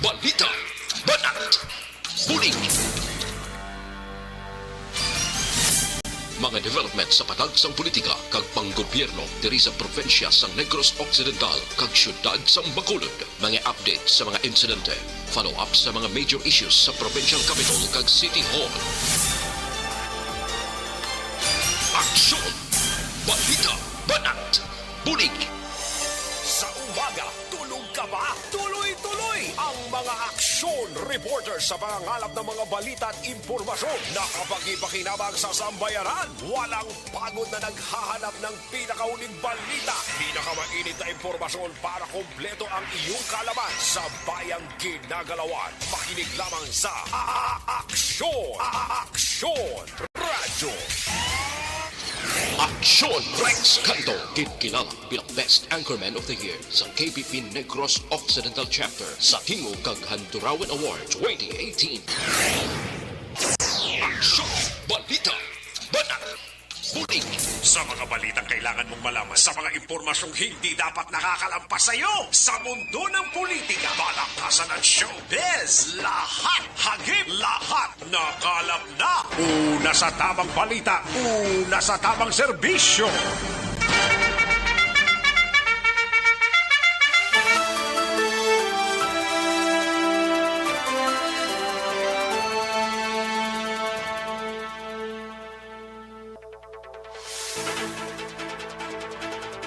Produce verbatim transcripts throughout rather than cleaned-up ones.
Balita, banat, bulig. Mga development sa patag sang politika kag panggobyerno diri sa probinsya sang Negros Occidental kag siyudad sang Bacolod. Mga update sa mga insidente, follow-up sa mga major issues sa provincial capital kag city hall. Aksyon! Balita, banat, bulig. Sa umaga, tulog ka ba? Tuloy-tuloy ang mga aksyon reporter sa pangangalap ng mga balita at impormasyon. Nakapagpakinabang sa sambayanan. Walang pagod na naghahanap ng pinakahuling balita. Pinakamainit na impormasyon para kompleto ang iyong kaalaman sa bayang ginagalawan. Makinig lamang sa A-, A-, Aksyon! A-, A-, Aksyon! Radyo! Aksyon! Rex Canto, ginkilala bilang Best Anchorman of the Year sa K P P Negros Occidental Chapter sa Tingog kag Handurawan Award twenty eighteen. Aksyon! Balita! Banat! Bulig! Sa mga balitang kailangan mong malaman, sa mga impormasyong hindi dapat nakakalampas sa iyo, sa mundo ng politika, palakasan at showbiz, lahat, hagip lahat, nakalap na. Una sa tamang balita, una sa tamang serbisyo.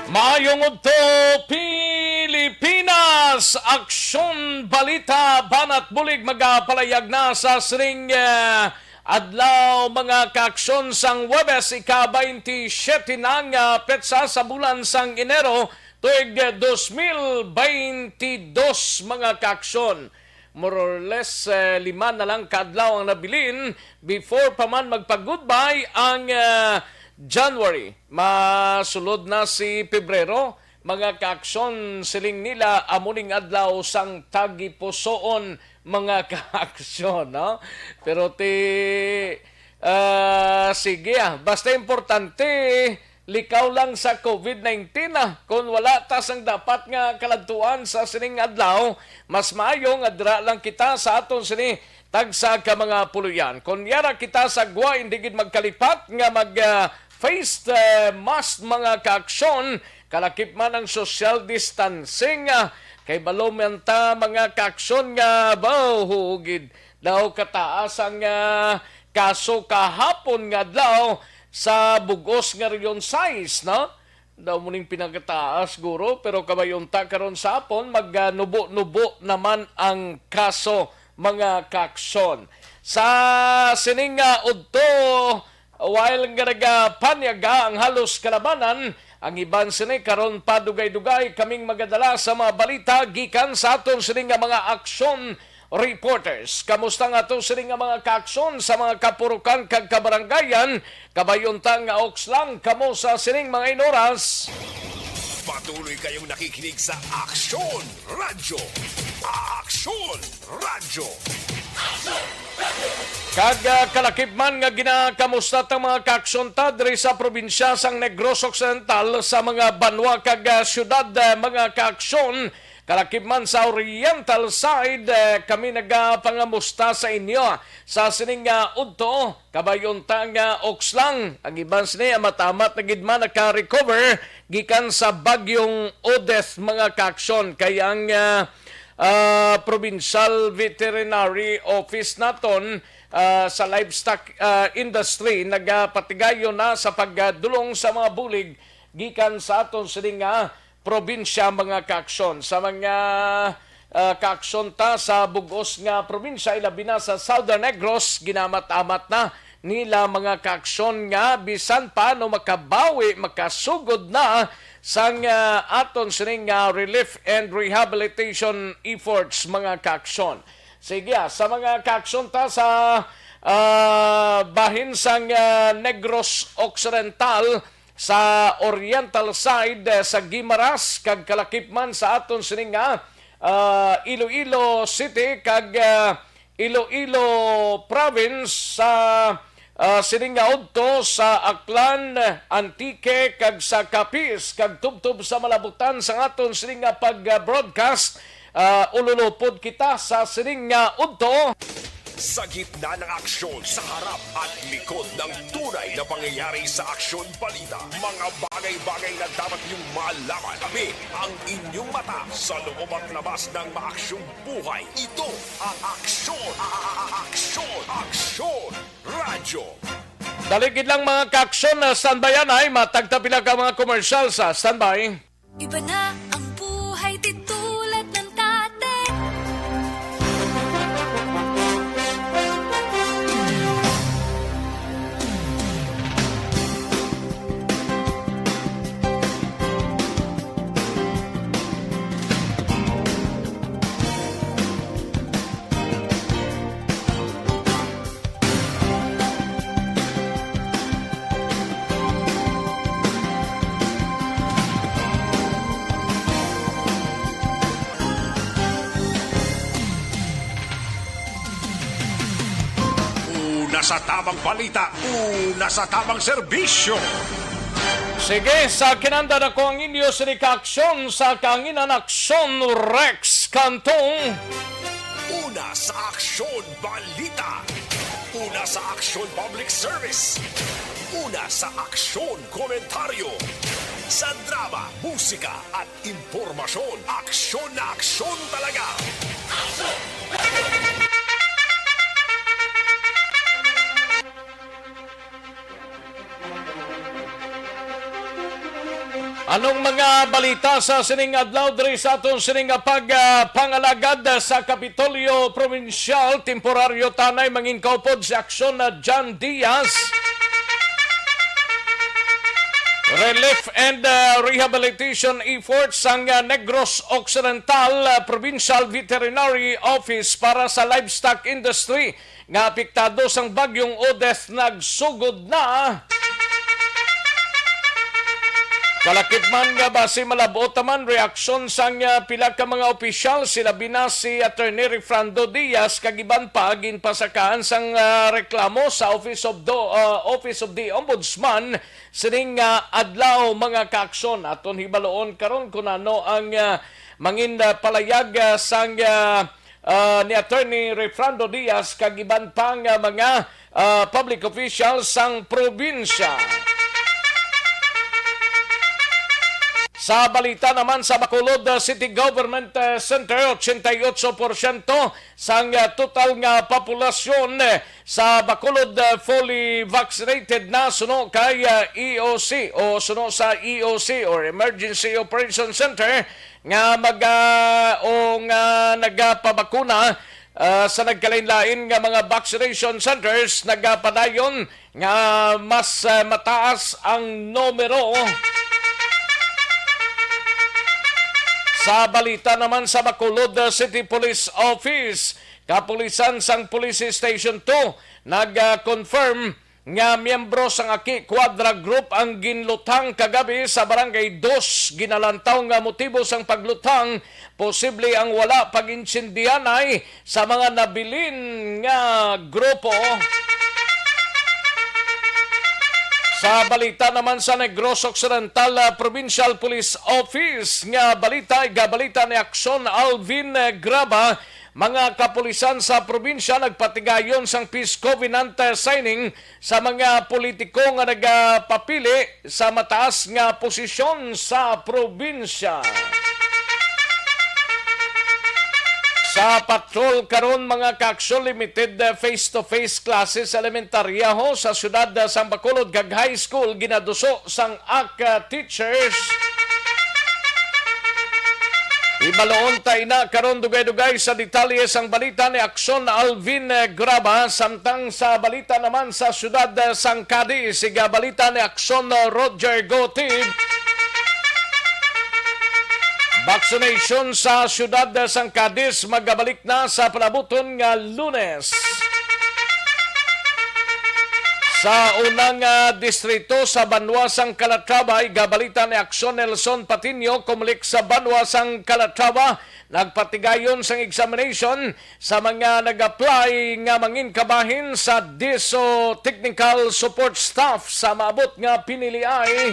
Maayong udto, Pilipinas! Aksyon, balita, banat, bulig magapalayag na sa sining, eh, adlaw, mga kaaksyon, sang Huwebes, ika-twenty-seven na nga petsa sa bulan sang Enero, tuig dos mil twenty-two, mga kaaksyon. More or less, eh, lima na lang ka adlaw ang nabilin before pa man magpa-goodbye ang, eh, January. Masulod na si Pebrero, mga kaaksyon, siling nila, amo ning adlaw sang tagipusoon, mga kaaksyon, no? Pero ti, ah, sige, ah, basta importante, likaw lang sa covid nineteen, ah. Kon wala ta sang dapat nga kaladtuan sa sining adlaw, mas maayo nga dira lang kita sa aton sini tagsa ka mga puloy-an. Kon yara kita sa gwa, hindi gid magkalipat nga mag, ah, face, eh, mask, mga kaaksyon, kalakip man ang social distancing, ah, kay balo man ta, mga kaaksyon, nga, baw, huugid daw kataas ang, ah, kaso kahapon nga adlaw sa bug-os nga Region sais, no? Daw muning pinakataas, guro, pero kabay unta karon sa hapon, mag, ah, nubo-nubo naman ang kaso, mga kaaksyon. Sa sining, ah, udto, while nga nagapanyaga ang halos kalabanan, ang iban sini karon pa dugay-dugay kaming magadala sa mga balita gikan sa aton sini nga mga aksyon reporters. Kamusta nga ato sini nga mga kaaksyon sa mga kapurukan kag kabarangayan? Kabay unta nga oks lang kamo sa sining mga inoras. Patuloy kayong nakikinig sa Aksyon Radyo. Aksyon Radyo. Kag, ah, kalakip man nga ginakamusta ta mga kaaksyon ta diri sa probinsya sang Negros Occidental, sa mga banwa kag, ah, syudad, ah, mga kaaksyon, kalakip man sa Oriental side, eh, kami nagapangamusta sa inyo sa sining, ah, udto. Kabay unta nga oks lang. Ang iban sini amat-amat na gid man naka-recover gikan sa Bagyong Odette, mga kaaksyon. Kay ang, ah, ah, Provincial Veterinary Office naton, ah, sa livestock, ah, industry nagapatigayon na sa pagdulong sa mga bulig gikan sa aton sini nga probinsya, mga kaaksyon. Sa mga, ah, kaaksyon ta sa bug-os nga probinsya, ilabi na sa Southern Negros, ginamat-amat na nila, mga kaaksyon, nga bisan paano makabawi, makasugod na sang, ah, aton sining, ah, relief and rehabilitation efforts, mga kaaksyon. Sige, ah, sa mga kaaksyon ta sa, ah, bahin sang, ah, Negros Occidental, sa oriental side, eh, sa Guimaras, kag kalakip man sa aton sining nga, ah, Iloilo City kag, ah, Iloilo Province, sa, ah, sining nga udto sa Aklan, Antique, kag sa Capiz, kag tubtob sa malabutan sa aton sining nga pag-broadcast, ah, ululupod kita sa sining nga udto. Sa gitna ng aksyon, sa harap at likod ng tunay na pangyayari sa Aksyon Balita, mga bagay-bagay na dapat niyong malaman. Kami ang inyong mata sa loob at labas ng maaksyong buhay. Ito ang Aksyon, a-, a-, a-, Aksyon, Aksyon Radyo. Dali gid lang, mga kaaksyon, na standby anay, matagta pila ka mga commercial sa standby. Iba na ang buhay, di tulad ng dati. Una sa tamang balita, una sa tamang serbisyo. Sige, sa kinanda na ko ang inyo sini ka aksyon sa kanginan, Aksyon Rex Cantong. Una sa Aksyon Balita. Una sa Aksyon Public Service. Una sa Aksyon Komentaryo. Sa drama, musika, at impormasyon, aksyon na aksyon talaga. Anong mga balita sa sining adlaw diri sa aton sining nga pag, ah, pangalagad sa Kapitolyo Provincial? Temporaryo tanay manginkaupod si Aksyon na John Diaz. Relief and, ah, rehabilitation efforts sang, ah, Negros Occidental, ah, Provincial Veterinary Office para sa livestock industry nga apektado sang Bagyong Odette nagsugod na. Kalakip man nga basi malab-ot naman reaksyon sang, ah, pila ka mga opisyal, sila bina si Attorney Refrando Diaz kag iban pa, ginpasakaan sang, ah, reklamo sa Office of Do-, ah, Office of the Ombudsman sining, ah, adlaw, mga kaaksyon. Aton hibaloon karon kung ano ang, ah, mangin, ah, palayag, ah, sang, ah, ah, ni Attorney Refrando Diaz kag iban pa nga mga, ah, public officials sang probinsya. Sa balita naman sa Bacolod, ah, City Government, ah, Center, ochenta y ocho porsyento sang, ah, total nga populasyon, eh, sa Bacolod, ah, fully vaccinated na suno kay, ah, E O C o suno sa E O C or Emergency Operation Center nga mag, ah, o nga nagapabakuna, ah, sa nagkalain-lain nga mga vaccination centers, nagapadayon nga mas, ah, mataas ang numero. Sa balita naman sa Bacolod, ah, City Police Office, kapulisan sang Police Station two nag-confirm nga miyembro sang Aki Quadra Group ang ginluthang kagabi sa Barangay Dos. Ginalantaw nga motibo sang pagluthang posible ang wala pag-intindihanay sa mga nabilin nga grupo. Sa balita naman sa Negros Occidental, ah, Provincial Police Office nga balita, igabalita ni Aksyon Alvin, eh, Graba, mga kapulisan sa probinsya nagpatigayon sang peace covenant, eh, signing sa mga politiko nga nagapapili sa mataas nga posisyon sa probinsya. Sa patrol karon, mga kaaksyon, limited, eh, face-to-face classes sa elementarya ho sa siyudad, eh, sang Bacolod kag high school ginaduso sang ak, eh, teachers. Ibaloon ta ina karon dugay-dugay sa detalye sang balita ni Aksyon Alvin, eh, Graba, samtang sa balita naman sa siyudad, eh, sang Cadiz, igabalita ni Aksyon, eh, Roger Gotib. Vaccination sa siyudad, eh, sang Cadiz magabalik na sa palabuton nga Lunes. Sa unang, ah, distrito sa banwa sang Calatrava, igabalita ni Aksyon Nelson Patiño, Comelec sa banwa sang Calatrava, nagpatigayon sang examination sa mga nag-apply nga manginkabahin sa DESO technical support staff sa maabot nga piniliay.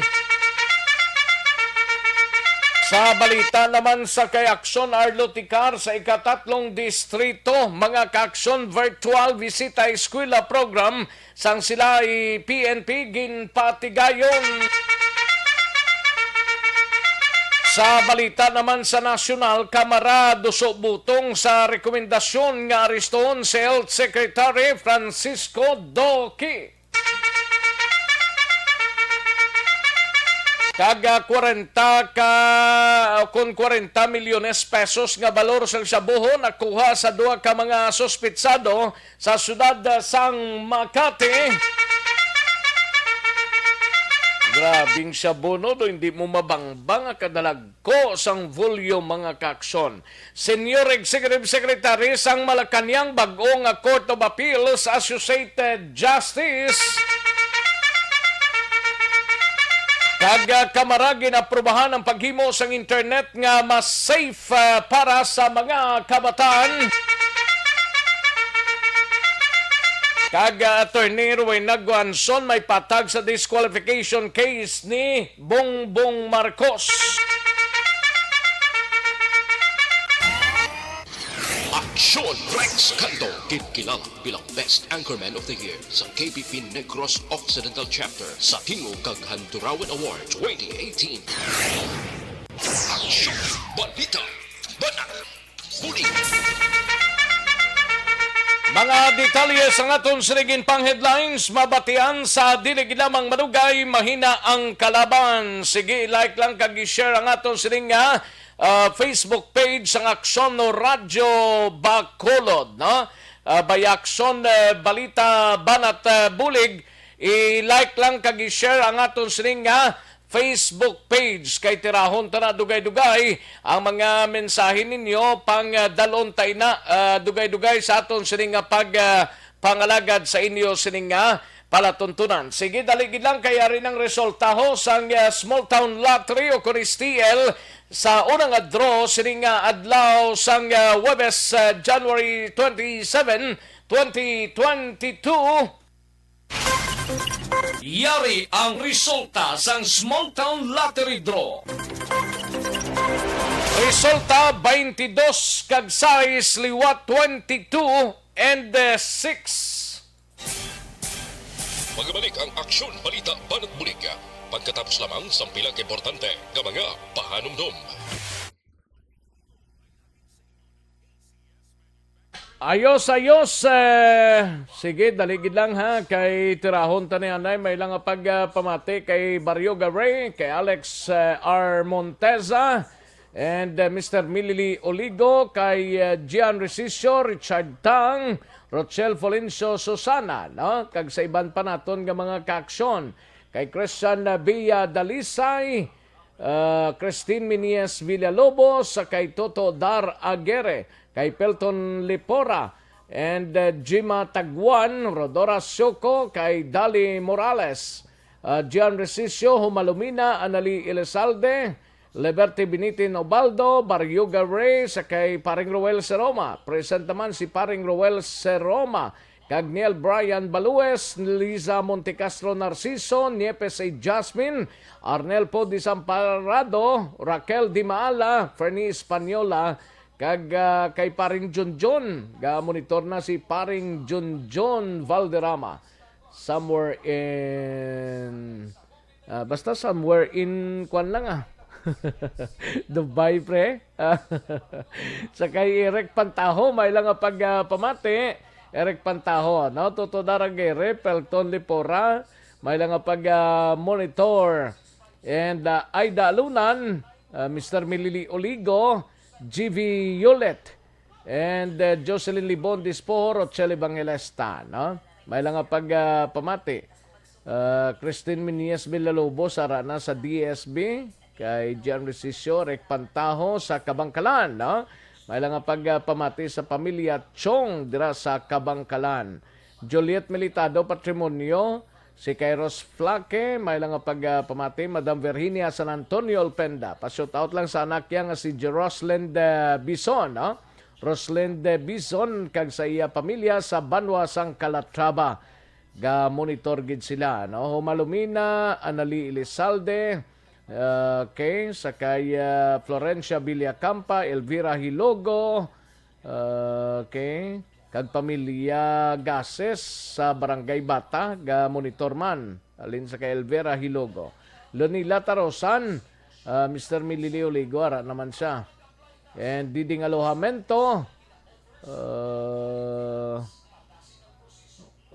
Sa balita naman sa kay Aksyon Arlo Ticar sa ikatatlong distrito, mga ka-aksyon, virtual bisita eskwela program sang sila i P N P ginpatigayon. Sa balita naman sa nasyonal, Kamara duso butong sa rekomendasyon nga arestohon si Health Secretary Francisco Duque. Kag, ah, kwarenta ka, kon kwarenta milyones pesos nga balor sang shabuho nakuha sa duha ka mga suspitsado sa siyudad, ah, sang Makati. Grabing shabu, no? Do hindi mo mabangbang ang kadalagko sang volume, mga ka-aksyon. Senior Executive Secretary sang Malacañang bag-o nga Court of Appeals, Associated Justice, kag, ah, Kamara ginaprubahan ang paghimo sang internet nga mas safe, ah, para sa mga kabataan. Kag, ah, Attorney Rowena Guanzon may patag sa disqualification case ni Bongbong Marcos. Aksyon Rex Cantong, ginkilala bilang Best Anchorman of the Year sa K P P Negros Occidental Chapter sa Tingog kag Handurawan Award twenty eighteen. Aksyon, balita, banat, bulig. Mga detalye sang aton sining pang headlines mabatian sa dili gid lamang madugay, mahina ang kalaban. Sige, like lang kag i-share ang aton sining nga, ah, Facebook page sang Aksyon Radyo Bacolod, no? Ah, by Aksyon, eh, Balita, Banat, eh, Bulig. I-like lang kag i-share ang aton sining nga Facebook page kay tirahon ta na dugay-dugay ang mga mensahe ninyo pang, ah, dalon ta ina, ah, dugay-dugay sa aton sining nga pag, ah, pangalagad sa inyo sining nga palatuntunan. Sige, dali gid lang kay ari nang resultaho sang, ah, Small Town Lottery o kun S T L sa una nga draw sining nga adlaw sang, ah, Huwebes, ah, January twenty-seven, twenty twenty-two. Yari ang resulta sang Small Town Lottery Draw. Resulta, twenty-two kag sais, liwat twenty-two and, eh, six. Magbalik ang Aksyon Balita Banat Bulig pagkatapos lamang sang pila ka importante nga mga pahanumdom. Ayos, ayos. Eh, sige, dali gid lang, ha, kay tirahon ta ni anay. May lang nga pag, ah, pamati kay Barrio Garay, kay Alex, eh, R. Monteza, and, eh, Mister Milili Oligo, kay, eh, Gian Resicio, Richard Tang, Rochelle Florencio, Susana, no? Kag sa iban pa naton nga mga kaaksyon, kay Christian, eh, Villa Dalisay, ah, Christine Minies Villalobos, sa kay Toto Dar Aguirre, kay Pelton Lipora, and, ah, Jima Taguan, Rodora Sioco, kay Dali Morales, ah, Gian Resicio, Humalumina, Anali Elizalde, Liberty Binitin Obaldo, Barrio Garay, sa kay Paring Roel Seroma. Present naman si Paring Roel Seroma, kag Neil Brian Balues, Liza Montecastro Narciso, Nieves A. Jasmine, Arnel Poe Desamparado, Raquel Dimaala, Fernie Española, kag, ah, kay Paring Junjun. Ga-monitor na si Paring Junjun Valderrama. Somewhere in Ah, basta somewhere in, kwan lang, ah. Dubai, pre. Ah, sa kay Eric Pantaho, may lang nga pag, ah, pamati. Eric Pantaho, no? Toto Daragere, Pelton Lipora, may lang nga pag, ah, monitor. And, ah, Aida Alunan, ah, Mister Milili Oligo, G V Yulet, and, uh, Jocelyn Libon Dispo, Rochelle Evangelista, no? May lang nga pag, ah, pamati. Ah, Christine Minias Villalobos, ara na sa D S B, kay Gian Resicio, Rick Pantaho sa Kabangkalan, no? May lang nga pag, ah, pamati sa pamilya Chong dira sa Kabangkalan. Juliet Militado, Patrimonio, si Kairos Flaque, may lang nga pag, ah, pamati, Madam Virginia San Antonio Olpenda. Pa-shoutout lang sa anak niya nga si Jeroslind, ah, Bison, no? Roslind, ah, Bison, kag sa iya pamilya sa banwa sang Calatrava. Ga-monitor gid sila, no? Humalumina, Anali Elizalde, Okay, sa kay, ah, Florencia Villacampa, Elvira Hilogo, okay, kag pamilya Gases sa Barangay Bata, ga monitor man. Alin sa kay Elvira Hilogo. Lonila Tarosan, ah, Mister Mililio Ligo, ara naman siya. And Diding Alojamento, ah,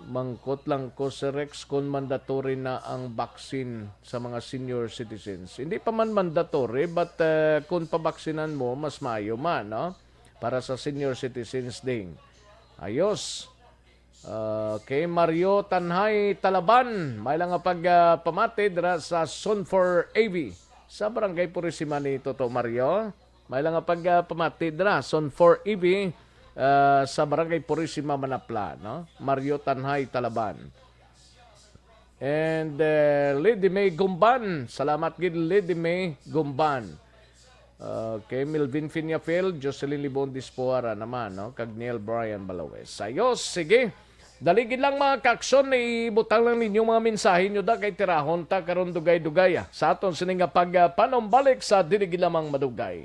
mangkot lang ko, Sir Rex, kung mandatory na ang vaccine sa mga senior citizens. Hindi pa man mandatory, but, ah, kung pabaksinan mo, mas maayo man, no? Para sa senior citizens ding. Ayos. Okay, Mario Tanhay Talaban, may lang nga pag, ah, pamati dira sa Zone four A V sa Barangay Purisima ni Toto Mario. May lang nga pag, ah, pamati dira, Zone four A V, ah, sa Barangay Purisima, Manapla, no? Mario Tanhay Talaban. And, eh, Lady May Gumban. Salamat gid, Lady May Gumban. Okay, Melvin Finiafil, Jocelyn Libon Dispuara naman, no? Kag Neil Brian Balawe. Sayos, sige. Dali gid lang, mga kaaksyon, ibutang lang ninyo mga mensahe nyo da kay tirahon ta karon dugay-dugay, ah, sa aton sini nga pag, ah, panumbalik sa Dili Gid Lamang Madugay.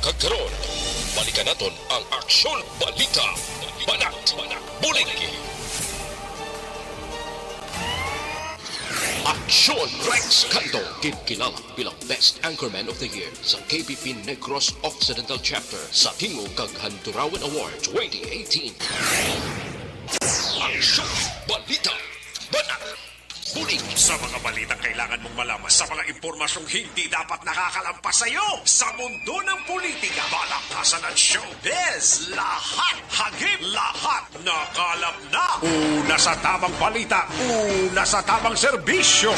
Kag karon, balikan naton ang Aksyon Balita, Banat, Bulig. Aksyon Rex Canto, ginkilala bilang Best Anchorman of the Year sa K P P Negros Occidental Chapter sa Tingog kag Handurawan Award twenty eighteen. Aksyon Balita, Banat, Bulig. Sa mga balitang kailangan mong malaman, sa mga impormasyong hindi dapat nakakalampas sa iyo, sa mundo ng politika, balaktasan at showbiz, lahat, hagip, lahat, nakalap na. Una sa tamang balita, una sa tamang serbisyo.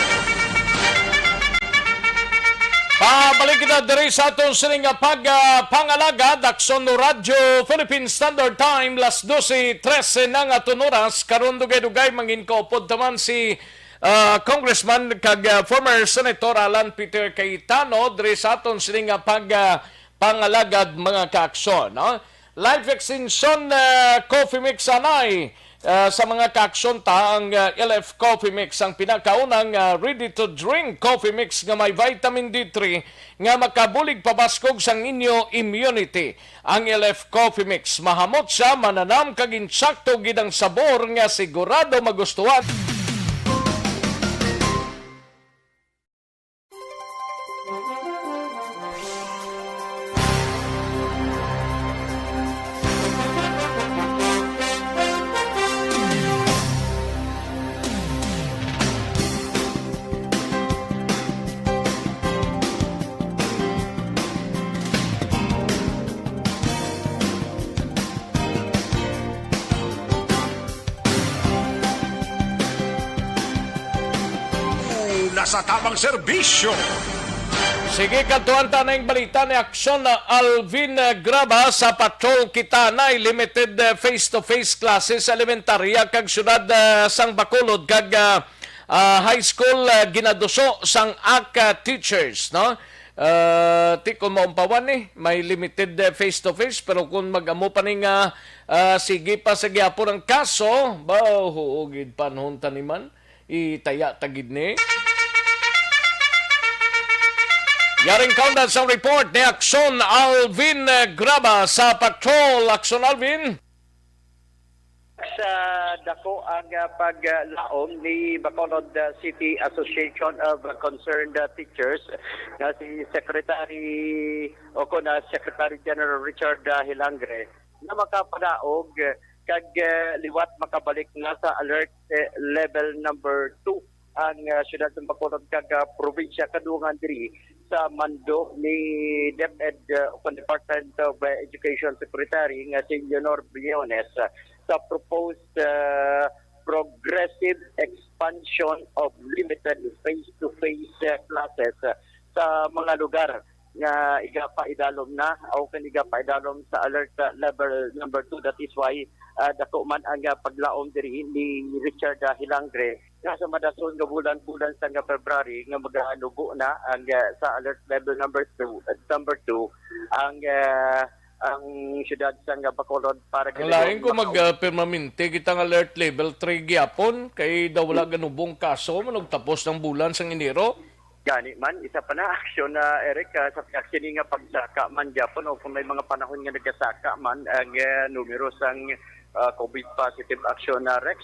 Pabalik kita diri sa aton sining nga pag, ah, pangalagad, Aksyon Radyo Philippine Standard Time, las dose trese na nga aton oras. Karon dugay-dugay mangin kaupod taman si, ah, Congressman kag, ah, former Senator Alan Peter Cayetano diri sa aton sining nga pag, ah, pangalagad, mga kaaksyon, no? Life Extension, ah, Coffee Mix anay, ah, sa mga kaaksyon ta ang, ah, L F Coffee Mix, ang pinakaunang, ah, ready to drink coffee mix nga may vitamin D three nga makabulig pabaskog sang inyo immunity. Ang L F Coffee Mix, mahamot siya, mananam kag insakto gid ang sabor nga sigurado magustuhan. Una sa tamang serbisyo. Sige, kadtuan ta na yung balita ni Aksyon na Alvin, eh, Graba sa Patrol Kita na limited, eh, face-to-face classes sa elementarya kag syudad, eh, sang Bacolod kag, ah, ah, high school, eh, ginaduso sang ak, ah, teachers, no? Ah, ti kung maumpawan ni, may limited, eh, face-to-face, pero kung mag-amo pa ni nga, ah, sige pa sa gihapon ang kaso, ba, huo gid panahon taniman, itaya ta gid ni. Yaring kaundan sang report ni Aksyon Alvin, eh, Graba sa Patrol. Aksyon, Alvin. Sa dako ang, ah, paglaom ni Bacolod, ah, City Association of Concerned, ah, Teachers nga si Secretary o kon, ah, Secretary General Richard, ah, Hilangre na makapadaog, kag, eh, liwat makabalik na sa alert, eh, level number two ang, ah, siyudad sa Bacolod kag, ah, probinsya, kadungan diri sa mando ni DepEd, ah, ukon Department of, ah, Education Secretary nga si Leonor Briones, ah, sa proposed, ah, progressive expansion of limited face-to-face, ah, classes, ah, sa mga lugar nga igapaidalom na o kan igapaidalom sa alert, ah, level number two. That is why, ah, dako man ang, ah, paglaom diri ni Richard, ah, Hilangre nga sa madason nga bulan-bulan sa nga February nga maganubo na ang, ah, sa alert level number two, number two ang, ah, ang siyudad sa nga Bacolod para Ang lain ko mag, ah, permanente kitang alert level three gyapon kay daw wala ganubong kaso man og tapos ng bulan sang Enero. Gani man, isa pa na aksyon na, Eric, ah, sa pagkasini nga pagsaka man gyapon o kung may mga panahon nga nagasaka man ang, eh, numero sang, ah, COVID positive action na, Rex.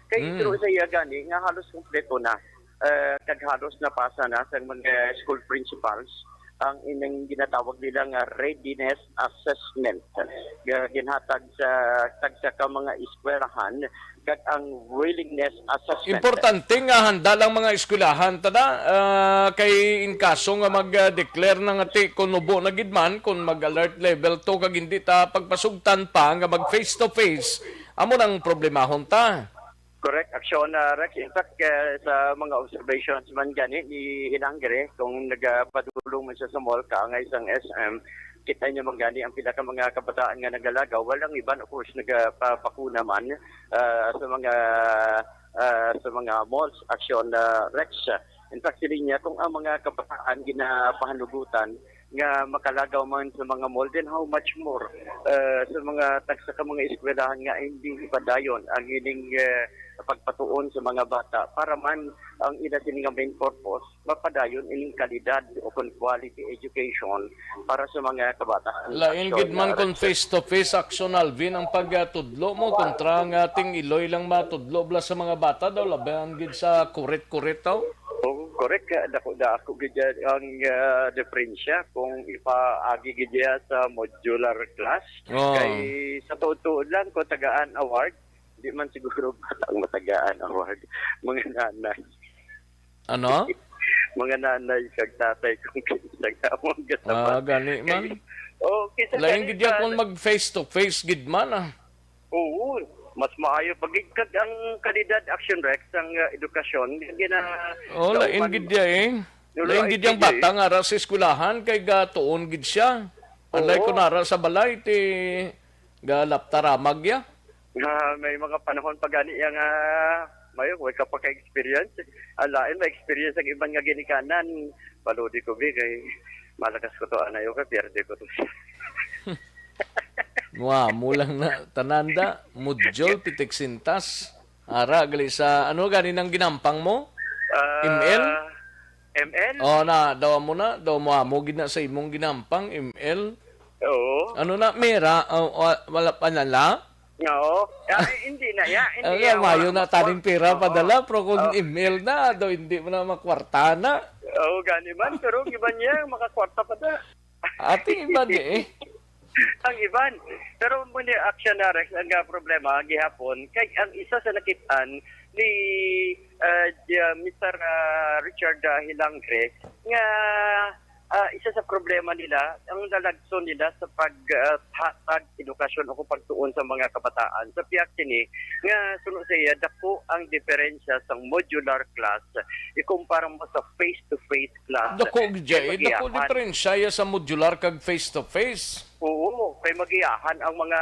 Kay Mm. True sa iya gani nga halos kompleto na, eh, kag halos napasa na sa mga school principals ang ining ginatawag nila nga readiness assessment nga ginhatag sa tagsa ka mga eskwelahan kag ang willingness assessment. Importante nga handa lang mga eskwelahan, tada, ah, kay in kaso nga mag-declare na nga ti kunubo na gid man, kung mag-alert level two kag hindi ta pagpasugtan pa nga mag face to face, amo nang problemahon ta. Correct, aksyon, ah, Rex. In fact, eh, sa mga observations man gani ni Hilangre, kung nagapadulong man siya sa mall, kaangay sang S M, kita niya man gani ang pila ka mga kabataan nga nagalagaw. Walang iban, of course, nagapabakuna man, ah, sa mga, ah, sa mga malls, aksyon, ah, Rex. In fact, siling niya, kung ang mga kabataan ginapahanugutan nga makalagaw man sa mga mall, then how much more, ah, sa mga tagsa ka mga eskwelahan nga hindi ipadayon ang ining, eh, pagpatuon sa mga bata para man ang ila sini nga main purpose mapadayon ining kalidad o kon quality education para sa mga kabataan. Lain Aksyon gid man na kung face to face, Aksyon Alvin, ang pagtudlo mo kontra nga ting iloy lang matudlo bala sa mga bata daw, labayan gid sa kurit-kurit daw. Oo, correct. Dako, dako gid yan ang, ah, diferensya kung ipaagi gid yan sa modular class. Oh. Kay sa tuod-tuod lang, kung tagaan award, di man siguro bata ang matagaan award. Mga nanay. Ano? Mga nanay kag tatay kung kinsa nga among gasapat. Ah, gani man. Kay, oh, kinsa Lain gani gid ya sa kung mag face to face gid man, ah. Oo, mas maayo pa gid kag ang kalidad, Action Rex, ang, ah, edukasyon gina Oh, lain gid ya, eh. Lain gid yang bata nga ara sa eskwelahan kay gatuon gid siya. Unlike Oo. Kung ara sa balay, ti galaptaramag ya. Nga may mga panahon pa gani ya nga mayo, way ka pa ka-experience. Ang lain, ma-experience ang iban nga ginikanan. Baludi ko, bi, kay malakas ko to, anayo ka, pierde ko to. Wa, mo lang na, tananda, module, pitik sintas. Ara, gali sa, ano gani nang ginampang mo? Ah, M L? M L? Oh, na, daw mo na, daw mo amo gid na sa imong ginampang, M L. Oo. Ano na, mera, oh, wa-, wala pa na la? Oo. Ah, eh, hindi na, ya, hindi Ano, ya, mayo wa-, na wa-, taning pera oo. Padala, pero kung Oh. M L na, daw hindi mo na makwarta na. Oo, gani man, pero ang iban niya, makakwarta pa na. Ating iban eh. Ang iban. Pero mo ni Action na, Rex, ang, ah, problema gihapon kay ang isa sa nakitaan ni, ah, di, ah, Mister, ah, Richard, ah, Hilangre nga, ah, isa sa problema nila ang nalagson nila sa pag, ah, hatag edukasyon o kung pagtuon sa mga kabataan. Sa pihak sini nga suno sa iya, dako ang diferensya sa modular class ikumpara mo sa face-to-face class. Dako gid ya, eh. Dako Magiahan. Diferensya ya sa modular kag face to face. Oo, kay magiahan ang mga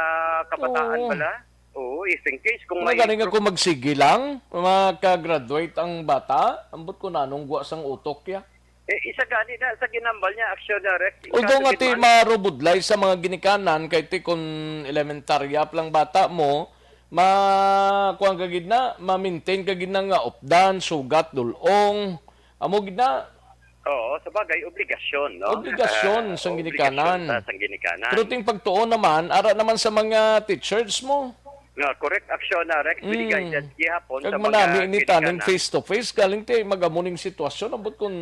kabataan Oo. Bala. Oo, if in case kung Ano may gani nga group kung magsige lang, maka-graduate ang bata, ambot ko nanong guwa sang utok ya. Eh, isa gani na sa ginambal niya, Action Direct. Although nga ti Ikadugiman. Marubudlay sa mga ginikanan, kay ti kung elementarya pa lang bata mo, ma-, kuwan ka gid na, ma-maintain ka gid na nga updan, sugat, dulong, amo gid na. Oo, sa bagay, obligasyon, no? Obligasyon Ah, sang obligasyon ginikanan. Ta sang ginikanan. Pero ting pagtuon naman, ara naman sa mga teachers mo. Nga, correct action na, Rex, Mm. binigay siya gihapon Kag sa mga manami ni taning ginikanan. Face to face, galing ti mag-amo ning sitwasyon, ambot kung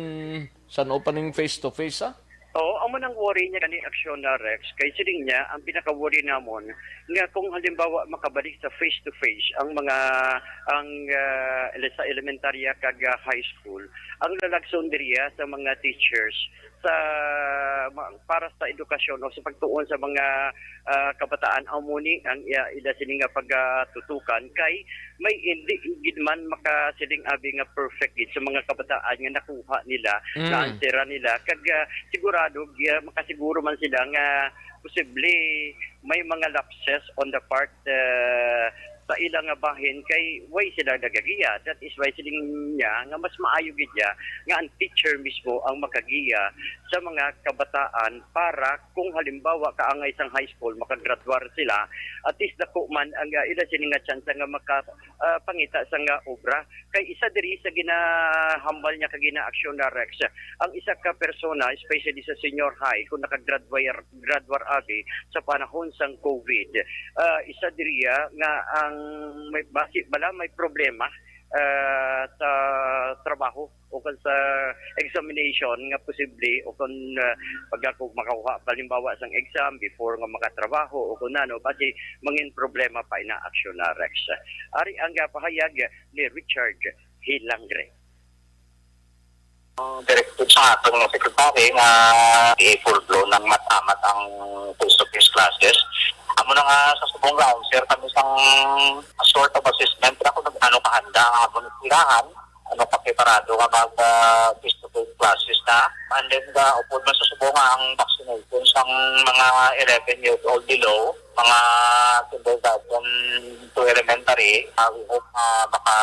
san-o pa ning face to face, ah? Oo, amo nang worry niya gani, Aksyon na Rex. Kay siling niya, ang pinaka-worry namon nga kung halimbawa makabalik sa face-to-face ang mga, ang, ah, ele-, sa elementarya kag, ah, high school, ang lalagson diriya sa mga teachers sa ma-, para sa edukasyon o sa pagtuon sa mga, ah, kabataan, amo ni ang iya, ila sini nga pagatutukan kay may hindi gid man makasiling abi nga perfect gid sa mga kabataan nga nakuha nila, Mm. na-answeran nila, kag, ah, sigurado, gi-, makasiguro man sila nga posible may mga lapses on the part, ah, sa ila nga bahin kay way sila nagagiya. That is why siling niya nga mas maayo gid niya nga ang teacher mismo ang makagiya sa mga kabataan para kung halimbawa kaangay sang high school makagradwar sila, at least dako man ang, ah, ila sini nga tsansa nga maka, ah, pangita sang, ah, obra. Kay isa diri sa ginahambal niya kag ginaaksyon na Rex, ang isa ka persona, especially sa senior high, kung nakagradwar, gradwar abi sa panahon sang COVID, ah, isa diriya nga ang may, basi, bala may problema, ah, sa trabaho o kung sa examination nga posible o kung, ah, pag ako makakuha, halimbawa, sang exam before nga makatrabaho o kung ano, basi mangin problema pa ina aksyon na Rex. Ari ang, ah, pahayag ni Richard Hilangre. Ang directive sa aton nga secretary nga i-full blown ng matamat ang face-to-face classes. Amo na nga sa subong round, sir, kami sang sort of assessment na kung ano kahanda ang amon eskwelahan, ano ka preparado nga mag, ah, face-to-face classes na. And then, ah, upod man sa subong nga ang vaccination sang mga eleven years old below, mga kindergarten to elementary, ah, we hope, ah, maka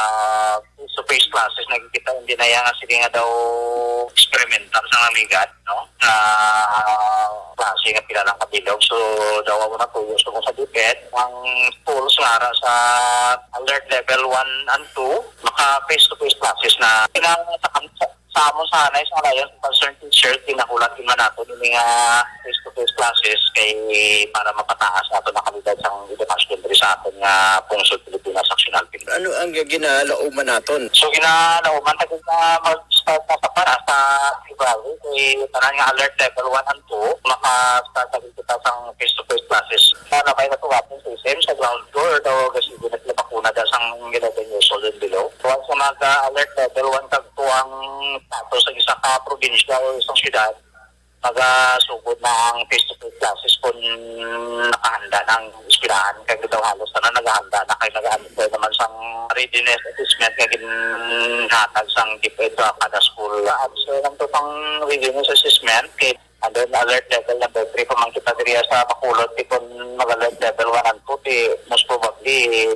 face-to-face classes, nakikita, hindi na yan nga, sige nga daw, experimental sa namigat, no? Nga klase nga pila lang kabilog. So, daw ako natuyo sa kung sa DepEd, ang schools nga ara sa alert level one and two, maka face-to-face classes na. Kailangan sa, sa, sa amon sa anay, sa Alliance of Concerned Teachers, ginahulat din man nato ini nga face-to-face classes kay para mapataas nato na kalidad sang edukasyon diri sa aton nga pungsod Pilipinas, Action Alvin. Ano ang ginalauman naton? So, ginalauman ta gid nga mag-start na sa para sa February, kay tanan nga alert level one and two, maka-start na gid kita sang face-to-face classes. Na labay na to aton system sa ground floor, daw gasibo na sila bakuna da sang eleven years old and below. Once na mag-alert level one kag two ang status sa isa ka probinsya o isang syudad, magasugod na ang face-to-face classes kung nakahanda na ang eskwelahan. Kay daw halos tanan naghahanda na, kay nag-answer naman sang readiness assessment nga ginhatag sang DepEd sa kada school. Answer lang to pang readiness assessment kay, and then alert level number three pa man kita diriya sa Bacolod, di kung mag-alert level one and two, di most probably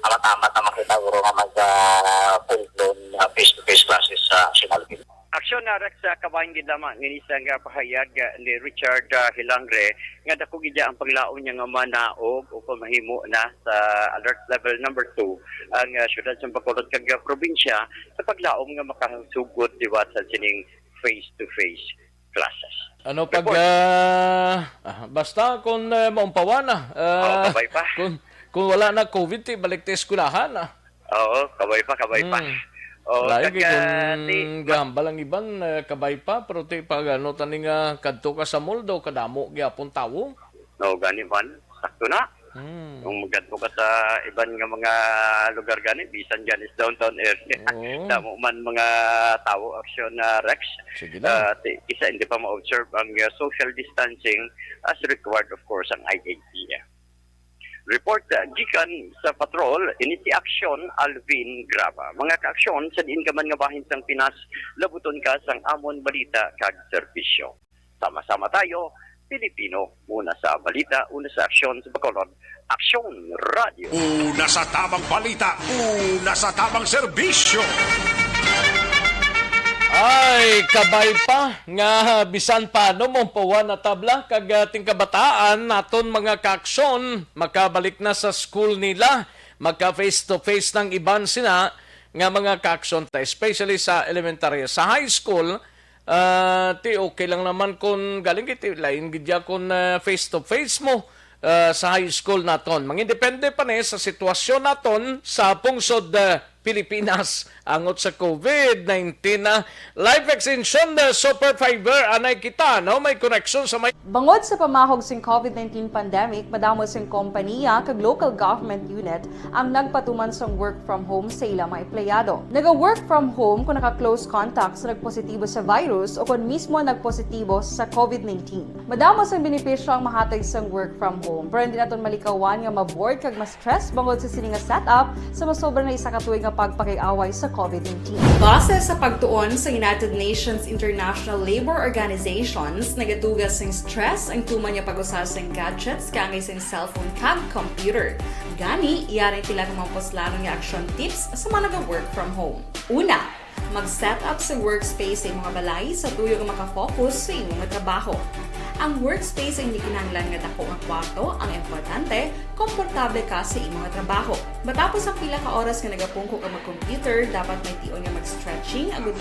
amat-amat na makita uro nga mag, ah, full-blown, ah, face-to-face classes sa Action Alvin. Aksyon na Rex, sa kabahin gid lamang ngini sa nga pahayag, ah, ni Richard, ah, Hilangre nga dako gid ang paglaom niya nga manaog o kung mahimo na sa alert level number two ang, ah, siyudad sa Bacolod kag, ah, probinsya sa paglaom nga makasugod liwat sa sining face-to-face classes. Ano pag, Report. ah, ah, basta kung, eh, maumpawan na, ah, Oh, kabay pa. kung, kung wala na COVID, ti balik ta eskwelahan, ah. Oo, kabay pa, kabay pa. Hmm. Oo, Layo kag, kay kung ah, ti, gahambal ang iban, eh, kabay pa, pero ti pag ano tani nga kadto ka sa mall daw, kadamo gyapon tawo. No, gani man. Sakto na. Hmm. Kung magadto ka sa iban nga mga lugar gani, bisan gani sa downtown area, Oo. damo man mga tawo, aksyon na Rex. Sige lang. Ah, ti-, isa hindi pa ma-observe ang, ah, social distancing as required, of course, ang I A T F. Report, ah, gikan sa patrol, ini si Aksyon Alvin Graba. Mga kaaksyon, sa diin ka man nga bahin sang Pinas, labuton ka sang amon balita kag serbisyo. Sama-sama tayo, Pilipino. Una sa balita, una sa aksyon sa Bacolod. Aksyon Radio. Una sa tamang balita, una sa tamang serbisyo. Ay, kabay pa nga bisan paano mo pawan na tabla kag, ah, ting kabataan naton mga kaaksyon, makabalik na sa school nila, magka face to face ng iban sina nga mga kaaksyon ta, especially sa elementary. Sa high school, ah, ti okay lang naman kung galing kay ti lain gid ya kung, ah, face to face mo, ah, sa high school naton. Mangindepende pa ni sa sitwasyon naton sa pungsod, ah, Pilipinas angot sa COVID nineteen na life extension, the super fiber, anay kita, no? May koneksyon sa may Bangod sa pamahog sing COVID nineteen pandemic, madamo sing kompaniya kag local government unit ang nagpatuman sang work from home sa ila mga empleyado. Naga-work from home kung naka-close contact sa nagpositibo sa virus o kon mismo nagpositibo sa COVID nineteen. Madamo sang benepisyo ang mahatag sang work from home, pero hindi naton malikawan nga ma-bored kag ma-stress bangod sa sini nga setup sa masobra na isa ka tuig nga pagpakig-away sa COVID nineteen. Base sa pagtuon sa United Nations International Labour Organizations, nagatuga sing stress ang tuman nga pag-usa sing gadgets kaangay sing cellphone kag computer. Gani, yari ang pila ka mga puslanon nga action tips sa mga naga-work from home. Una, mag-set up sa workspace sa imong balay sa tuyo nga makafocus sa imong trabaho. Ang workspace ang hindi kinahanglan nga dako nga kwarto, ang importante, komportable ka sa imong trabaho. Matapos ang pila ka oras nga nagapungko ka mag-computer, dapat may tion nga mag-stretching agud.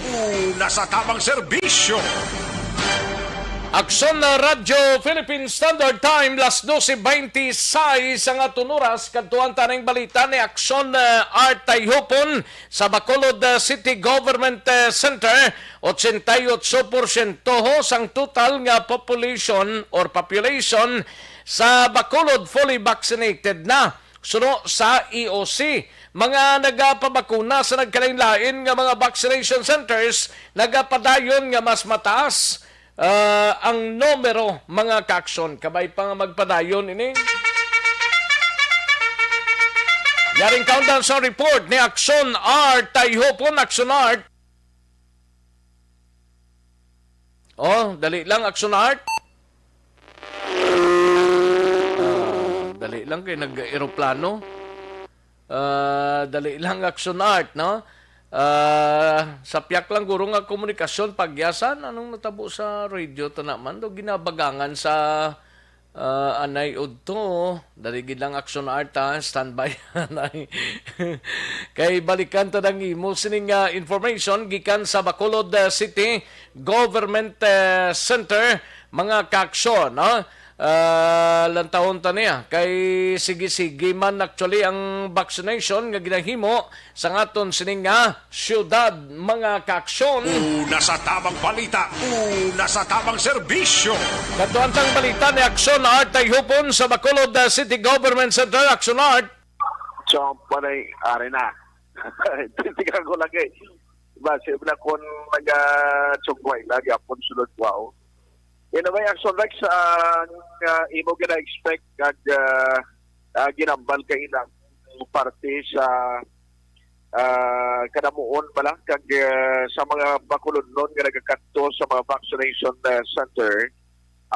Una sa tamang serbisyo. Aksyon na Radyo Philippine Standard Time, las doce veintiséis ang aton oras. Kadtuan ta ning balita ni Aksyon, eh, Art Tayhupon sa Bacolod, eh, City Government, eh, Center. Ochenta y ocho porsyento ho sang total nga population or population sa Bacolod fully vaccinated na. Suno sa E O C, mga nagapabakuna sa nagkalain-lain nga mga vaccination centers nagapadayon nga mas mataas, ah, ang numero, mga kaaksyon. Kabay pa nga magpadayon ini. Yaring countdown sa report ni Aksyon Art Tayhupon. Aksyon Art. Oh, dali lang, Aksyon Art. Ah, dali lang kay nag-eroplano. Ah, dali lang, Aksyon Art, no? Ah, sapyak lang guro nga komunikasyon, pagyasan, anong natabo sa radio to naman? Do ginabagangan sa, ah, anay udto. Dali gid lang, Aksyon Art, ha? Standby, anay. Kay balikan ta nang imo sining, ah, information gikan sa Bacolod, ah, City Government, ah, Center, mga kaaksyon, no? Ah, lantawon ta niya kay sige-sige man actually ang vaccination nga ginahimo sa ngaton sining nga syudad, mga kaaksyon. Una sa tamang balita, una sa tamang serbisyo. Kadtuan tang balita ni Aksyon Art Tayhupon sa Bacolod, ah, City Government Center. Aksyon Art. So, panay, ari na. Tingnan ko lagi. Base na kung naga-tsugway na, gyapon sulod, wow. In a way, Aksyon Rex, ang, ah, imo gina-expect kag, ah, ah, ginambal ka ilang parte sa, ah, kanamuon bala kag, ah, sa mga Bacolodnon nga nagakadto sa mga vaccination, ah, center.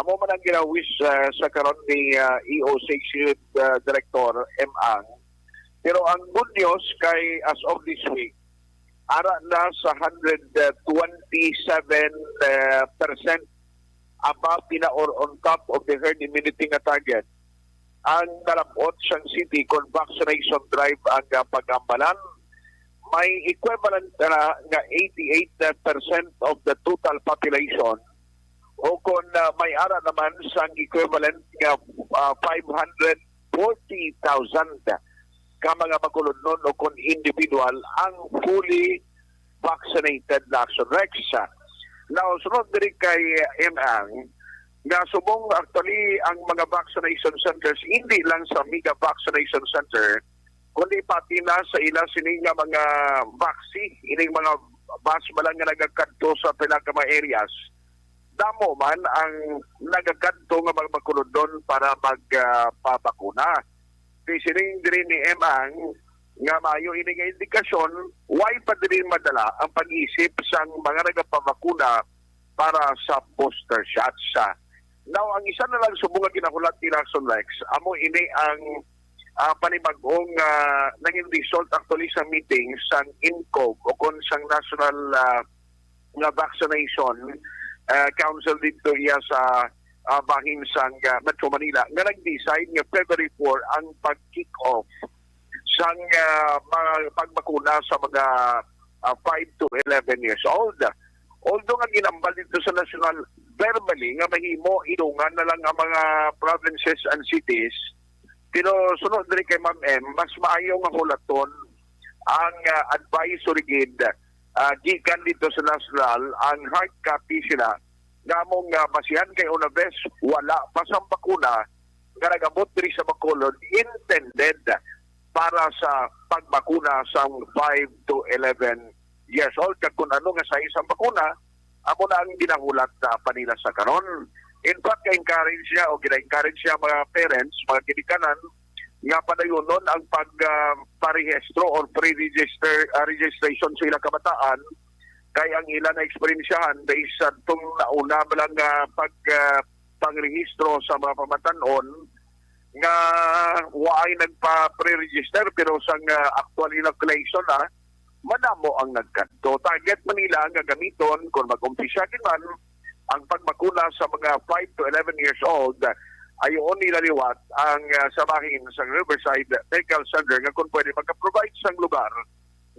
Amo man ang gina-wish, ah, sa karon ni, ah, E O C Executive, ah, Director M. Ang. Pero ang good news kay as of this week, ara na sa hundred twenty-seven, eh, percent above ina or on top of the herd immunity nga target ang nalab-ot sang city kon vaccination drive ang, ah, pag-ambalan. May equivalent na nga eighty-eight percent of the total population o kon, ah, may ara naman sang equivalent nga, ah, five hundred forty thousand ka mga Bacolodnon o kon individual ang fully vaccinated na, Aksyon Rex. Now, sunod diri kay M. Ang, nga subong actually ang mga vaccination centers, hindi lang sa mega vaccination center, kundi pati na sa ila sini nga mga vaccine, ining mga bus ba lang nga nagakadto sa pila ka mga areas, damo man ang nagakadto nga mga Bacolodnon para mag, ah, pabakuna. Kay siling diri ni M. Ang nga maayo ini nga indikasyon, why pa diri madala ang pag-isip sang mga nagapabakuna para sa booster shots. Now, ang isa na lang subong nga ginahulat ni Aksyon Rex, amo ini ang, ah, panibag-ong, ah, naging result actually sa meeting sang INCOV o kon sang National, ah, nga Vaccination, ah, Council didto iya sa, ah, bahin sang, ah, Metro Manila nga nag-decide nga February four ang pag-kick off sang, ah, mga pagbakuna sa mga, ah, five to eleven years old. Although nga ginambal didto sa national verbally nga mahimo ilungan na lang ang mga provinces and cities, pero sunod diri kay Ma'am M, mas maayo nga hulaton ang, ah, advisory gid, ah, gikan dito sa national, ang hard copy sila nga among, ah, basihan kay una bes wala pa sang bakuna nga nag-abot diri sa Bacolod intended para sa pagbakuna sang five to eleven years old, kag kung ano nga size ang bakuna, amo na ang ginahulat na pa nila sa karon. In fact, encourage siya o gina-encourage siya mga parents, mga ginikanan, nga padayunon ang pag, ah, parehistro or pre-register, ah, registration sa ilang kabataan, kay ang ila na eksperyensyahan based sa tong nauna ba lang, ah, pag, ah, pangrehistro sa mga pamatan-on nga waay nagpa-pre-register, pero sang, ah, actual inoculation na, madamo ang nagkadto. Target man nila nga gamiton kung mag-umpisa gid man ang pagbakuna sa mga five to eleven years old, ayoon nila liwat ang, ah, sa bahin sa Riverside Medical Center nga kung pwede maka-provide sang lugar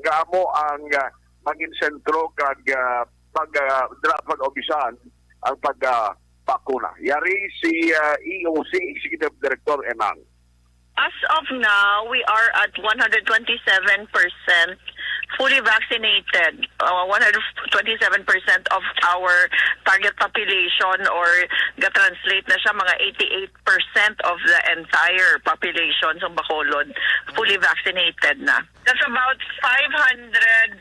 nga amo ang, ah, maging sentro kag, ah, pag, ah, dra-, pag-umpisahan ang pag, ah, bakuna. Yari si, ah, E O C Executive Director Emang. As of now, we are at one hundred twenty-seven percent fully vaccinated. Uh, one hundred twenty-seven percent of our target population, or ga-translate na siya, mga eighty-eight percent of the entire population sa Bacolod, fully vaccinated na. That's about five hundred,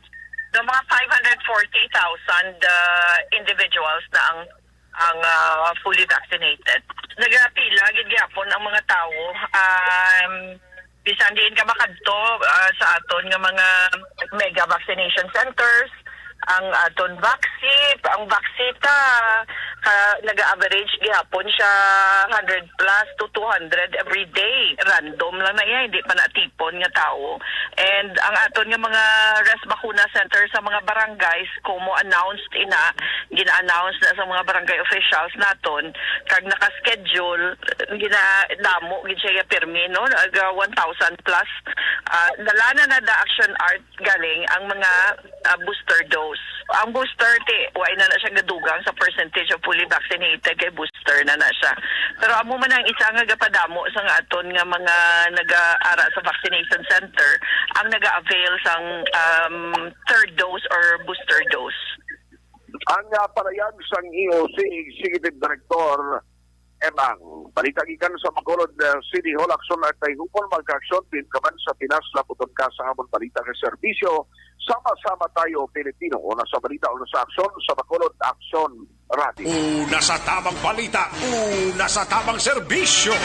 no, mga five hundred forty thousand, uh, individuals na ang, ang, uh, fully vaccinated. Nagapila gid gyapon ang mga tawo. Um, bisan diin ka makadto, uh, sa aton nga mga mega vaccination centers, ang aton vaccine, ang vaccine ta, ka, naga-average gihapon siya hundred plus to two hundred every day. Random lang na iya, hindi pa natipon nga tawo. And ang aton nga mga rest bakuna center sa mga barangays, kumo announced ina, gina-announce na sa mga barangay officials naton, kag naka-schedule, gina-, damo gid siya pirmi, no? Aga one thousand plus, ah, dala na na the action art galing ang mga, ah, booster dose. Ang booster, ti, wa na na siya gadugang sa percentage of fully vaccinated, kay booster na na siya. Pero amo man ang isa nga gapadamo sa nga aton nga mga nagaara sa vaccination center ang naga-avail sang, um, third dose or booster dose. Ang, ah, pahayag sang E O C Executive Director Emang. Balita gikan sa Bacolod, uh, City Hall, Aksyon Artay Hupon, magkaaksyon, team ka man sa Pinas, laputon ka sa amon balita nga serbisyo. Sama-sama tayo, Pilipino. Una sa balita, una sa aksyon, sa Bacolod, Aksyon Radio. Una sa tamang balita, una sa tamang serbisyo.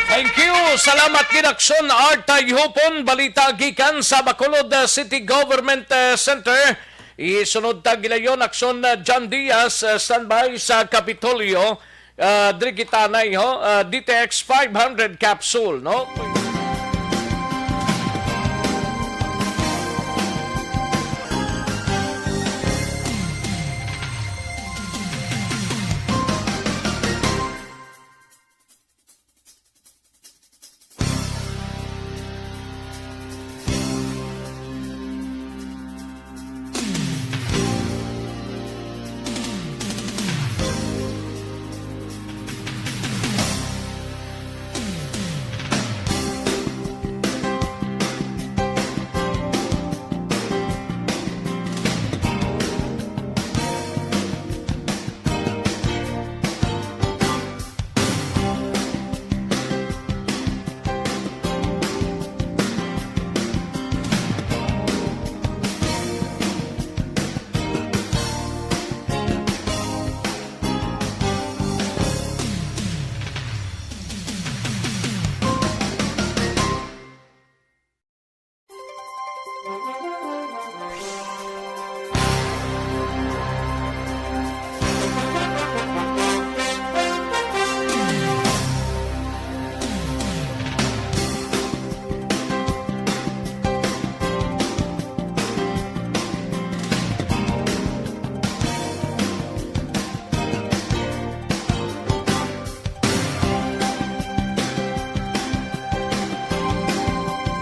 Thank you. Salamat gid, Aksyon Artay Hupon. Balita gikan sa Bacolod, uh, City Government, uh, Center. Isunod ta gilayon, Aksyon, uh, John Diaz, uh, standby sa Kapitolyo. Uh, diri kita anay, ho, uh, D T X five hundred capsule, no?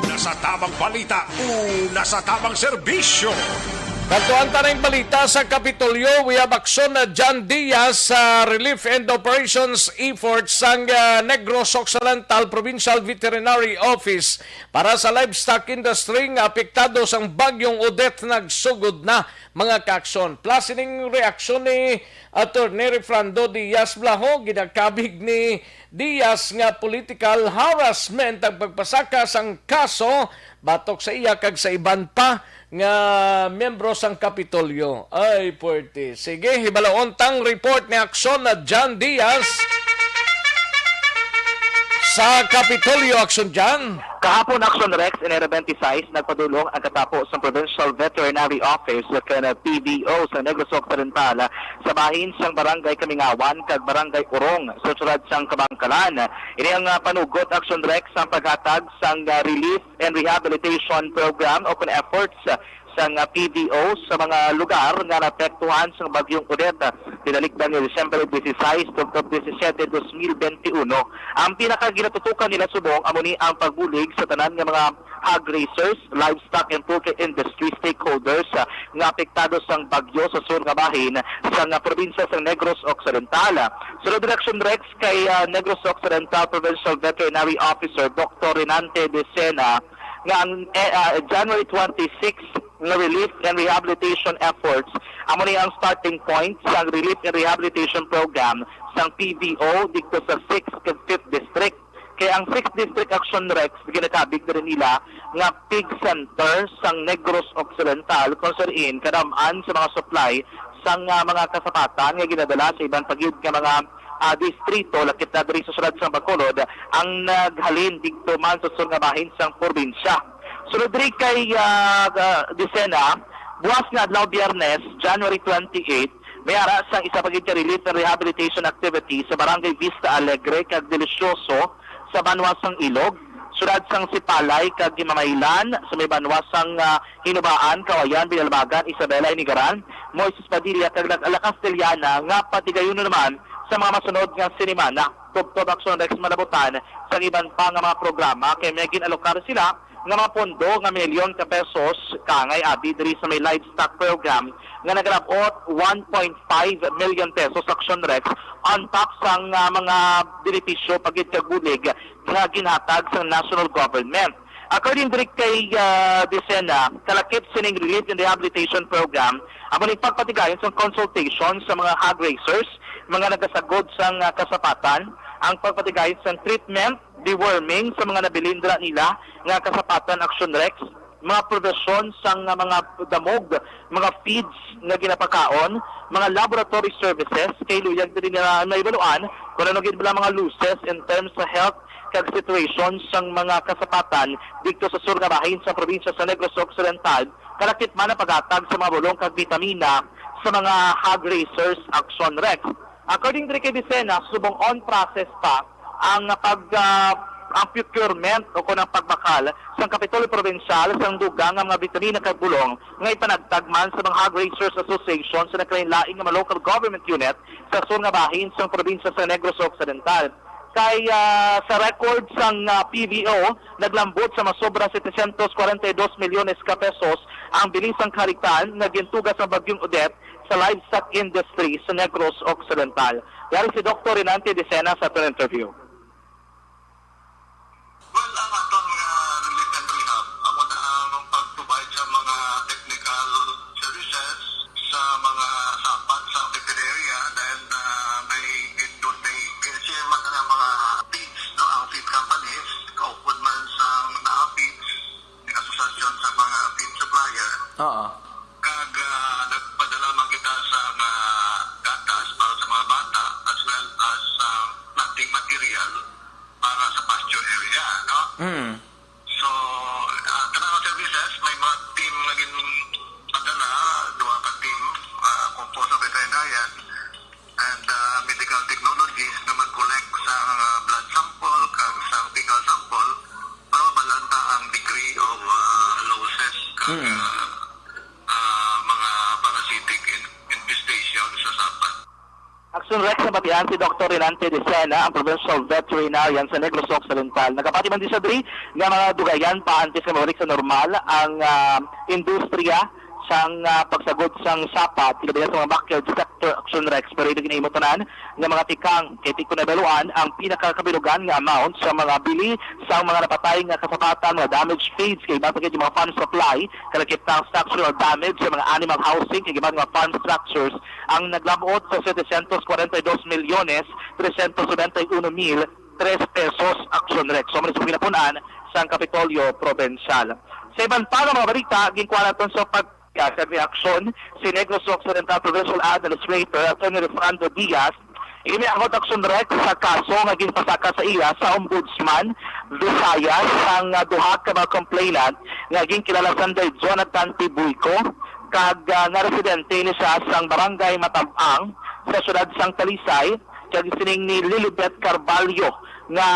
Una sa tamang balita, una sa tamang serbisyo. Kadto ang tanang balita sa Kapitolyo, we have aksyon na John Diaz sa relief and operations efforts sang, ah, Negros Occidental Provincial Veterinary Office para sa livestock industry nga apektado sang Bagyong Odette nagsugod na mga kaaksyon. Plus, ining reaksyon ni Attorney Refrando Diaz Blaho, ginakabig ni Diaz nga political harassment ang pagpasaka sang kaso batok sa iya kag sa iban pa nga miyembro sang Kapitolyo. Ay, puwerte. Sige, hibaloon tang report ni Aksyon na John Diaz sa Kapitolyo. Aksyon, John. Kahapon, Aksyon Rex, Enero twenty-six, nagpadulong ang katapo sang Provincial Veterinary Office o kan P V O sa Negros Occidental sa bahin sang Barangay Kamingawan kag Barangay Urong sa siyudad sang Kabankalan. Ini ang, ah, panugot, Aksyon Rex, sang paghatag sang, ah, relief and rehabilitation program o kon efforts, ah, sang, ah, P V O sa mga lugar nga naapektuhan sang Bagyong Odette, ah, pinalikdan ni Disyembre dieciséis tubtob disisyete, dos mil benti uno. Ang pinakaginatutukan nila subong amo ni ang pagbulig sa tanan nga mga hog raisers, livestock and poultry industry stakeholders, ah, nga apektado sang bagyo sa sur nga bahin sang, ah, probinsya sang Negros Occidental. Sunod, Aksyon Rex, kay, ah, Negros Occidental Provincial Veterinary Officer Doktor Renante Decena nga ang, eh, ah, January twenty-six nga Relief and Rehabilitation Efforts amo ni ang starting point sang Relief and Rehabilitation Program sang P V O didto sa sixth kag fifth District. Kay ang sixth District, Aksyon Rex, ginakabig diri nila nga pig center sang Negros Occidental, kung sa diin kadam-an sa mga supply sang, ah, mga kasapatan nga ginadala sa iban pa gid nga mga, ah, distrito, lakip na diri sa siyudad sang Bacolod, ang naghalin didto man sa sur nga bahin sang probinsya. Sunod diri kay, ah, ah, Decena, buwas nga adlaw, Biyernes, January twenty-eight, may ara sang isa pa gid ka relief and rehabilitation activity sa Barangay Vista Alegre kag Delicioso sa banwa sang Ilog, siyudad sang Sipalay kag Himamaylan, sa may banwa sang, ah, Hinubaan, Kawayan, Binalbagan, Isabela, Inigaran, Moises Padilla kag La, La Castellana nga patigayunon naman sa mga masunod nga sinimana. Tubtob, Aksyon Rex, manabutan sang iban pa nga mga programa kay may gin-alokar sila nga mga pondo nga milyon ka pesos kaangay abi diri sa may livestock program nga nagalab-ot one point five million pesos, Aksyon Rex, on top sang, ah, mga benepisyo pa gid kag bulig nga ginhatag sang national government. According diri kay, ah, Decena, kalakip sining Relief and Rehabilitation Program amo ning pagpatigayon sang consultation sa mga hog raisers, mga nagasagod sang, ah, kasapatan, ang pagpatigayon sang treatment, deworming sa mga nabilin dira nila nga kasapatan, Aksyon Rex, mga provision sang, ah, mga damog, mga feeds nga ginapakaon, mga laboratory services, kay luyag diri nila mahibaluan kung ano gid bala mga losses in terms sa health kag situation sang mga kasapatan didto sa sur nga bahin sa probinsya sa Negros Occidental, kalakip man ang paghatag sa mga bulong kag bitamina sa mga hog raisers, Aksyon Rex. According diri kay Decena, subong on process pa ang pag, ah, ang procurement o kon ang pagbakal sang Kapitolyo Probinsyal sang dugang nga mga bitamina kag bulong nga ipanagtag man sa mga Hog Raisers Association sa nagkalain-lain nga mga local government unit sa sur nga bahin sang probinsya sa Negros Occidental. Kay, ah, sa record sang, ah, P V O, naglambot sa masobra setecientos cuarenta y dos milyones ka pesos ang bili sang kahaligtan nga gintuga sang Bagyong Odette sa livestock industry sa Negros Occidental. Yari si Doktor Renante Decena sa aton interview. Well, ang aton nga relief and rehab, amo na ang pag-provide sa mga technical services sa mga sapat sa veterinary, dahil, ah, may gindon, may gin-share man ang mga feeds, no, ang feed companies, kaupod man sa mga feeds, may asosasyon sa mga feed supplier. Oo. Kag, ah, nagpadala man kita sa mga gatas para sa mga bata as well as, ah, planting material para sa pasture area, no? Mm. So, ah, kanang services, may mga team nga ginpadala, duha ka team, ah, composed of veterinarian and, ah, medical technologies nga mag-collect sa, ah, blood sample kag sa fecal sample para mabal-an ta ang degree of, ah, losses kag, Mm. ah, ah, mga parasitic in-, infestation sa sapat. Aksyon Rex, nabatian si Doktor Renante Decena, ang provincial veterinarian sa Negros Occidental. Nagapati man di siya diri nga mga dugayan pa antes nga mabalik sa normal ang, ah, industriya sang, ah, pagsagod sang sapat, ilabi na sa mga backyard sector, Action Rex, pero ito ginahimo tanan nga mga tikang, kay ti-, kung nabaluan ang pinakakabilugan nga amount sa mga bili sa mga napatay nga kasapatan, mga damaged feeds, kay iban pa gid yung mga farm supply, kalakip na ang structural damage sa mga animal housing, kay iban nga farm structures, ang naglabot sa setecientos kwarenta y dos milyones trescientos noventa y uno mil tres pesos, Action Rex. So, manis ang ginapunan sa Kapitolyo Provincial. Sa iban pa nga mga balita, ginkuha naton sa pag kag reaksyon si Negros Occidental Provincial Administrator Attorney Refrando Diaz, ini ang Action Rex sa kaso nga ginpasaka sa iya sa Ombudsman Visayas sang, ah, duha ka mga complainant nga ginkilala sanday Jonathan Tibuico kag, ah, nga residente ni siya sang Barangay Matabang sa siyudad sang Talisay, kag sining ni Lilibet Carbalho nga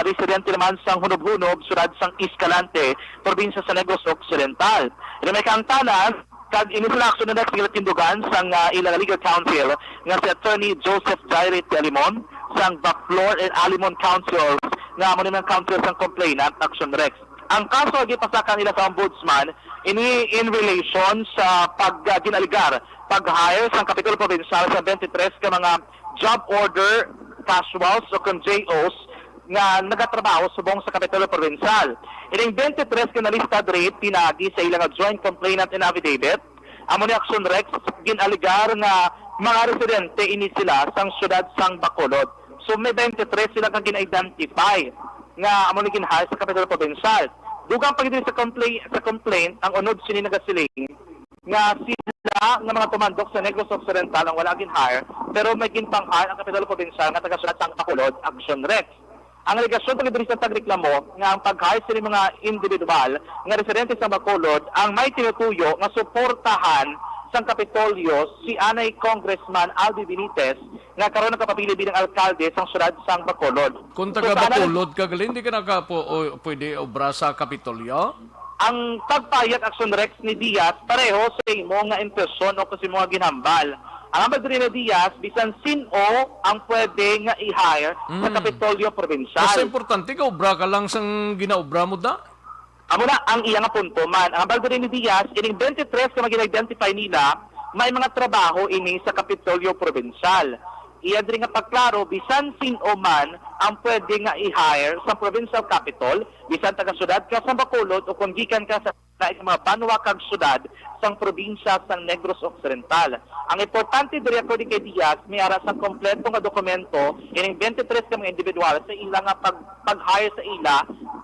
residente naman sang Hunob-Hunob, siyudad sang Escalante, probinsya sa Negros Occidental. Ini may kaangtanan, kag ini sila Action Rex ginatindugan sang, ah, ilang legal counsel nga si Attorney Joseph Jairite Alimon sang Baclor and Alimon Counsel, nga amo naman counsel sang complainant, Action Rex. Ang kaso nga gipasaka nila sa Ombudsman ini in relation sa pag, ah, ginaligar pag-hire sang Kapitolyo Provincial sa twenty-three ka mga job order casuals o kon J Os nga nagatrabaho subong sa Kapitolyo Provincial. Ining twenty-three ka nalista diri pinagi sa ila nga joint complainant and affidavit. Amo ni Action Rex, gin-alegar nga mga residente ini sila sang siyudad sang Bacolod. So may twenty-three sila nga gin-identify nga amo ni gin-hire sa Kapitolyo Provincial. Dugang pa gid sa complaint, sa complaint, ang unod sini nagasiling nga sila nga mga tumandok sa Negros Occidental ang wala gin-hire, pero may ginpang-hire ang Kapitolyo Provincial nga taga-siyudad sang Bacolod, Action Rex. Ang alegasyon pa gid diri sa tagreklamo nga ang pag-hire sini mga individual nga residente sa Bacolod ang may tinutuyo nga suportahan sang Kapitolyo si anay Congressman Albi Benitez nga karon nagapapili bilang alkalde sang siyudad sang Bacolod. Kung So, taga sa anay Bacolod ka, gali, hindi ka nakapo-, o, pwede obra sa Kapitolyo? Ang pagpayag, Action Rex, ni Diaz pareho sa imo nga impresyon o sa imo nga ginhambal. Ang hambal diri ni Diaz, bisan sin-o ang pwede nga i-hire sa Mm. Kapitolyo Provincial. Mas importante ka, obra ka lang sang ginaobra mo da? Amo na ang iya nga punto man. Ang hambal diri ni Diaz, ining twenty-three ka mga gina-identify nila, may mga trabaho ini sa Kapitolyo Provincial. Iya diri nga pagklaro, bisan sin-o man ang pwede nga i-hire sa provincial capitol, bisan taga-siyudad ka sa Bacolod o kung gikan ka sa lain nga mga banwa kag siyudad sang probinsya sang Negros Occidental. Ang importante diri, according kay Diaz, may ara sang kompleto nga dokumento ining twenty-three ka mga individual sa ila nga pag, pag-hire sa ila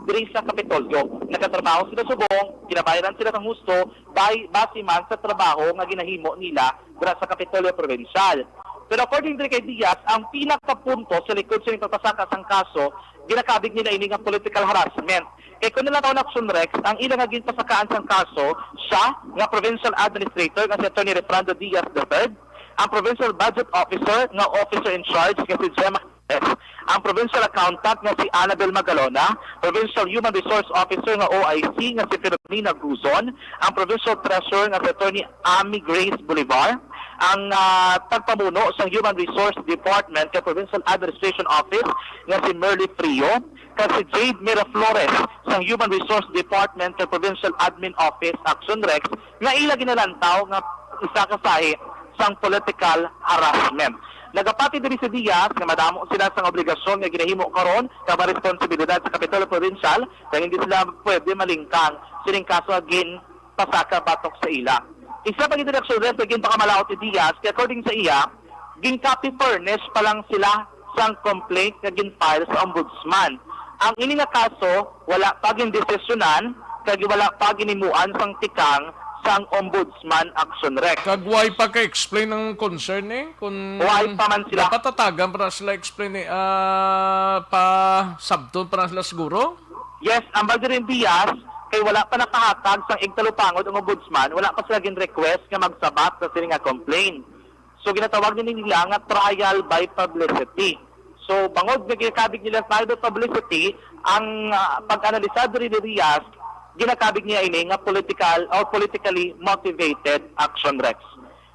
diri sa Kapitolyo. Nagatrabaho sila subong, ginabayaran sila sang husto, bay, base man sa trabaho nga ginahimo nila dira sa Kapitolyo Provincial. Pero according diri kay Diaz, ang pinakapunto sa likod sa pagpasaka sang kaso, ginakabig nila ini nga political harassment. Kay kung nalantaw na, Action Rex, ang ila nga ginpasakaan sang kaso, siya nga provincial administrator nga si Attorney Refrando Diaz the third, ang provincial budget officer nga officer in charge nga si Gemma Perez, ang provincial accountant nga si Annabel Magalona, provincial human resource officer nga O I C nga si Filomena Guzon, ang provincial treasurer nga si Attorney Amy Grace Bolivar, ang, ah, tagpamuno sang Human Resource Department kay Provincial Administration Office nga si Merly Frio, kag si Jade Miraflores sang Human Resource Department kay Provincial Admin Office, Action Rex, nga ila ginalantaw nga isa ka sahi sang political harassment. Nagapati diri si Diaz nga madamo sila sang obligasyon nga ginahimo karon kag mga responsibilidad sa Kapitolyo Provincial, kag hindi sila pwede malingkang sining kaso nga ginpasaka batok sa ila. Isa pa gid nga Action Rex nga ginpakamalaut ni Diaz, kay according sa iya, gin-copy furnish pa lang sila sang complaint nga gin-file sa Ombudsman. Ang ini nga kaso wala pa gindesisyonan kag wala pa ginhimuan sang tikang sang Ombudsman, Action Rex. Kag wala pa ka-explain ang concern, eh? Kung Wala pa man sila. Dapat tatagan pa na sila explain, eh. Ah, pa sabton pa na sila siguro? Yes, ang Baldirin Diaz, kay wala pa nakahatag sang igtalupangod ang Ombudsman, wala pa sila gin-request nga magsabat sa sini nga complaint. So, ginatawag ni nila nga trial by publicity. So, bangod nga ginakabig nila trial by publicity, ang, ah, pag-analisar diri ni Diaz, ginakabig niya ini nga political or politically motivated, Action Rex.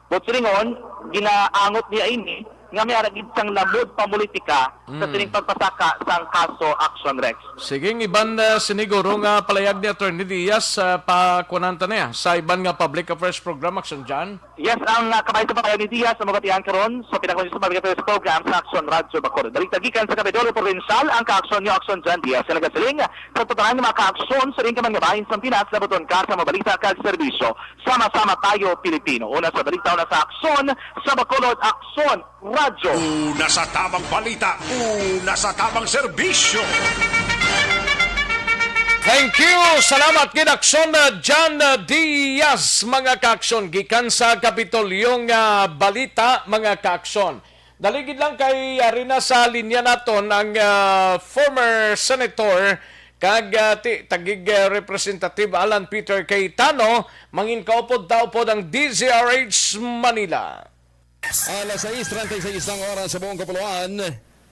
But silingon, ginaangot niya ini nga may aragid sang lamod pamulitika sa Mm. sining pagpasaka sang kaso, Action Rex. Sige, ang iban, ah, siniguro nga palayag ni Attorney Diaz, ah, pakunan ta niya sa iban nga public affairs program, Action John. Yes, ang, ah, kabahin sa palayag ni Diaz sa magatian karon sa pinakon sa public affairs program sa Action Radyo Bacolod. Balita gikan sa Kapitolyo Provincial, ang ka-action niyo, Action John Diaz, nga nagasiling, sa totalan nga mga ka-aksyon sa rin ka man nga bahin sa Pinas, labuton ka sa mga balita kag serbisyo. Sama-sama tayo, Pilipino. Una sa balita, una sa aksyon, sa Bacolod, Aksyon, Radyo. Una sa tamang balita, una sa tamang serbisyo. Thank you. Salamat gid, Aksyon, uh, John, uh, Diaz, mga kaaksyon, gikan sa Kapitolyo nga balita, mga kaaksyon. Dali gid lang kay ari na sa linya naton ang, uh, former senator kag, uh, ti-, tagig, uh, Representative Alan Peter Cayetano, mangin kaupod ta upod ang D Z R H Manila. Alas sais treinta y seis ang oras sa buong kapuluan.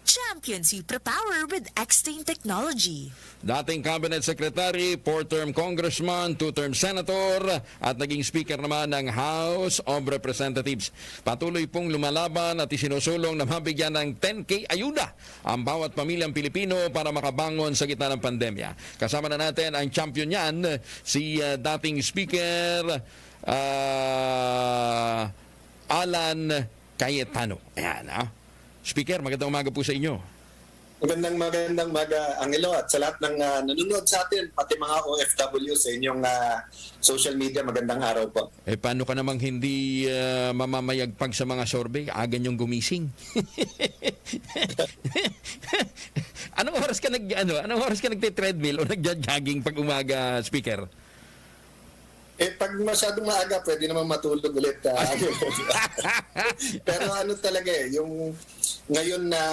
Champion Super Power with X-Tane Technology. Dating Cabinet Secretary, four-term Congressman, two-term Senator, at naging Speaker naman ng House of Representatives. Patuloy pong lumalaban at isinusulong na mabigyan ng ten K ayuda ang bawat pamilyang Pilipino para makabangon sa gitna ng pandemya. Kasama na natin ang champion niyan, si, ah, dating Speaker, ah, Alan Cayetano. Ayan, ah. Speaker, magandang umaga po sa inyo. Magandang, magandang umaga, Angelo, at sa lahat ng, ah, nanonood sa atin, pati mga O F W sa inyong, ah, social media, magandang araw po. Eh, paano ka namang hindi, ah, mamamayagpag sa mga survey? Aga niyong gumising. Anong oras ka nag-, ano, anong oras ka nagte-treadmill o nagja-jogging pag umaga, Speaker? Eh, pag masyadong maaga, pwede naman matulog ulit, ah. Pero ano talaga eh, yung ngayon na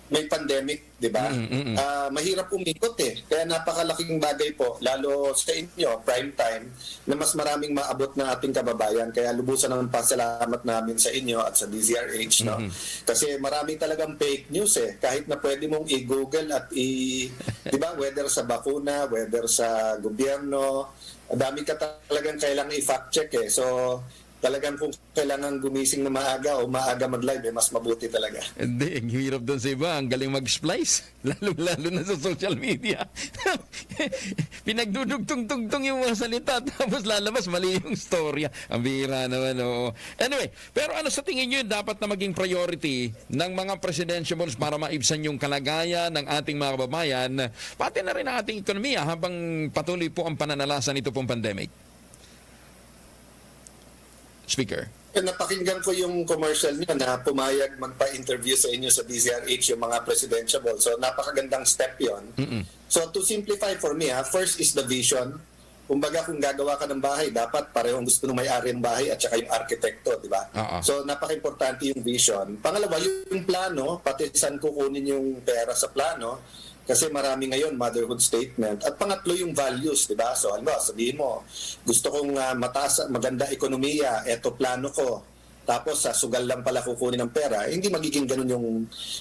may pandemic, di ba? Mm, mm, mm. Ah, mahirap umikot eh. Kaya napakalaking bagay po, lalo sa inyo, prime time, na mas maraming maabot ng ating kababayan. Kaya lubusan ang pasalamat namin sa inyo at sa D Z R H, no? Mm-hmm. Kasi marami talagang fake news eh. Kahit na pwede mong i-Google at i-, di ba, whether sa bakuna, whether sa gobyerno, dami ka talagang kailangan i-fact check eh. So, talagang kung kailangan gumising na maaga o maaga mag-live, eh, mas mabuti talaga. Hindi, ang hirap doon sa iba. Ang galing mag-splice. Lalo-lalo na sa social media. Pinagdudugtong-tugtong yung mga salita, tapos lalabas, mali yung storya. Ang bihira naman, oo. Anyway, pero ano sa tingin nyo yung dapat na maging priority ng mga presidentiables para maibsan yung kalagayan ng ating mga kababayan, pati na rin ang ating ekonomiya habang patuloy po ang pananalasa nito pong pandemic? Speaker. Eh, napakinggan ko yung commercial niyo na pumayag magpa-interview sa inyo sa D Z R H yung mga presidentiable. So, napakagandang step yon. Mm-mm. So, to simplify for me, ha, first is the vision. Kumbaga, kung gagawa ka ng bahay, dapat pareho ang gusto ng may-ari ng bahay at saka yung arkitekto, di ba? Oo. So, napaka-importante yung vision. Pangalawa, yung plano, pati saan kukunin yung pera sa plano. Kasi marami ngayon, motherhood statement. At pangatlo, yung values, di ba? So, halimbawa, sabihin mo, "Gusto kong, ah, mataas, maganda ekonomiya, eto plano ko." Tapos, sa sugal lang pala kukunin ang pera, eh, hindi magiging ganun yung,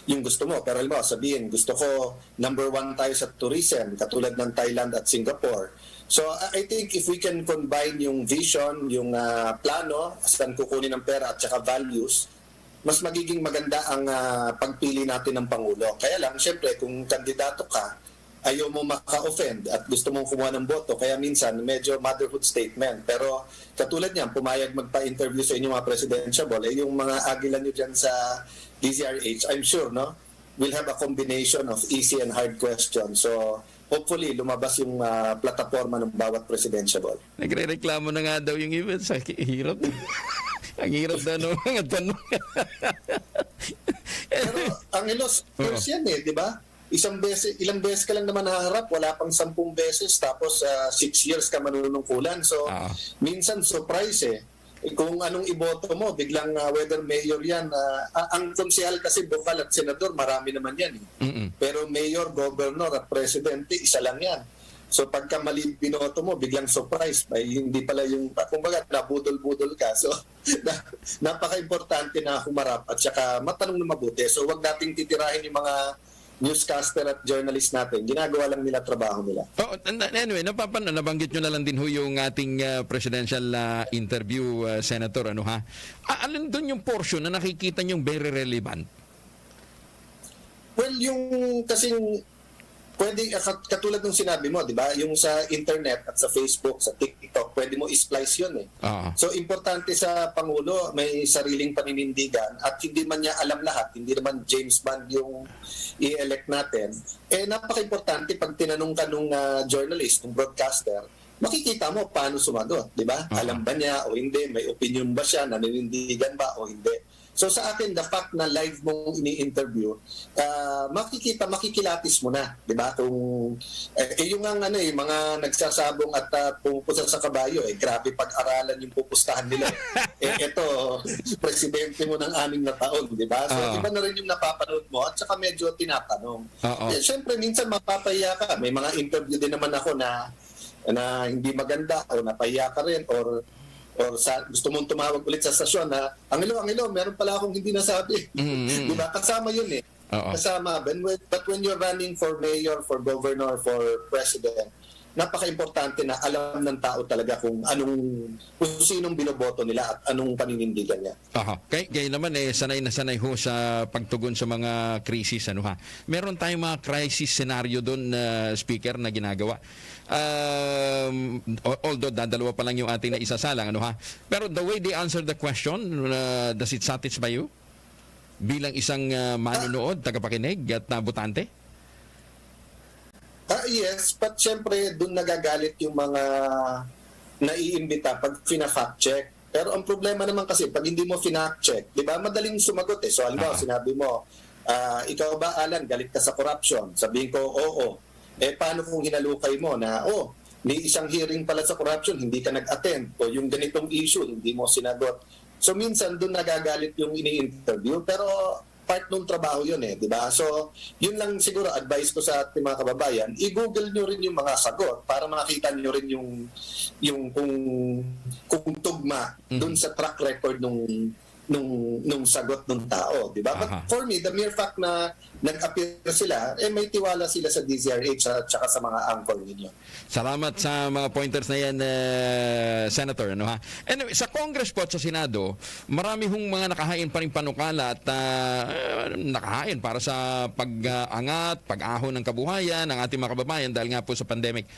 yung gusto mo. Pero halimbawa, sabihin, "Gusto ko number one tayo sa tourism, katulad ng Thailand at Singapore." So, I, I think if we can combine yung vision, yung, ah, plano, saan kukunin ang pera, at saka values, mas magiging maganda ang, ah, pagpili natin ng Pangulo. Kaya lang, siyempre, kung kandidato ka, ayaw mo maka-offend at gusto mong kumuha ng boto. Kaya minsan, medyo motherhood statement. Pero katulad niyan, pumayag magpa-interview sa inyong mga presidentiable, eh, yung mga agila nyo dyan sa D Z R H, I'm sure, no, we'll have a combination of easy and hard questions. So, hopefully, lumabas yung, ah, plataforma ng bawat presidentiable. Nagre-reklamo na nga daw yung iba sa ki-, hirap. Ang hirap daw ng mga tanong. Pero, Angelos, Oo. First yan eh, di ba? Isang beses, ilang beses ka lang naman haharap, wala pang sampung beses, tapos, ah, six years ka manunungkulan. So, Ah. minsan surprise eh. Eh, kung anong iboto mo, biglang, ah, whether mayor yan, ah, a-, ang konsehal kasi, bukal at senador, marami naman yan eh. Mm-mm. Pero mayor, governor at presidente, isa lang yan. So, pagka mali binoto mo, biglang surprise, ay hindi pala yung, kumbaga, nabudol-budol ka. So, na-, napaka-importante na humarap at saka matanong na mabuti. So, wag nating titirahin yung mga newscaster at journalist natin, ginagawa lang nila trabaho nila. Oh, and, and anyway, napapan nabanggit nyo na lang din ho yung ating ah, presidential ah, interview, ah, Senator, ano ha? Ah, alin doon yung portion na nakikita nyo very relevant? Well, yung kasing pwede ah, kat- katulad ng sinabi mo, 'di ba? Yung sa internet at sa Facebook, sa TikTok, pwede mo i-splice 'yun eh. Ah, So importante sa pangulo may sariling paninindigan at hindi man niya alam lahat, hindi naman James Bond yung i-elect natin. Eh napaka-importante pag tinanong ka nung ah, journalist, nung broadcaster, makikita mo paano sumagot, 'di ba? Ah. Alam ba niya o hindi, may opinion ba siya, naninindigan ba o hindi. So sa akin, the fact na live mong ini-interview, ah, makikita, makikilatis mo na, 'di ba? Kung eh, eh, yung ang ano eh, mga nagsasabong at ah, pumupusta sa kabayo, eh, grabe pag-aralan yung pupustahan nila. Eh, ito, presidente mo ng anim na taon, 'di ba? So Ah. iba na rin yung napapanood mo at saka medyo tinatanong. Oo. Eh, syempre minsan mapapahiya ka. May mga interview din naman ako na na hindi maganda o napahiya ka rin or or sa gusto mong tumawag ulit sa stasyon na, "Angelo, Angelo, meron pala akong hindi nasabi." Mm, mm. Di ba? Kasama yun eh. Oo. Kasama. But when, but when you're running for mayor, for governor, for president, napaka-importante na alam ng tao talaga kung anong, kung sinong binoboto nila at anong paninindigan niya. Aha. Kay, kay naman eh, sanay na sanay ho sa pagtugon sa mga krisis, ano ha. Meron tayong mga crisis scenario doon, ah, Speaker, na ginagawa. Um, al- although dadalawa pa lang yung ating naisasalang, ano ha. Pero the way they answer the question, uh, does it satisfy you? Bilang isang uh, manunood, tagapakinig at uh, botante? Ah, yes, but syempre, doon nagagalit yung mga naiimbita pag fina-fact check. Pero ang problema naman kasi, pag hindi mo fina-fact check, di ba, madaling sumagot eh. So, halimbawa, Ah. sinabi mo, ah, ikaw ba, Alan, galit ka sa corruption? Sabihin ko, oo. Eh, paano kung hinalukay mo na, oh, may isang hearing pala sa corruption, hindi ka nag-attend, o yung ganitong issue, hindi mo sinagot. So, minsan doon nagagalit yung ini-interview, pero part ng trabaho yun eh, di ba? So, yun lang siguro advice ko sa ating mga kababayan, i-google nyo rin yung mga sagot para makita nyo rin yung yung kung kung tugma Mhm. doon sa track record nung nung nung sagot ng tao, di ba? But Aha. for me, the mere fact na nag-appear sila, eh may tiwala sila sa D Z R H at saka sa mga anchor ninyo. Salamat sa mga pointers na yan, eh, Senator. Ano, ha? Anyway, sa Congress po at sa Senado, marami hong mga nakahain pa rin panukala at ah, nakahain para sa pag-angat, pag-ahon ng kabuhayan ng ating mga kababayan dahil nga po sa pandemic.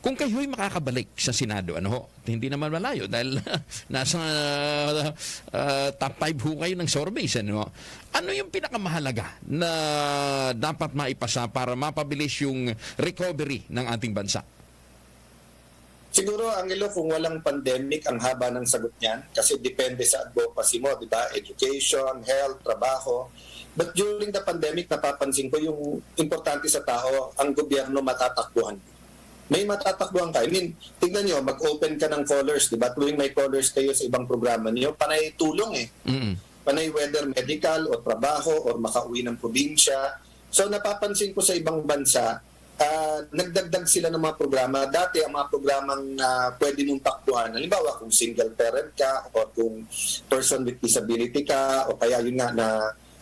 Kung kayo'y makakabalik sa Senado, ano ho? Hindi naman malayo dahil nasa ah, top five ho kayo ng surveys. Ano? Ano yung pinakamahalaga na dapat maipasa para mapabilis yung recovery ng ating bansa? Siguro, Angelo, kung walang pandemic, ang haba ng sagot niyan kasi depende sa advocacy mo, di ba? Education, health, trabaho. But during the pandemic, napapansin ko yung importante sa tao, ang gobyerno matatakbuhan. May matatakbuhan ka. I mean, tingnan nyo, mag-open ka ng callers, di ba? Tuwing may callers kayo sa ibang programa niyo, panay tulong eh. Mm. Panay whether medical o trabaho or makauwi ng probinsya. So napapansin ko sa ibang bansa, ah, nagdagdag sila ng mga programa. Dati ang mga programang ah, pwede mong takbuhan, halimbawa kung single parent ka or kung person with disability ka o kaya yun nga na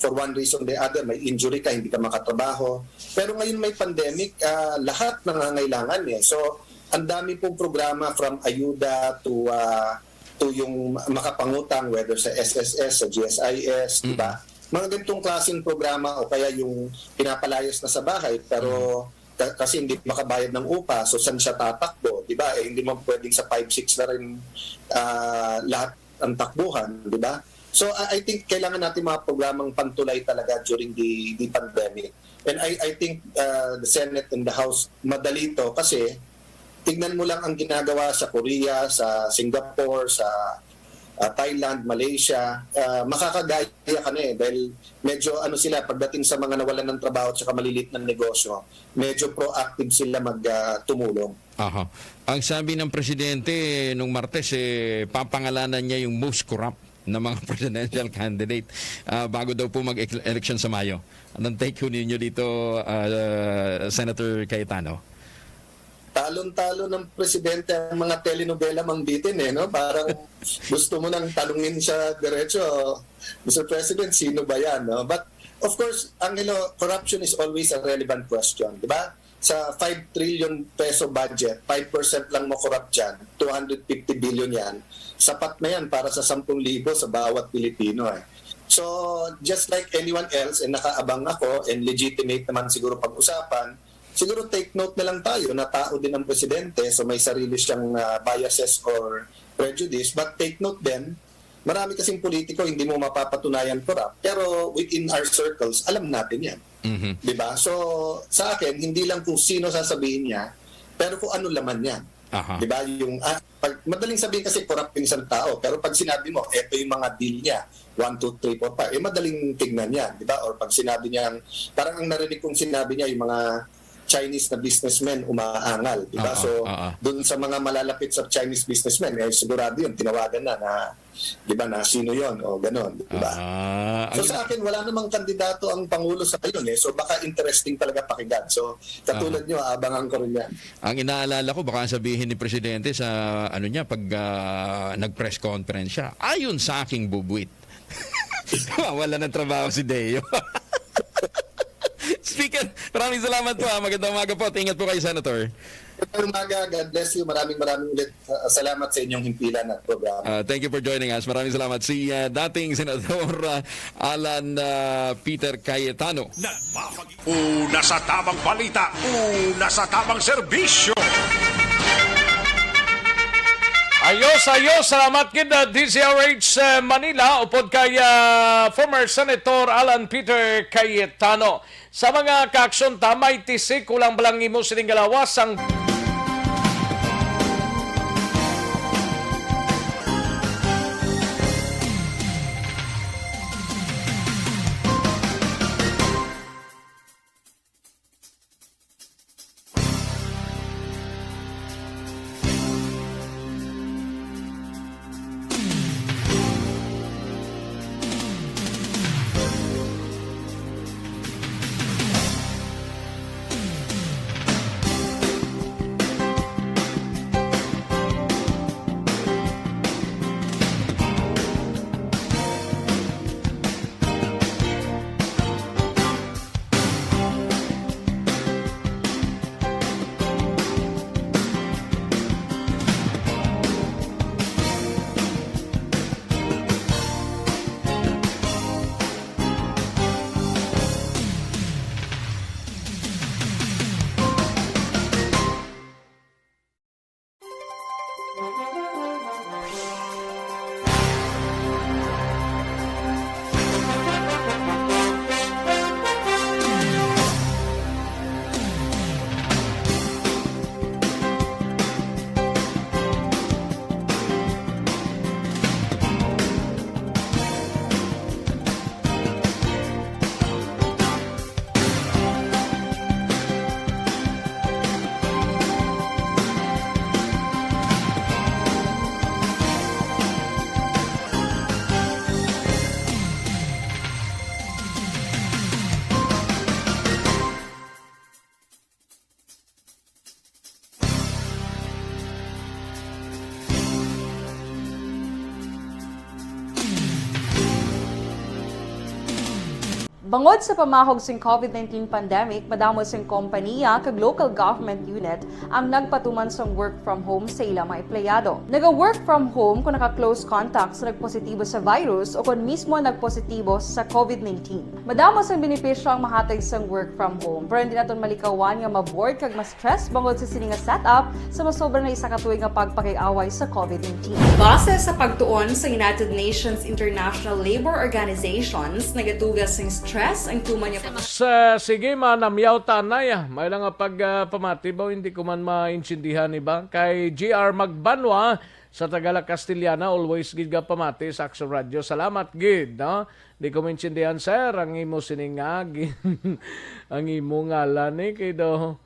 for one reason or the other may injury ka, hindi ka makatrabaho. Pero ngayon may pandemic, ah, lahat nangangailangan eh. So ang dami pong programa from ayuda to ah, to yung makapangutang whether sa S S S, sa G S I S, di ba? Mga ganitong klaseng programa o kaya yung pinapalayas na sa bahay pero ka- kasi hindi makabayad ng upa, so saan siya tatakbo, di ba? Eh, hindi mo pwedeng sa five six na rin ah, lahat ang takbuhan, di ba? So I, I think kailangan natin mga programang pantulay talaga during the, the pandemic. And I, I think uh, the Senate and the House madali to kasi tignan mo lang ang ginagawa sa Korea, sa Singapore, sa uh, Thailand, Malaysia. Uh, makakagaya ka na eh dahil medyo ano sila pagdating sa mga nawalan ng trabaho at saka maliliit na negosyo, medyo proactive sila mag uh, tumulong. Aha. Ang sabi ng presidente nung Martes, eh, papangalanan niya yung most corrupt na mga presidential candidate ah, bago daw po mag-election sa Mayo. Anong take ho ninyo dito, ah, Senator Cayetano? Talon-talon ng presidente ang mga telenovela, Mang Bitin, eh, no? Parang gusto mo nang tanungin siya diretso, Mister President, sino ba yan? No? But Of course, Angelo, corruption is always a relevant question, di ba? Sa five trillion peso budget, five percent lang mo corrupt dyan, two hundred fifty billion yan, sapat na yan para sa sampung libo sa bawat Pilipino eh. So, just like anyone else, eh, nakaabang ako and legitimate naman siguro pag-usapan, siguro take note na lang tayo na tao din ang presidente, so may sarili siyang ah, biases or prejudice, but take note din, marami kasing politiko hindi mo mapapatunayan corrupt, pero within our circles, alam natin yan. Mhm. Di ba? So, sa akin, hindi lang kung sino sasabihin niya, pero kung ano laman niya. Aha. Di ba? Yung, ah, pag, madaling sabihin kasi corrupt yung isang tao, pero pag sinabi mo, eto yung mga deal niya, one, two, three, four, five, eh, madaling tignan yan, di ba? Or pag sinabi niya, parang ang narinig kong sinabi niya, yung mga Chinese na businessmen umaangal, di ba? Oo, So, oo. dun sa mga malalapit sa Chinese businessmen, eh, sigurado yun, tinawagan na na, di ba, na sino yon o ganon, di ba? Ah, So, ang sa akin, wala namang kandidato ang Pangulo sa ngayon eh. So, baka interesting talaga pakinggan. So, katulad Aha. nyo, abangan ko rin yan. Ang inaalala ko, baka sabihin ni Presidente sa, ano niya, pag ah, nag-press conference siya, ayon sa aking bubwit, wala ng trabaho si Deo. Speaker, maraming salamat po. Ha. Magandang umaga po. Ingat po kayo, Senator. Magandang umaga. God bless you. Maraming, maraming ulit uh, salamat sa inyong himpilan at programa. Uh, thank you for joining us. Maraming salamat. Si uh, dating Senador uh, Alan uh, Peter Cayetano. Nagpapag- Una sa tamang balita, una sa tamang serbisyo. Ayos, ayos. Salamat gid, uh, D Z R H uh, Manila, upod kay uh, former Senator Alan Peter Cayetano. Sa mga kaaksyon ta, may tisik kulang balang imo sining galawas ang Bangod sa pamahog sing COVID nineteen pandemic, madamo sing kompaniya kag local government unit ang nagpatuman sang work from home sa ila mga empleyado. Naga-work from home kon naka-close contact sa nagpositibo sa virus o kon mismo nagpositibo sa COVID nineteen. Madamo sang benepisyo ang mahatag sang work from home, pero hindi naton malikawan nga ma-bored kag ma-stress bangod sa sini nga setup sa masobra na isa ka tuig nga pagpakig-away sa COVID nineteen. Base sa pagtuon sa United Nations International Labour Organizations, nagatuga sing stress ang tuman nga Sa sige, manamyaw ta anay, ah. May lang nga pag ah, pamati ba, hindi ko man maintindihan ni ba? Kay G R Magbanwa sa Tagala Castellana, always gid ka pamati sa Action Radio. Salamat gid, no? Di ko maintindihan, sir, ang imo sining agi. Ang imo ngalan ni kay do.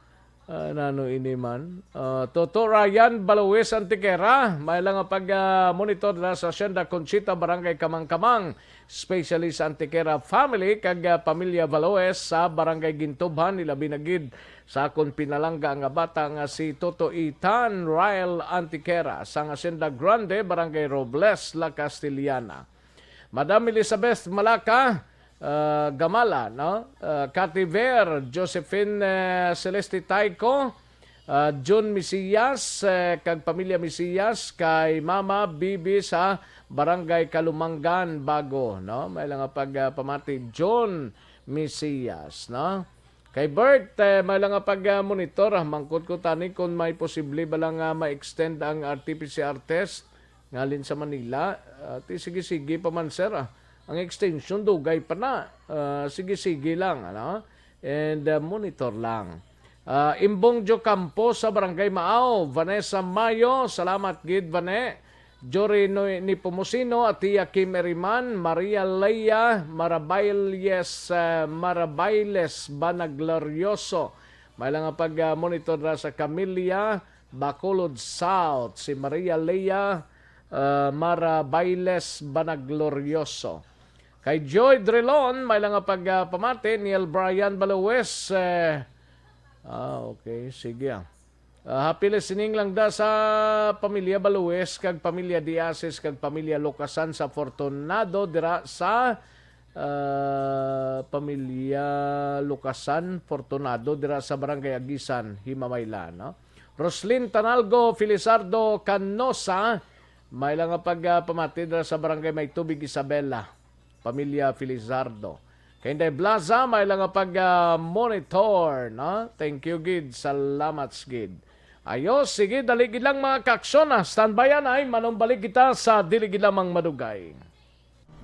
Ah, nano ini man? Ah, Toto Ryan Baluwis Antiquera, may lang nga pag ah, monitor na sa Hacienda Conchita, Barangay Kamangkamang, especially sa Antiquera family kag ah, pamilya Baluwis sa Barangay Gintubhan, ilabi na gid sa akon pinalangga nga bata nga si Toto Ethan Ryle Antiquera sa Hacienda Grande, Barangay Robles, La Castellana. Madam Elizabeth Malaka, ah, Gamala, no? Ah, Cathy Ver, Josephine, eh, Celeste Taico, ah, Jun Mesias, eh, kag pamilya Mesias, kay Mama Bibi sa Barangay Kalumangan, Bago, no? May lang nga pag, ah, pamati, Jun Mesias, no? Kay Bert, eh, may lang nga pag, ah, monitor, ah, mangkot ko tani kung may posible ba lang nga ma-extend ang R T P C R test ngalin sa Manila. Ah, ti sige-sige pa man, sir, ah. Ang extension dugay pa na. Ah, sige-sige lang, ano? And, ah, monitor lang. Ah, Imbong Jo Campo sa Barangay Maaw, Vanessa Mayo, salamat gid, Vane. Jory No-, Nepomuceno, Atia Kim Eriman, Maria Leia Marabailes, ah, Marabailes Banaglorioso. May lang nga pag, ah, monitor na sa Camilla, Bacolod South, si Maria Leia, ah, Marabailes Banaglorioso. Kay Joy Drilon, may lang nga pag, ah, pamati, Neil Brian Baluwes, eh, ah, okay, sige, ah. Ah, happy listening lang da sa pamilya Baluwes kag pamilya Diasis kag pamilya Lucasan sa Fortunado dira sa, ah, pamilya Lucasan Fortunado dira sa Barangay Agisan, Himamaylan, no? Roslyn Tanalgo Felizardo Canosa, may lang nga pag, ah, pamati dira sa Barangay May Tubig, Isabela, pamilya Felizardo. Kay Inday Blaza, may lang nga pag, ah, monitor, no? Thank you gid, salamat gid. Ayos, sige, dali gid lang, mga kaaksyon, ah. Standby anay, manumbalik kita sa dili gid lamang madugay.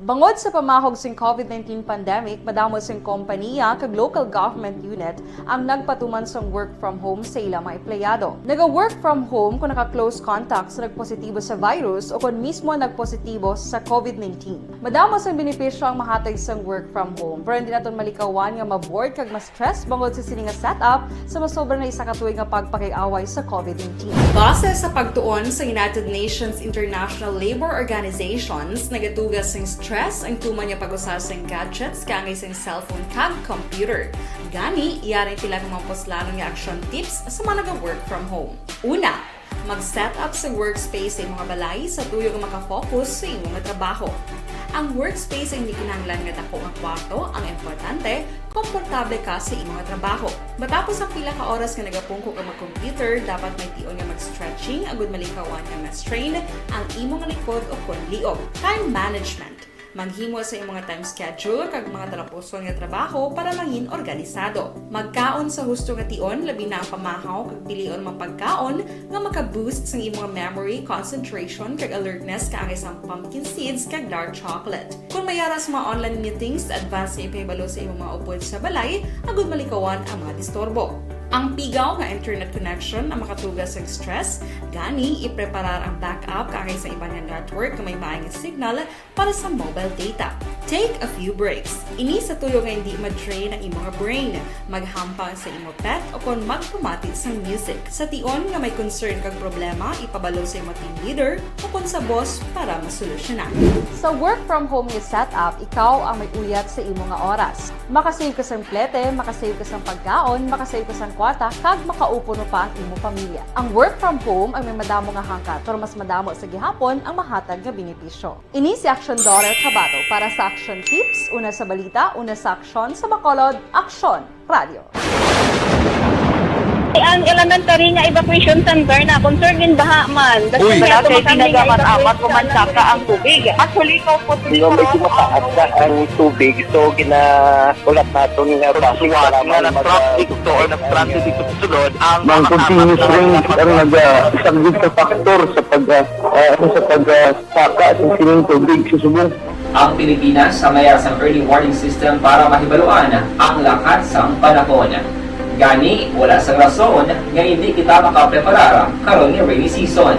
Bangod sa pamahog sing COVID nineteen pandemic, madamo sing kompaniya kag local government unit ang nagpatuman sang work from home sa ila mga empleyado. Naga-work from home kung naka-close contact sa nagpositibo sa virus o kon mismo nagpositibo sa COVID nineteen. Madamo sang benepisyo ang mahatag sang work from home, pero hindi naton malikawan nga ma-bored kag ma-stress bangod sa sini nga setup sa masobra na isa ka tuig nga pagpakig-away sa COVID nineteen. Base sa pagtuon sa United Nations International Labor Organizations, nagatuga sing stress ang tuman nga pag-usa sing gadgets kaangay sing cellphone kag computer. Gani, yari ang pila ka mga puslanon nga action tips sa mga naga-work from home. Una, mag-set up sa workspace sa imong balay sa tuyo nga makafocus sa imong trabaho. Ang workspace ay hindi kinahanglan nga dako nga kwarto, ang importante, komportable ka sa imong trabaho. Matapos ang pila ka oras nga nagapungko ka mag-computer, dapat may tion nga mag-stretching agud malikawan nga ma-strain ang imong likod o kon liog. Time management. Maghimo sa imong time schedule kag mga talapuson nga trabaho para mangin organisado. Magkaon sa husto nga tion, labi na ang pamahaw kag pilion mga pagkaon nga maka-boost sang imong memory, concentration, kag alertness kaangay sang pumpkin seeds kag dark chocolate. Kung may ara sa mga online meetings, advance nga ipahibalo sa imong mga upod sa balay agud malikawan ang mga disturbo. Ang pigaw nga internet connection ang makatuga sang stress, gani ipreparar ang backup kaangay sa iban nga network nga may maay nga signal para sa mobile data. Take a few breaks. Ini sa tuyo nga hindi ma-drain ang imong brain. Maghampang sa imo pet o kon magpamati sang music. Sa tion nga may concern kag problema, ipabalo sa imo team leader o kon sa boss para masolusyonan. Sa work from home nga setup, ikaw ang may uyat sa imo nga oras. Makasave ka sang plete, makasave ka sang pagkaon, makasave ka sang kwarta, kag makaupod pa ang imo pamilya. Ang work from home ang may madamo nga hangkat, pero mas madamo sa gihapon ang mahatag nga benepisyo. Ini si Action Daughter Kabato para sa Action Tips, una sa balita, una sa aksyon, sa Bacolod, Aksyon Radio. Ang elementary nga evacuation center na concerned din baha man. Uy, wala kay tinaga man amat ko man saka ang tubig. Actually, ko po. Di ba may tumataas na ang tubig, so ginaulat naton nga traffic nga nag-traffic to or nag-transit dito sa sulod ang mga continuous rain ang nag-, ah, isang good factor sa pag, ah, ah, sa pag, ah, saka sa sining tubig sa subong. Ang Pilipinas sa mayar sang early warning system para mahibaluan ang lakat sang panahon. Gani, wala sang rason nga hindi kita makapreparar karon nga rainy season.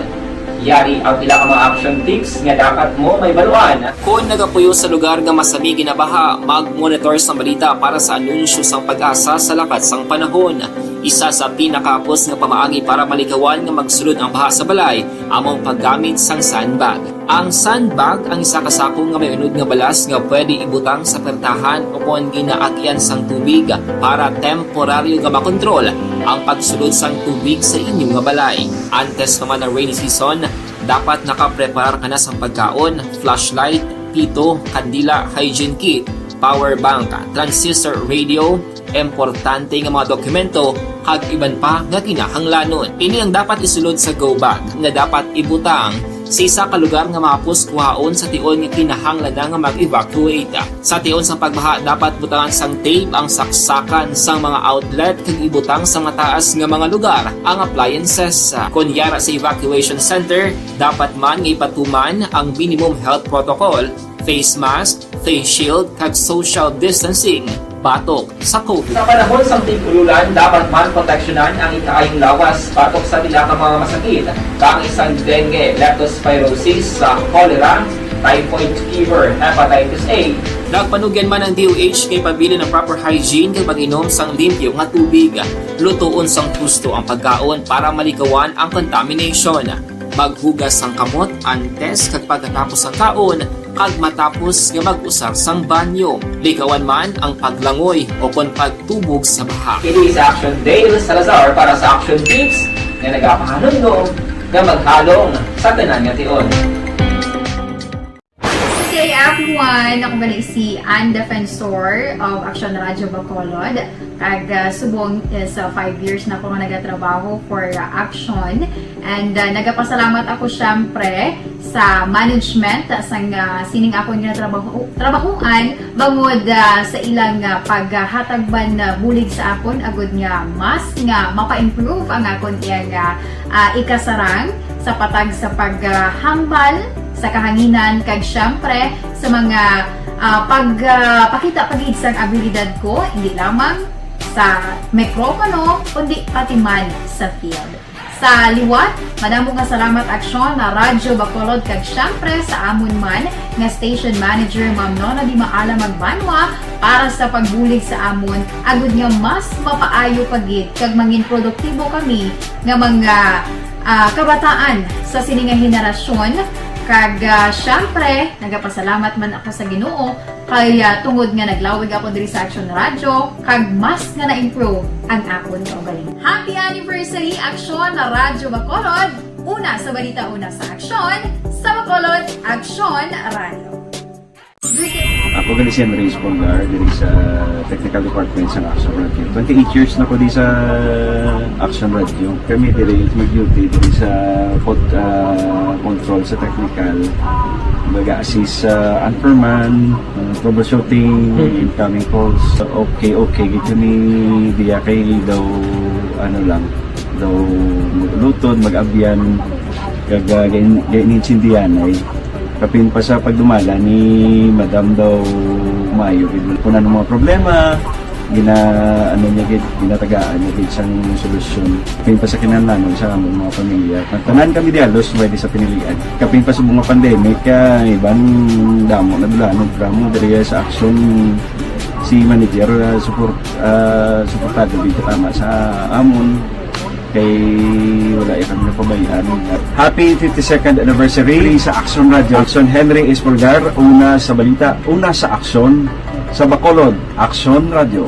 Yari ang pila ka mga action tips nga dapat mo mahibaluan. Kon nagapuyo sa lugar nga masami ginabaha, mag-monitor sang balita para sa anunsyo sang PAGASA sa lakat sang panahon. Isa sa pinakahapos nga pamaagi para malikawan nga magsulod ang baha sa balay amo ang paggamit sang sandbag. Ang sandbag ang isa ka sako nga may unod nga balas nga pwede ibutang sa pertahan o kon ginaagian sang tubig para temporaryo nga makontrol ang pagsulod sang tubig sa inyo nga balay. Antes pa man ang rainy season, dapat nakapreparar ka na sang pagkaon, flashlight, pito, kandila, hygiene kit, power bank, transistor radio, importante nga mga dokumento, kag iban pa nga kinahanglanon. Ini ang dapat isulod sa go bag nga dapat ibutang sa isa ka lugar nga mahapos kuhaon sa tion nga kinahanglan na nga mag-evacuate. Sa tion sang pagbaha, dapat butangan sang tape ang saksakan sang mga outlet kag ibutang sa mataas nga mga lugar ang appliances. Kon yara sa evacuation center, dapat man nga ipatuman ang minimum health protocol, face mask, face shield, kag social distancing batok sa COVID. Sa panahon sang tig-ululan, dapat man proteksyonan ang ikaayong lawas batok sa pila ka mga masakit, kang sang dengue, leptospirosis, sa cholera, typhoid fever, hepatitis A. Nagpanugyan man ang D O H nga ipabilin ang proper hygiene kag pag-inom sang limpyo nga tubig, lutoon sang husto ang pagkaon para malikawan ang contamination. Maghugas sang kamot antes kag pagkatapos sang kaon, kag matapos nga mag-usar sang banyo. Likawan man ang paglangoy o kon pagtubog sa baha. Ini si Action Dale Salazar para sa Action Tips nga nagapahanumdom nga maghalong sa tanan nga tion. Good day, everyone! Ako gali si Ann Defensor of Action Radio Bacolod. Kag, ah, subong is, ah, five years na ako nga nagatrabaho for, ah, Action. And, ah, nagapasalamat ako, syempre, sa management sang, ah, sining akon nga trabaho, trabahoan, bangod, ah, sa ilang, ah, paghatag man, ah, bulig sa akon, agud nga mas nga mapa-improve ang akon iyang, ah, ah, ikasarang sa patag sa paghambal sa kahanginan, kag, syempre, sa mga, ah, pag, ah, pakita pa gid sang abilidad ko, hindi lamang sa mikropono, kundi pati man sa field. Sa liwat, madamo nga salamat, Aksyon, na Radyo Bacolod, kag, syempre, sa amon man nga station manager, Ma'am Nona Di Maala Magbanwa, para sa pagbulig sa amon, agud nga mas mapaayo pa gid kag mangin produktibo kami nga mga, ah, kabataan sa sini nga henerasyon. Kag, ah, syempre, nagapasalamat man ako sa Ginoo kay, ah, tungod nga naglawig ako diri sa Action Radio, kag mas nga na-improve ang akon kaugalingon. Happy anniversary, Aksyon na Radyo Bacolod! Una sa balita, una sa aksyon, sa Bacolod, Aksyon Radio. Ako gali si Henry Espolgar, diri sa Technical Department sa Action Radio. Twenty-eight years na ko di sa Action Radio. Kami diri mag-duty diri sa pod-, ah, control sa technical. Mag-assist sa anchorman, ah, troubleshooting, Mm. incoming calls. Okay, okay. Gito ni diya kay daw, ano lang, daw maglutod, mag-abyan, kag, ah, gain-, gain-, gainsindihan ay. Kapin pa sa pagdumala ni Madam daw maayo gid. Kung ano mga problema, gina-, ano niya gid, ginatagaan niya gid sang solusyon. Kapin pa sa kinahanglanon sa among mga pamilya. Tanan kami di halos pwede sa pinilian. Kapin pa sa mga pandemic, ah, iban damo na dula, ano, drama diri sa aksyon si manager, ah, support, ah, suportado gid tama sa amon. Kay wala ya kami napabayaan. Happy fifty-second anniversary sa Action Radio. Action Henry Espolgar, una sa balita, una sa aksyon, sa Bacolod, Action Radio.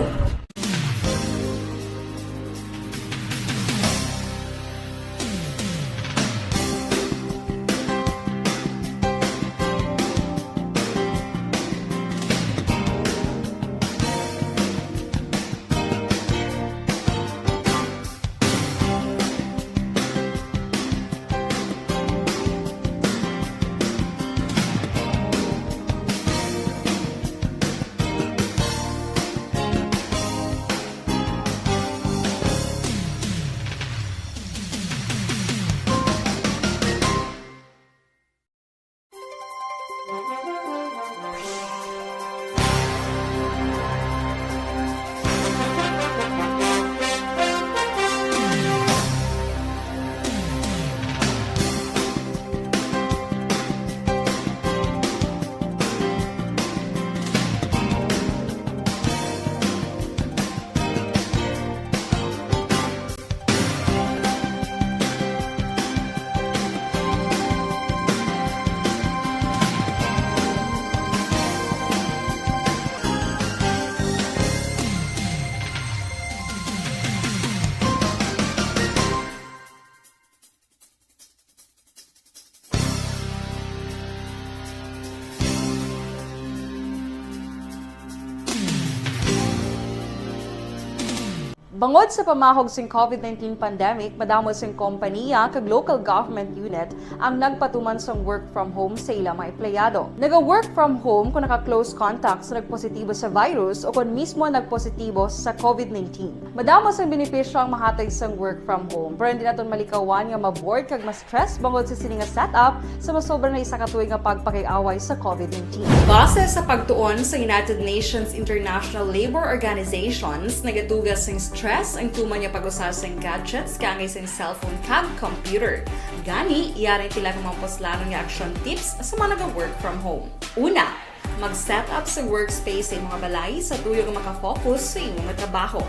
Bangod sa pamahog sing COVID nineteen pandemic, madamo sing kompaniya kag local government unit ang nagpatuman sang work from home sa ilang mga empleyado. Naga-work from home kung naka-close contact sa nagpositibo sa virus o kon mismo nagpositibo sa COVID nineteen. Madamo sang benepisyo ang mahatag sang work from home, pero hindi naton malikawan nga ma-bored kag ma-stress bangod sa sini nga setup sa masobra na isa ka tuig nga pagpakig-away sa COVID nineteen. Base sa pagtuon sa United Nations International Labour Organizations, nagatuga sing stress ang tuman nga pag-usa sing gadgets kaangay sing cellphone kag computer. Gani, yari ang pila ka mga puslanon nga action tips sa mga naga-work from home. Una, mag-set up sa workspace sa imong balay sa tuyo nga makafocus sa imong trabaho.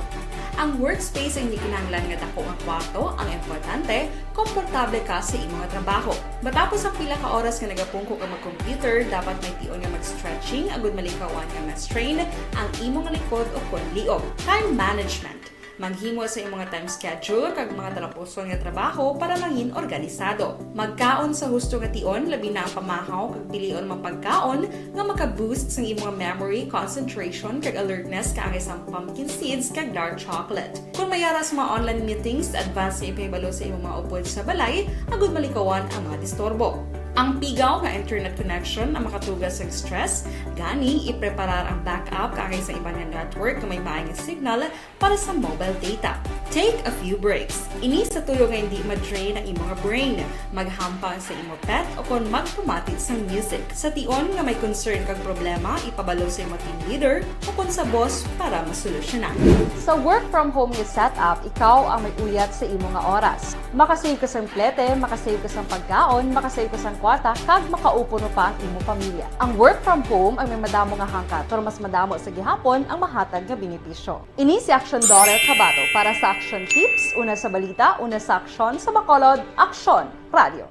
Ang workspace hindi kinahanglan nga dako nga kwarto ang importante, komportable ka sa imong trabaho. Matapos ang pila ka oras nga nagapungko ka mag-computer, dapat may tion nga mag-stretching agud malikawan nga ma-strain ang imong likod o kon liog. Time management. Maghimo sa imong time schedule kag mga talapuson nga trabaho para mangin organisado. Magkaon sa husto nga tion, labi na ang pamahaw kag pilion mga pagkaon nga maka-boost sang imong memory, concentration, kag alertness kaangay sang pumpkin seeds kag dark chocolate. Kung may ara sa mga online meetings, advance nga ipahibalo sa imong mga upod sa balay agud malikawan ang mga disturbo. Ang pigaw nga internet connection ang makatuga sang stress, gani ipreparar ang backup kaangay sa iban nga network nga may maayong signal para sa mobile data. Take a few breaks. Ini sa tuyo nga hindi ma-drain ang imong brain. Maghampang sa imo pet o kon magpamati sang music. Sa tion nga may concern kag problema, ipabalo sa imo team leader o kon sa boss para masolusyonan. Sa work from home nga setup, ikaw ang may uyat sa imo nga oras. Makasave ka sang plete, makasave ka sang pagkaon, makasave ka sang kwarta, kag makaupod pa ang imo pamilya. Ang work from home ang may madamo nga hangkat, pero mas madamo sa gihapon ang mahatag nga benepisyo. Ini si Action Daryl Cabato para sa Action Tips, una sa balita, una sa aksyon, sa Bacolod, Aksyon Radio.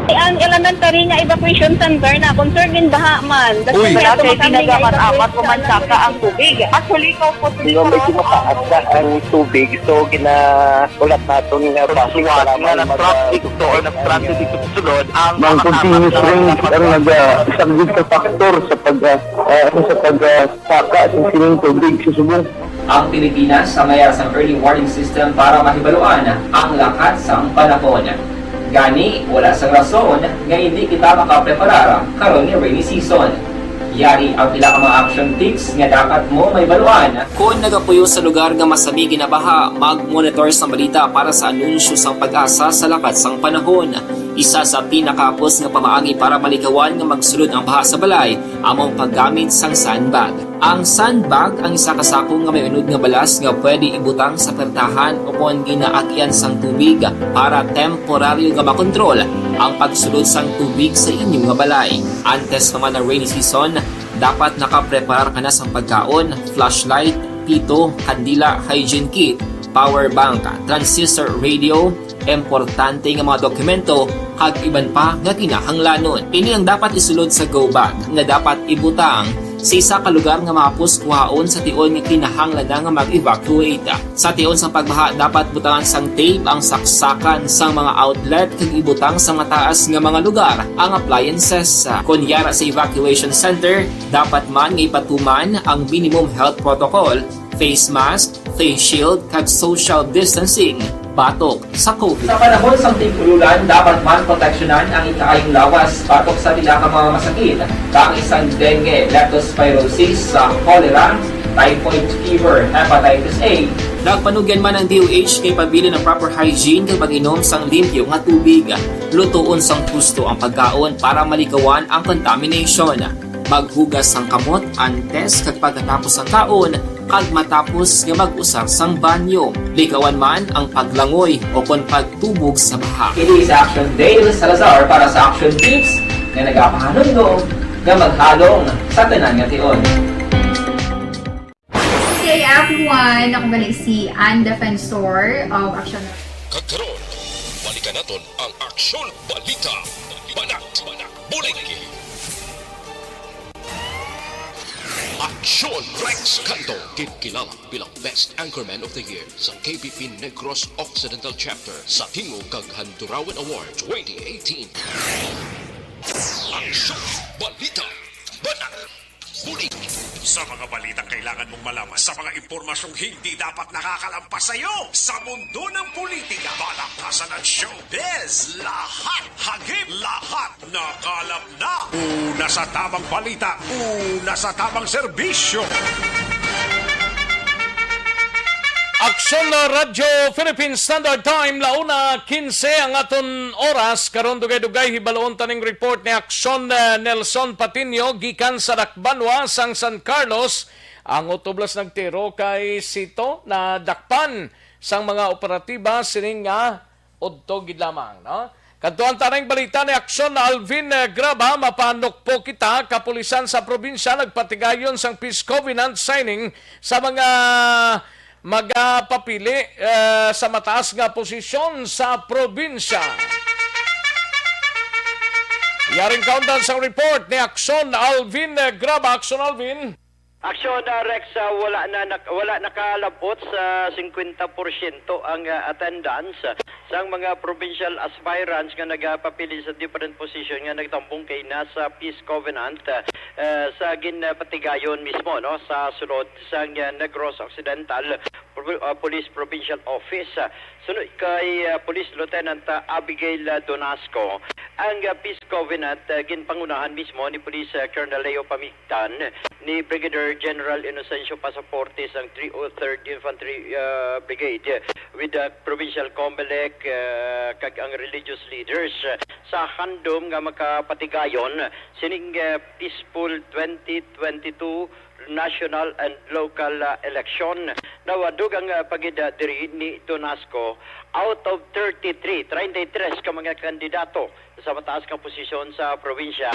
Ang elementary nga evacuation center na concern din baha man. Uy. Wala kay tinaga man apat o man saka ang tubig. Actually, ko po. Di ba may tumataas na ang tubig? So, ginaulat naton nga bakit suwat nga nag-traffic to or nag-transit dito sa sulod ang mga continuous rain ang nag-, ah, isang good factor sa pag, ah, ah, sa pag, ah, saka sa sining tubig sa subong. Ang Pilipinas ang may sang early warning system para mahibaluan ang lakat sang panahon. Gani, wala sang rason nga hindi kita makapreparar karon nga rainy season. Yari ang pila ka mga action tips nga dapat mo mahibaluan. Kon nagapuyo sa lugar nga masami ginabaha, mag-monitor sang balita para sa anunsyo sang PAGASA sa lakat sang panahon. Isa sa pinakahapos nga pamaagi para malikawan nga magsulod ang baha sa balay amo ang paggamit sang sandbag. Ang sandbag ang isa ka sako nga may unod nga balas nga pwede ibutang sa pertahan o kon ginaagian sang tubig para temporaryo nga makontrol ang pagsulod sang tubig sa inyo nga balay. Antes pa man ang rainy season, dapat nakapreparar ka na sang pagkaon, flashlight, pito, kandila, hygiene kit, power bank, transistor radio, importante nga mga dokumento, kag iban pa nga kinahanglanon. Ini ang dapat isulod sa go bag nga dapat ibutang sa isa ka lugar nga mahapos kuhaon sa tion nga kinahanglan na nga mag-evacuate. Sa tion sang pagbaha, dapat butangan sang tape ang saksakan sang mga outlet kag ibutang sa mataas nga mga lugar ang appliances. Kon yara sa evacuation center, dapat man nga ipatuman ang minimum health protocol, face mask, face shield, kag social distancing batok sa COVID. Sa panahon sang tig-ululan, dapat man proteksyonan ang ikaayong lawas batok sa pila ka mga masakit, kaangay sang dengue, leptospirosis, sa cholera, typhoid fever, hepatitis A. Nagpanugyan man ang D O H kay pabilin ang proper hygiene kag pag-inom sang limpyo nga tubig. Lutoon sang husto ang pagkaon para malikawan ang contamination. Maghugas sang kamot antes kag pagkatapos sang kaon, kag matapos nga mag-usar sang banyo. Likawan man ang paglangoy o kon pagtubog sa baha. Kini si Action Dale Salazar para sa Action Tips nga nagapahanumdom nga maghalong sa tanan nga tion. Good day, everyone! Ako gali si Ann Defensor of Action. Kag karon, balikan naton ang Aksyon Balita. Banat, banat, bulig. Aksyon Rex Canto, ginkilala bilang Best Anchorman of the Year sa K B P Negros Occidental Chapter sa Tingog kag Handurawan Award twenty eighteen. Aksyon Balita. Banat. Bulig. Sa mga balitang kailangan mong malaman, sa mga impormasyong hindi dapat nakakalampas sa iyo, sa mundo ng politika, palakasan at showbiz, lahat, hagip, lahat, nakalap na. Una sa tamang balita, una sa tamang serbisyo. Aksyon na Radyo Philippine Standard Time, launa quince ang aton oras. Karon, dugay-dugay, hibaloon taning report ni Aksyon, eh, Nelson Patiño, gikan sa Dakbanwa sang San Carlos. Ang utoblas nagtiro kay Sito nadakpan sang mga operatiba sining nga udto gid lamang, no? Kadtuan ta ning balita ni Aksyon na Alvin, eh, Graba, mapanukpo kita, kapulisan sa probinsya nagpatigayon sang peace covenant signing sa mga magapapili, eh, sa mataas nga posisyon sa probinsya. Yaring kaundan sang report ni Aksyon Alvin, eh, Graba. Aksyon Alvin. Aksyon, ah, Rex, ah, wala na nak-, wala nakalabot sa singkwenta porsyento ang, ah, attendance sang mga provincial aspirants nga nagapapili sa different position nga nagtambong kay nasa peace covenant, ah, sa ginpatigayon mismo, no, sa sulod sang, ah, Negros Occidental Pro-, ah, Police Provincial Office. Ah, suno kay, ah, Police Lieutenant, ah, Abigail, ah, Donasco, ang, ah, peace covenant, ah, ginpangunahan mismo ni Police, ah, Colonel Leo Pamig tan ni Brigadier General Inocencio Pasaporte sang three oh third Infantry, uh, Brigade with the provincial COMELEC, uh, kag ang religious leaders, uh, sa handom nga makapatigayon sining, uh, peaceful twenty twenty-two national and local, uh, election. Nawadog ang, uh, pagida diri ni Donasco, out of thirty-three, treinta y tres ka mga kandidato sa mataas nga posisyon sa probinsya,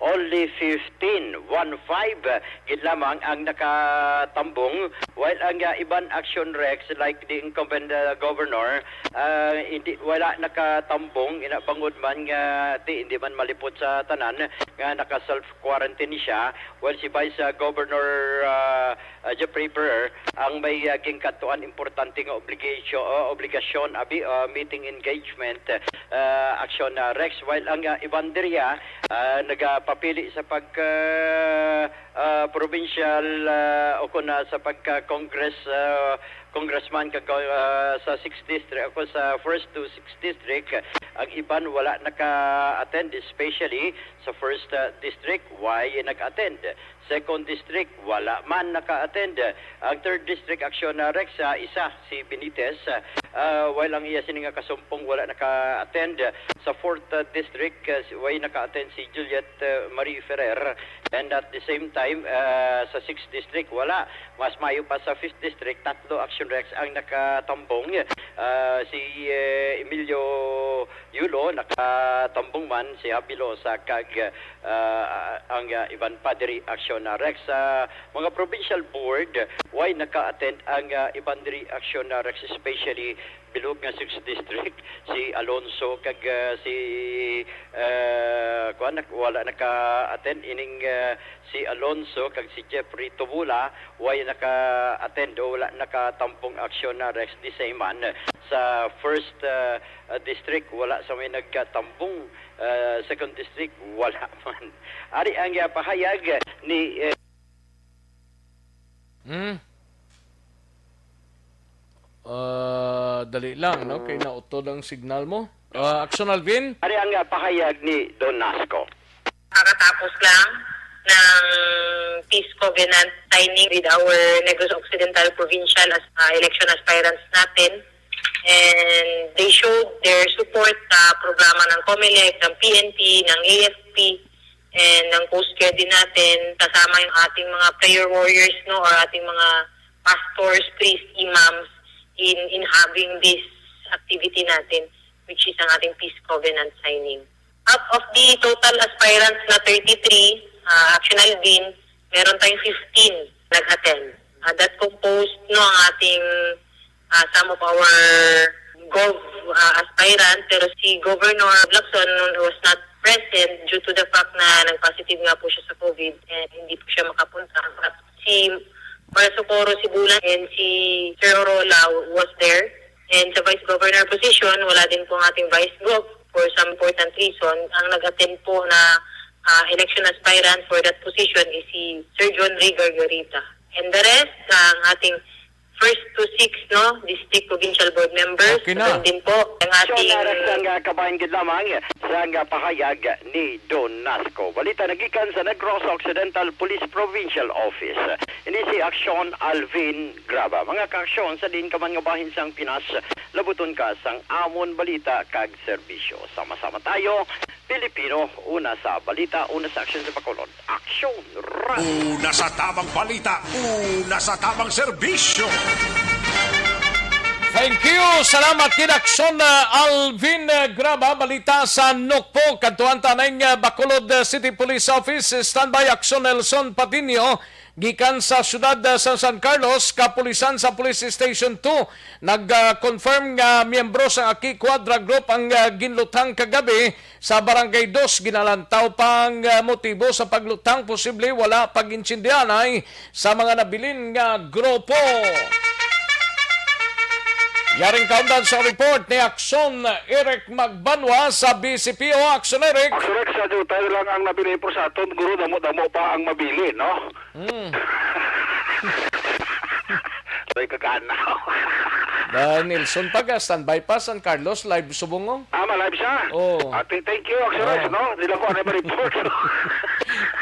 only fifteen, one five, gid lamang ang nakatambong, while ang, ah, iban, Aksyon Rex, like the incumbent, ah, governor, ah, hindi, wala nakatambong, ina bangod man nga di, hindi man malipot sa tanan nga naka-self-quarantine siya, while si Vice, ah, Governor, ah, ah, Jeffrey Ferrer, ang may, ah, ginkadtuan importante nga obligation, ah, obligasyon, abi, ah, meeting engagement, ah, Aksyon, ah, Rex, while ang, ah, iban diri, ah, nagapapili sa pagka, ah, provincial, ah, o kun, ah, sa pagka Congress, ah, congressman kag, ah, sa sixth District, ako sa first to sixth District, ang iban wala naka-attend, especially sa first, ah, District, way nag-attend. Second District, wala man naka-attend. Ang Third District, Aksyon, ah, Rex, ah, isa, si Benitez, ah, while ang iya sini nga kasumpong wala naka-attend. Sa Fourth, ah, District, ah, si, way naka-attend si Juliet, ah, Marie Ferrer. And at the same time, ah, sa Sixth District, wala. Mas maayo pa sa Fifth District, tatlo, Aksyon, Rex, ang nakatambong. Ah, si, eh, Emilio Yulo, nakatambong man, si Abby Losa, kag, ah, ang, ah, iban pa diri, Aksyon, ah, Rex. Sa mga provincial board, way naka-attend ang, ah, iban diri, Aksyon, ah, Rex, especially bilog nga Sixth District, si Alonso kag, ah, si, ah, kuan, nak-, wala naka-attend ining, ah, si Alonso kag si Jeffrey Tubula, way naka-attend o wala nakatambong, Aksyon, ah, Rex. The same man sa first, ah, ah, district, wala sa may nagkatambong, ah, second district, wala man. Ari ang, ah, pahayag ni, eh, Hmm. Ah, dali lang, no? Kay nautod ang signal mo. Ah, Aksyon Alvin? Ari ang, ah, pahayag ni Donasco. Kakatapos lang ng peace covenant signing with our Negros Occidental Provincial as, ah, election aspirants natin. And they showed their support sa programa ng COMELEC, ng P N P, ng A F P, and ng Coast Guard din natin. Kasama yung ating mga prayer warriors, no, or ating mga pastors, priests, imams in, in having this activity natin, which is ang ating peace covenant signing. Out of the total aspirants na thirty-three, ah, Action Alvin, meron tayong fifteen nag-attend. Ah, that composed, no, ang ating, ah, some of our gov, ah, aspirant, pero si Governor Lacson was not present due to the fact na nag-positive nga po siya sa COVID and hindi po siya makapunta. But si Mayor Socorro Sibulan and si Sir Orola was there. And sa Vice Governor position, wala din po ang ating Vice Gov for some important reason. Ang nag-attend po na ah, election aspirant for that position is si Sir John Ray Gargarita. And the rest, ang ating first to six, no, district provincial board members, Okay na. Doon din po ang Action ating na sang, ah, kabahin gid lamang sang, ah, pahayag ni Don Nasco. Balita nagikan sa Negros Occidental Police Provincial Office. Ini si Aksyon Alvin Graba. Mga kaaksyon sa diin ka man nga bahin sang Pinas, labuton ka sang amon balita kag serbisyo. Sama-sama tayo, Pilipino, una sa balita, una sa aksyon sa Bacolod. Aksyon! Ra- Una sa tamang balita, una sa tamang serbisyo. Thank you. Salamat kid Aksyon, uh, Alvin, uh, Graba. Balita sa Nokpo. Kadtuan ta ning, uh, Bacolod, uh, City Police Office. Standby, Aksyon Nelson Patiño. Gikan sa siyudad, uh, sa San Carlos, kapulisan sa Police Station two nag-confirm nga miyembro sang Aki Quadra Group ang, uh, ginluthang kagabi sa Barangay Dos. Ginalantaw pa ang, uh, motibo sa pagluthang, posible wala pag-intindihanay sa mga nabilin nga grupo. Yaring kaundan sa report ni Aksyon Eric Magbanwa sa B C P O. Aksyon, Eric. Aksyon, Eric, sa jutay lang ang nabilin po sa aton, guro, damo-damo pa ang mabilin, no? Hmm. Ay, kakanaw. Nelson, pag standby pa, San Carlos, live subong, oh. Ah, ma-live siya? Oo. Ah, th-, thank you, Aksyon, Eric, no? Dila ko ano ma-report.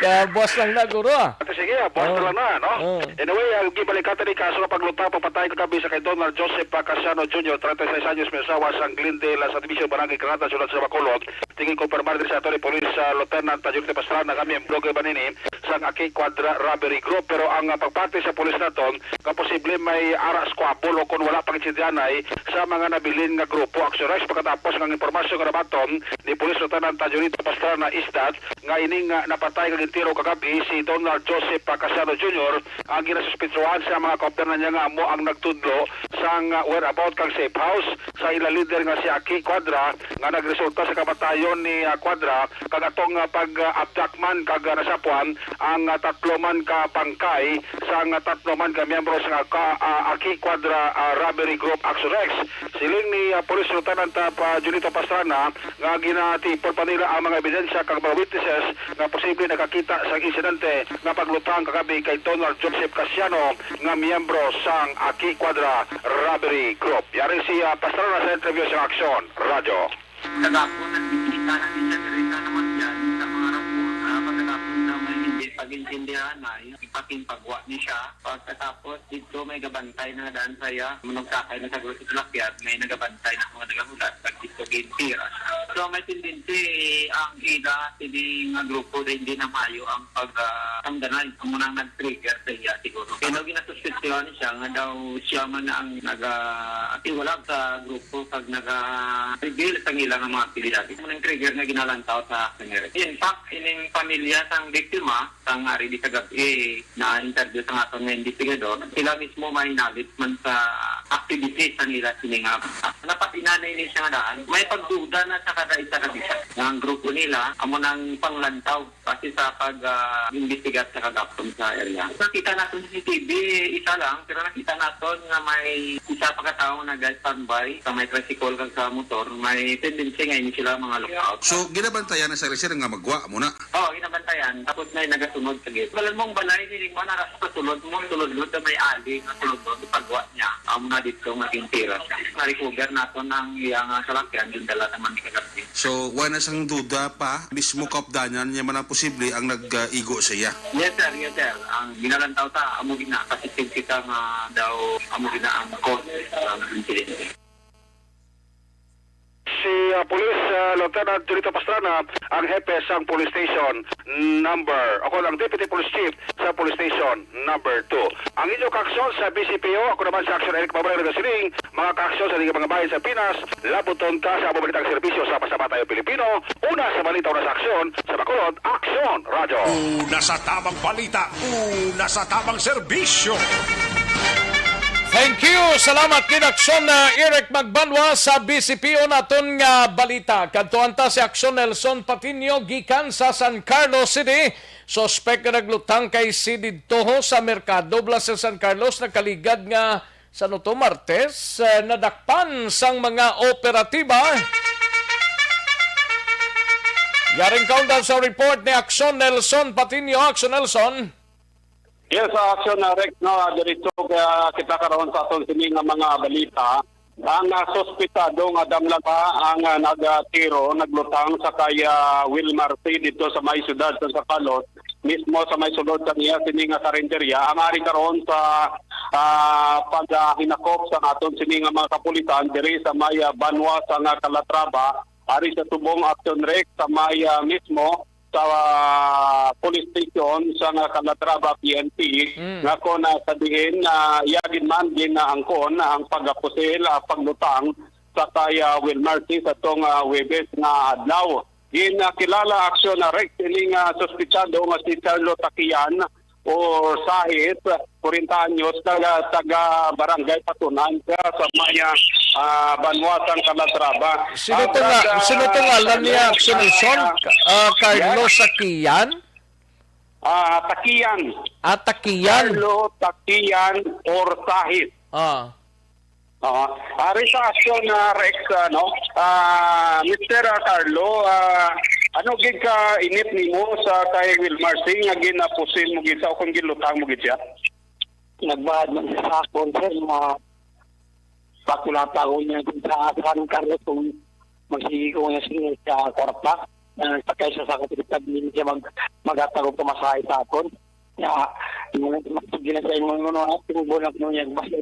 Kaya buwas lang na, guro, ah. Ate, sige, ah, buwas na lang na, no? Oo. Anyway, ah, gibalikan ta ni kaso nga pagluthang, pagpatay kagabi sa kay Donald Joseph Casiano Junior, treinta y seis anyos, may asawa sa Glendale, sa Division Barangay Granada, Siyudad sa Bacolod. Tingin, kumpirmar diri sa ato ni Police, ah, Lieutenant Junito Pastrana nga miyembro kay banini sang Aki Quadra Robbery Group. Pero ang, ah, pagpati sa pulis naton nga posible may ara squabble o kon wala pag-intindihanay sa mga nabilin nga grupo. Aksyon, Rex, pagkatapos nga impormasyon nga nabaton ni Police Lieutenant Junito Pastrana is that nga ining, ah, napatay kag gintiro kagabi si Donald Joseph Casiano Junior ang ginasuspetsahan sa mga kaupdanan niya nga amo ang nagtudlo sang, ah, whereabout kang safe house sa ila leader nga si Aki Quadra, nga nagresulta sa kamatayon ni, ah, Quadra, kag atong, ah, pag-abduct man kag, ah, nasapwan ang, ah, tatlo man ka bangkay sang, ah, tatlo man ka miyembro sa ka-, ah, Aki Quadra, ah, Robbery Group, Aksyon, Rex. Siling ni, ah, Police Lieutenant, ah, pa Julito Pastrana nga ginatipon pa nila ang mga ebidensya kag mga witnesses nga posible nakakita sa insidente nga pagluthang kagabi kay Donald Joseph Casiano nga miyembro sang Aki Quadra Robbery Group. Yari si, ah, Pastrana sa interview sa Aksyon Radyo. Kagapon, nagbisita na ni siya diri sa naman yan, sa mga rapor, ah, pagkatapos na may hindi pag-intindihan na, yung ipakimpagwa ni siya. Pagkatapos, dito may gabantay na daan sa iya. Manugsakay na sa gusto sa lakyan, may nagabantay na mga nagahulat. Pag dito, gintira siya. So, may tendency ang ila, sini nga grupo, na hindi na mayo ang pag, ah, ang danay. Ang munang nag-trigger sa iya, siguro. Kaya daw ginasuspetsyohan siya nga daw siya man na ang naga-, atiwala sa grupo kag naga-reveal sa ila nga mga aktibidades. Ang trigger nga ginalantaw sa action ni Eric. In fact, ining pamilya sang biktima, sang ari di kagabi, na-interview sa aton nga investigador, sila mismo may knowledge man sa activities sa nila sini nga. Dapat inanay ni siya nga daan. May pagduda na sa kada isa ka isa. Nga ang grupo nila, amo nang panglantaw. Kasi sa pag, ah, imbestigar sa kagapon sa area. Nakita naton sa C C T V, isa lang, pero nakita naton nga may isa pa ka tawo nga nag-standby sa may tricycle kag sa motor, may tendency nga ini sila mga lookout. So, ginabantayan na sa sir nga magwa mo na? Oo, ginabantayan. Tapos may nagasunod sa gate. Balan mong balay, niling mo, nara sa sulod mo, sulod mo sa may ali, nga sulod mo, pagwa niya. Amo na dito, maging tira siya. Na-recover naton ang iyang, ah, salakyan, yung dala naman ni kagabi. So, wala na sang duda pa, mismo kaupdanan niya man ang posible ang nag-igo sa iya. Yes, sir. Yes, sir. Ang ginalantaw ta, amo gina, positive kita nga daw, amo gina ang cause ng incident. Si, ah, Police, ah, Lieutenant Julito Pastrana, ang hepe sang Police Station number, o kung ang Deputy Police Chief sa Police Station number two. Ang inyo kaaksyon sa B C P O, ako naman sa Aksyon Eric Mabrang nagasiling, mga kaaksyon sa mga bahin sa Pinas, labuton ka sa amo balitang serbisyo sa Pasama Tayo Pilipino, una sa balita, una sa aksyon, sa Bacolod, Aksyon Radyo. Una sa tamang balita, una sa tamang serbisyo. Thank you. Salamat kid Aksyon, uh, Eric Magbanwa sa B C P O naton nga balita. Kadtuan ta si Aksyon Nelson Patiño gikan sa San Carlos City. Suspek nga naglutang kay si didto ho sa merkado bala sa San Carlos, nagkaligad nga sa nuto Martes, eh, nadakpan sang mga operatiba. Yaring kaundan sa report ni Action Nelson Patiño. Action Nelson. Yes, sa Action, uh, Rex, no, uh, diretso kaya kita karon sa aton sini nga mga balita. Ang, uh, suspetado nga damlaga ang, uh, nagtiro, naglutang sa kay, uh, Wilmar C dito sa may siyudad sa Santa Carlos, mismo sa may sulod sa niya sini nga karinderya. Ang ari karon sa, uh, paghinakop sa aton sini nga mga kapulisan diri sa may, uh, banwa sa nga Calatrava, ari sa subong Action Rex sa may, uh, mismo sa, ah, police station sa nga Calatrava P N P, Mm. nga kon, ah, sa diin, ah, iya gid man ginaangkon ang pagapusil, ah, paglutang sa kay, ah, Wilmar C sa tong, ah, Huwebes nga adlaw. Ginakilala, Action, ah, Rex, ini nga suspetsado nga si Charlo Takian o Sahis, kwarenta anyos, taga, taga Barangay Patunan siya sa may, ah, banwa sang Calatrava. Sino Ah, to nga, Brad, sino to ah, nga alam niya, Action Nelson? Yes. Ah, Carlo Yes. Sakian? Ah, Takian. Ah, Takian. Carlo Takian or Sahis. Ah. Ah, ari sa Action, ah, Rex, ano, ah, Mister, ah, Carlo, ah, ano gid ka init nimo sa kay Wilmar Singh nga ginapusil mo gid sa o kung ginlutang mo gid siya? Nagbahad man siya sa akon, sir, nga pakulata ko niya dun sa San Carlos kung magsige ko niya sa, sa kwarta. Na nagpakay siya sa akon, hindi siya mag-, maghatag og pamasahe sa akon. Kaya, yung, sige na sa inyo, ano, ating buwan ako niya, basta,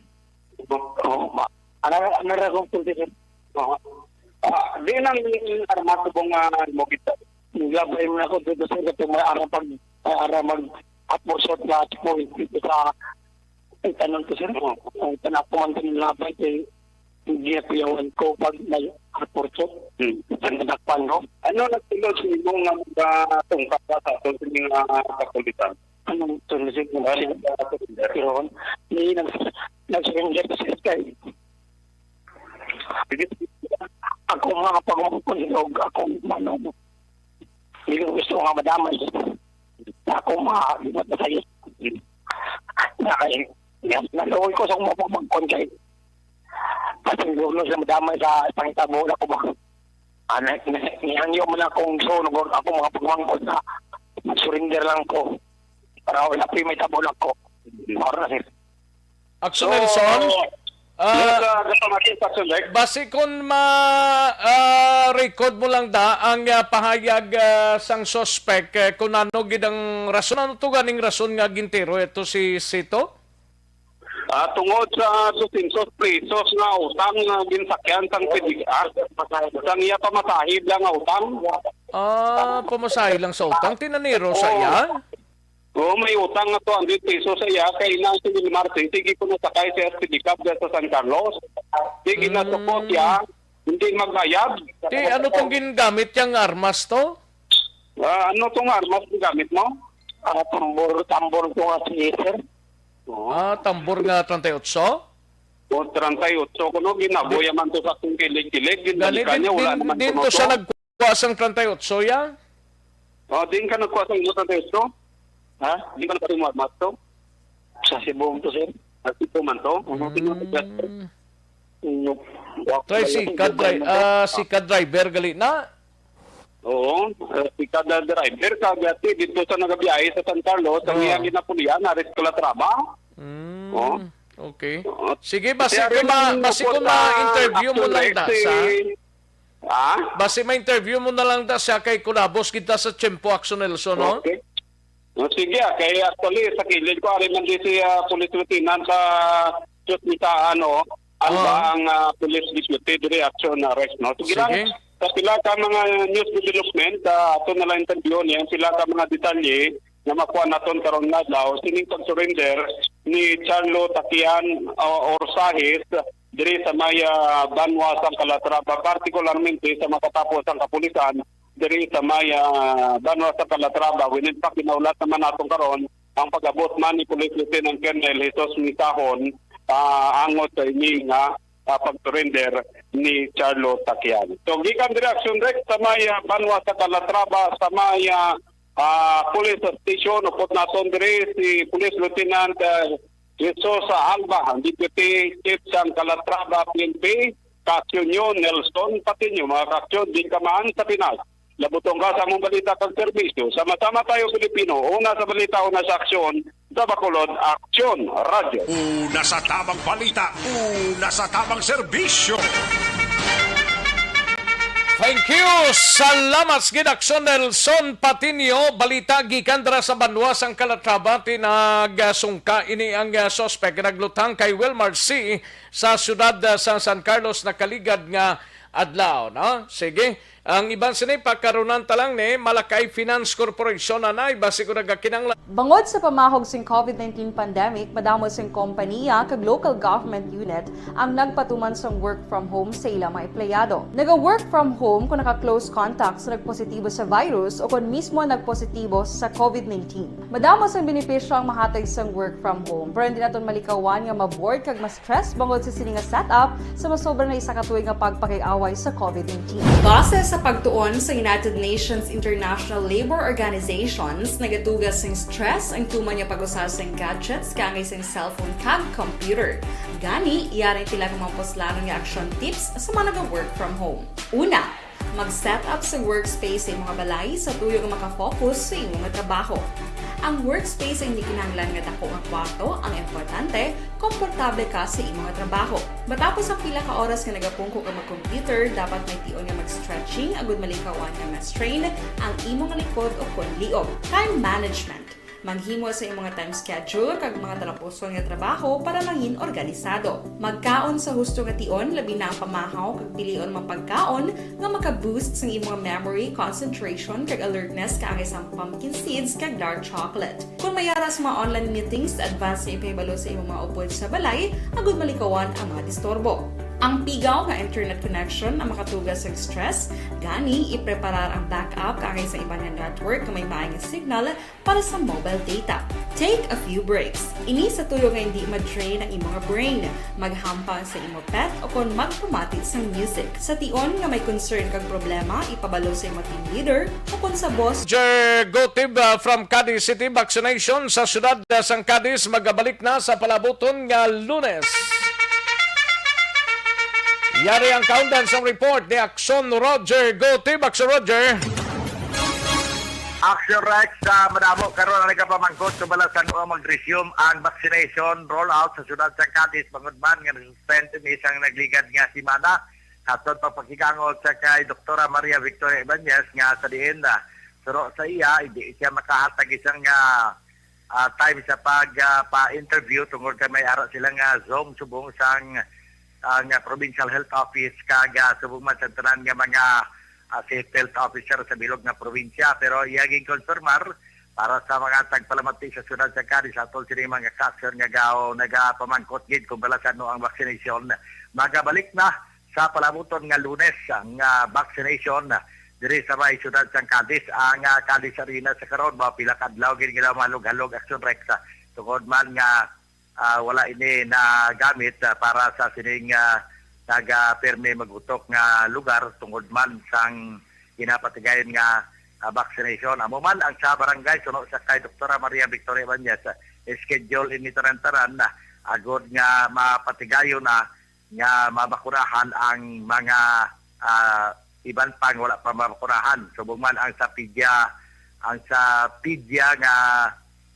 oh, ma-, ano, ano ra kung pwede, sir? Oo. Ah, di nang armas subong, ah, mo kita. Naglabay mo na ako dito, sir, kung may ara pag, may ara mag-, at mo short na at mo, dito sa, ay, tanong ko, sir. Oo. Ay, tanak ko man din labay kay hindi na piyawan ko pag may at mo short. Hmm. Ang nadakpan ko. Ano nagsulod sa imo nga mga tungkol sa ato sa mga kapulitan? Anong tulisig ng Ano siya? Ang mga kapulitan? Pero, may nag-, nag-surrender sa sky. Sige. Ako mga pagmangkon og akong manong. Hindi ko gusto nga madamay. Ako mga gimat na sa'yo. Na kay, na, naluoy ko sa mga pagmangkon kay. Kasi siguro sa madamay sa pangitabo na ko ba. Ah, na, na, nihangyo mo na kung gusto, nung ako mga pagmangkon na mag-surrender lang ko. Para wala po yung may tabo lang ko. Mao na, sir. Action So, Nelson, ah, yes, ah, Gapamakis, Action Rex. Basi kun ma, ah, record mo lang da ang, ah, pahayag, ah, sang suspect, eh, kung ano gid ang rason, ano to ganing rason nga gintiro ito si Sito? Ah, tungod sa dosyentos pesos nga utang nga ginsakyan sang pedicab, sang iya pamasahe lang nga utang. Ah, pamasahe lang sa utang, tinaniro sa Oo. iya? Oo, may utang nga two hundred pesos sa iya, kay ina si Wilmar Singh, sige ko nasakay siya sa pedicab diya sa San Carlos. Sige, Mm. nasukot siya, hindi magbayad. Ti, ano tong gingamit yang armas to? Ah, ano tong armas gingamit mo? Ah, tambor, tambor ko nga si sir. Oo. Ah, tambor nga treinta y ocho? O, treinta y ocho ko, no? Ginaboya man to sa akong kilig-kilig. Gani, Ginbalikan din, niya, wala din, naman din kuno to siya to. Nagkuha sang treinta y ocho, ya? Oh, din ka nagkuha sa imo treinta y ocho? Ha? Di ka nagkuha sa imo armas to? Sa Cebu to, sir. Sa Cebu man to? Mm. Inyo. Tricycle dri-, ah, si ka driver gali na? Oo, eh, si kada driver, kagati dito sa nagabiyahe sa San Carlos, ang Oo. iyang ginapulian, ari sa Calatrava. Mm, Oo. okay. Oo. Sige, basi Kasi ari kung ma-, man basi po kung sa ma-interview mo Action lang X, da sa, eh, ah? basi ma-interview mo na lang da siya kay kulabos kita sa tiyempo, Action Nelson, no? Okay. O, sige, ah, kay actually, sa kilid ko, ari man di si, ah, Police Lieutenant sa Sus Mita, ano, ang Ah. ba ang, ah, Police Deputy diri, Action Rex, no? Sige lang, Sige. sa pila ka mga news development, ah, ato na lang interview niya, ang pila ka mga detalye nga makuha naton karon nga adlaw, sining pag-surrender ni Charlo Takian, ah, Orsahis diri sa may, ah, banwa sang Calatrava, partikularmente sa makatapo sang kapulisan, diri sa may, ah, banwa sa Calatrava. Winin pa, kinaulat naman naton karon ang pag-abot man ni Police Lieutenant Colonel Jesus Misahon, ah, angot sa ini nga, ah, pag-surrender ni Charlo Takian. So, gikan diri, Action Rex, sa may, ah, banwa sa Calatrava, sa may, ah, ah, police station, upod naton diri si Police Lieutenant, ah, Jesus Alba, ang Deputy Chief sang Calatrava P N P, Kaksyon Nelson Patiño, mga kaksyon, din ka man sa Pinas. Labuton ka sa among balita kag serbisyo. Sama-sama tayo, Pilipino. Una sa balita, una sa aksyon. Sa Bacolod, Aksyon, Radyo. Una sa tamang balita, una sa tamang serbisyo. Thank you. Salamat gid, Aksyon Nelson Patiño. Balita gikan dira sa banwa sang Calatrava, ti nagasungka ini ang, ah, suspek nga naglutang kay Wilmar C sa siyudad, ah, sa San Carlos nakaligad nga adlaw, no? Sige. Ang iban sini, pakarunan ta lang ni Malacay Finance Corporation, anay, basi ko nagakinanglan. Bangod sa pamahog sing covid nineteen pandemic, madamo sing kompaniya kag local government unit ang nagpatuman sang work from home sa ila mga empleyado. Naga-work from home kung naka-close contact sa nagpositibo sa virus o kung mismo nagpositibo sa covid nineteen. Madamo sang benepisyo ang mahatag sang work from home, pero hindi naton malikawan nga ma-bored kag ma-stress bangod sa sini nga setup sa masobra na isa ka tuig nga pagpakig-away sa covid nineteen. Base sa pagtuon sa United Nations International Labor Organizations, nagatuga sing stress ang tuman nga pag-usa sing gadgets kaangay sing cellphone kag computer. Gani, yari ang pila ka mga puslanon nga action tips sa mga naga-work from home. Una, mag-set up sa workspace sa imong balay sa tuyo nga makafocus sa imong trabaho. Ang workspace ay hindi kinahanglan nga dako nga kwarto ang importante, komportable ka sa imong trabaho. Matapos ang pila ka oras nga nagapungko ka mag-computer, dapat may tion nga mag-stretching agud malikawan nga ma-strain ang imong likod o kon liog. Time management. Maghimo sa imong time schedule kag mga talapuson nga trabaho para mangin organisado. Magkaon sa husto nga tion, labi na ang pamahaw kag pilion mga pagkaon nga maka-boost sang imong memory, concentration, kag alertness kaangay sang pumpkin seeds kag dark chocolate. Kung may ara sa mga online meetings, advance nga ipahibalo sa imong mga upod sa balay agud malikawan ang mga disturbo. Ang pigaw nga internet connection ang makatuga sa stress, gani ipreparar ang backup kaangay sa iban nga network nga may maayong signal para sa mobile data. Take a few breaks. Ini sa tuyo nga hindi ma-drain ang imong brain. Maghampang sa imong pet o kon magpamati sang music. Sa tion nga may concern kag problema, ipabalo sa imong team leader o kon sa boss. Roger Gotib, uh, from Cadiz City, vaccination sa siyudad, uh, sang Cadiz magabalik na sa palabuton nga Lunes. Yari ang kaundan sang report ni Aksyon Roger Gotib. Aksyon Roger. Action Rex, sa madamo karon ang nagapamangkot kung bala san-o mag-resume ang vaccination rollout sa siyudad sa Cadiz, bangod man nga nag-suspend ini sang nagligad nga semana. Aton pagpakigangol sa kay Doktora Maria Victoria Ibanez nga sa diin na suro sa iya, hindi siya makahatag isang, ah, ah, time sa pag, ah, pa-interview tungod kay may ara sila nga Zoom subong sang, ah, nga Provincial Health Office kag, ah, subong man sa tanan nga mga, ah, State Health Officer sa bilog nga probinsya. Pero iya ginkonfirmar para sa mga tagpalamati sa siyudad sa Cadiz atol sini mga kaksyon nga gaw nagapamangkot gid kung bala san-o ang vaccination. Magabalik na sa palabuton nga Lunes ang, ah, vaccination diri sa may siyudad sang Cadiz. Ang, ah, Cadiz Arena sa karon, mga pila ka adlaw gid nga mahalog-halog, Action Rex, ah, tungod man nga, ah, wala ini nagamit, ah, para sa sining, ah, nagapirmi magutok nga lugar tungod man sang ginapatigayon nga, ah, vaccination. Amo man ang sa barangay, suno sa kay Doktora Maria Victoria Ibanez, ah, schedule ini tanan-tanan, ah, agod nga mapatigayon na nga mabakunahan ang mga, ah, iban pang wala pa mabakunahan. Subong man ang sa pedia, ang sa pedia nga,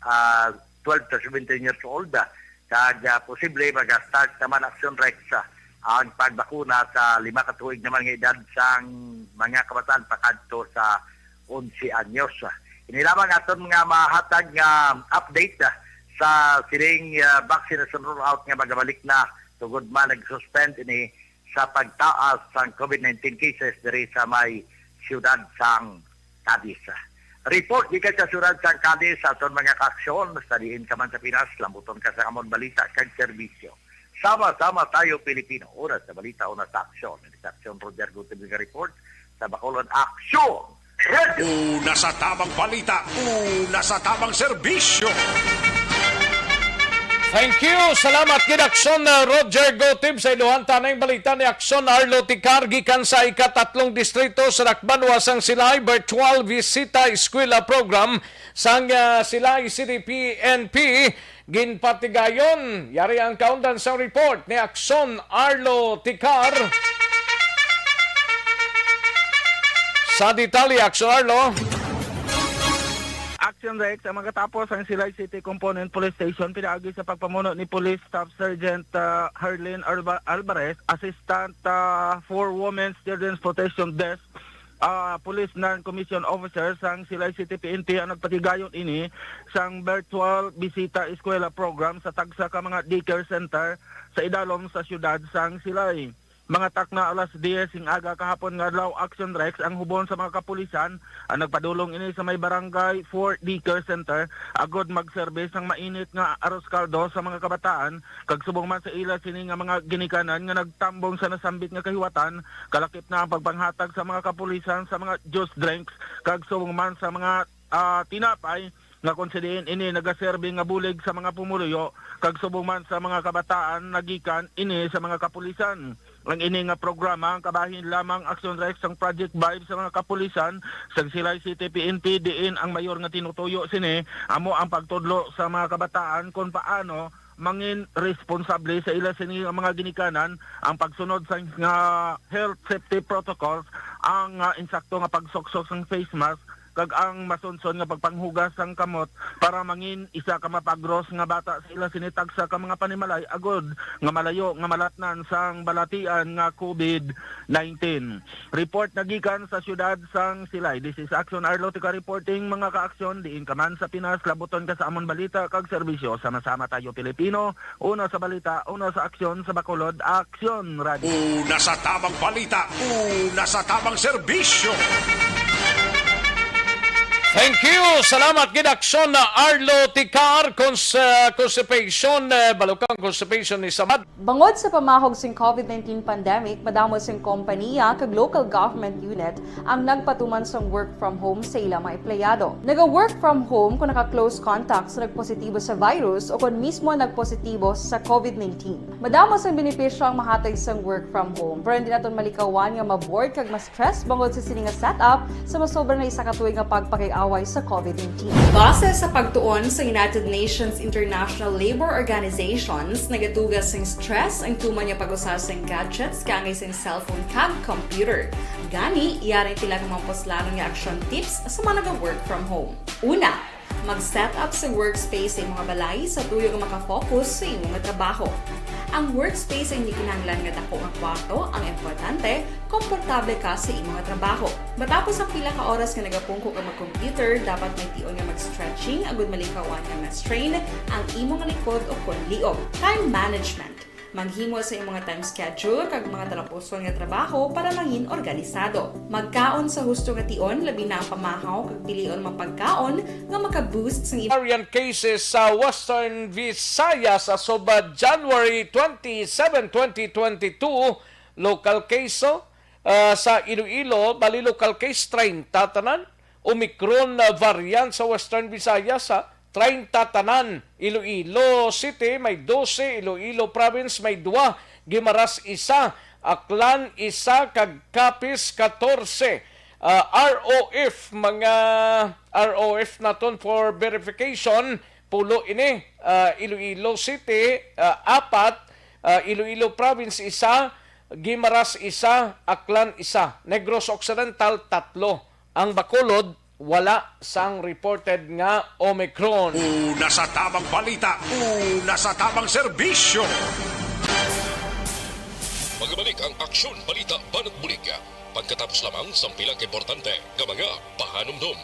ah, twelve to seventeen years old, ah, kag, ah, posible mag-start naman, Action Rex, ah, ang pagbakuna sa lima ka tuig naman nga edad sang mga kabataan pakadto sa onse anyos. Ini lamang aton nga mahatag nga update, ah, sa sining, ah, vaccination rollout nga magabalik na tungod man nag-suspend ini sa pagtaas sang covid nineteen cases diri sa may siyudad sang Cadiz. Report gikan sa siyudad sang Cadiz, sa aton mga kaaksyon, sa diin ka man sa Pinas, lambuton ka sa amon balita kag serbisyo. Sama-sama tayo, Pilipino. Una sa balita, una sa aksyon. Ini sa aksyon, Roger Gutierrez nga report sa Bacolod Aksyon. Una sa tamang balita, una sa tamang serbisyo. Thank you. Salamat gid, Aksyon, uh, Roger Gotib. Sa iluhan, tanang balita ni Aksyon Arlo Ticar gikan sa ikatatlong distrito sa Dakbanwa sang Silay, virtual bisita eskwela program sang, uh, Silay C D P N P. Ginpatigayon. Yari ang kaundan sang report ni Aksyon Arlo Ticar. Sa detalye, Action Arlo. Action Rex, ang magatapos ang Silay City Component Police Station pinaagi sa pagpamuno ni Police Staff Sergeant, ah, Harlin Alva-, Alvarez, Assistant, ah, for Women's Children's Protection Desk, ah, Police Non-Commissioned Officer sang Silay City P N P ang nagpatigayon ini sang virtual bisita eskwela program sa tagsa ka mga daycare center sa idalom sa siyudad sang Silay. Mga takna alas diyes sing aga kahapon nga adlaw, Action Rex, ang hubon sa mga kapulisan ang nagpadulong ini sa may Barangay four Daycare Center agod magserbis sang mainit nga arroz caldo sa mga kabataan, kag subong man sa ila sini nga mga ginikanan nga nagtambong sa nasambit nga kahiwatan, kalakip na ang pagpanghatag sa mga kapulisan sa mga juice drinks kag subong man sa mga, ah, tinapay nga kon sa diin ini nagaserbi nga bulig sa mga pumuluyo kag subong man sa mga kabataan nagikan ini sa mga kapulisan. Ang ini nga programa ang kabahin lamang, Action Rex, sang Project Vibe sa mga kapulisan sa Silay City P N P, diin ang mayor nga tinutuyo sini amo ang pagtudlo sa mga kabataan kon paano mangin responsable sa ila sini nga mga ginikanan, ang pagsunod sa nga health safety protocols, ang, ah, insakto nga pagsuksok sang face mask, kag ang masunson nga pagpanghugas sang kamot para mangin isa ka mapagros nga bata sa ila sini tagsa ka mga panimalay agod nga malayo nga malatnan sang balatian nga covid nineteen. Report nagikan sa siyudad sang Silay. This is Action Arlo, tika reporting, mga ka-aksyon, diin ka man sa Pinas, labuton ka sa amon balita kag serbisyo. Sama-sama tayo, Pilipino. Una sa balita, una sa aksyon, sa Bacolod, Aksyon Radio. Una sa tamang balita, una sa tamang serbisyo. Thank you. Salamat gid, Aksyon na Arlo Ticar. Cons-, uh, constipation, uh, balukang constipation ni Samad. Bangod sa pamahog sing covid nineteen pandemic, madamo sing kompaniya kag local government unit ang nagpatuman sang work from home sa ila mga empleyado. Naga-work from home kon naka-close contact sa nagpositibo sa virus o kon mismo nagpositibo sa covid nineteen. Madamo sang benepisyo ang mahatag sang work from home, pero hindi naton malikawan nga ma-bored kag ma-stress bangod sa sini nga setup sa masobra na isa ka tuig nga pagpakig-away sa covid nineteen. Base sa pagtuon sa United Nations International Labor Organizations, nagatuga sing stress ang tuman nga pag-usa sing gadgets kaangay sing cellphone kag computer. Gani, yari tila nga mga puslanon nga action tips sa mga naga-work from home. Una, mag-set up sa workspace sa imong balay sa tuyo nga makafocus sa imong trabaho. Ang workspace ay hindi kinahanglan nga dako nga kwarto ang importante, komportable ka sa imong trabaho. Matapos ang pila ka oras nga nagapungko ka mag-computer, dapat may tion nga mag-stretching agud malikawan nga ma-strain ang imong likod o kon liog. Time management. Maghimo sa imong time schedule kag mga talapuson nga trabaho para mangin organisado. Magkaon sa husto nga tion, labi na ang pamahaw kag pilion mga pagkaon nga maka-boost sa Variant cases sa Western Visayas as of, uh, January twenty-seven, twenty twenty-two. Local case, oh, uh, sa Iloilo, bali local case, treinta tanan. Omicron, uh, variant sa Western Visayas, ha, treinta tanan. Iloilo City may dose, Iloilo Province may dua, Guimaras isa, Aklan isa, kag Capiz katorse. Uh, R O F, mga R O F naton for verification, pulo ini, ah, Iloilo City, ah, apat, ah, Iloilo Province, isa, Guimaras, isa, Aklan, isa, Negros Occidental, tatlo. Ang Bacolod, wala sang reported nga Omicron. Una sa tamang balita, una sa tamang serbisyo. Magbalik ang Aksyon Balita Banat Bulig. Pagkatapos lamang sang pila ka importante nga mga pahanumdom.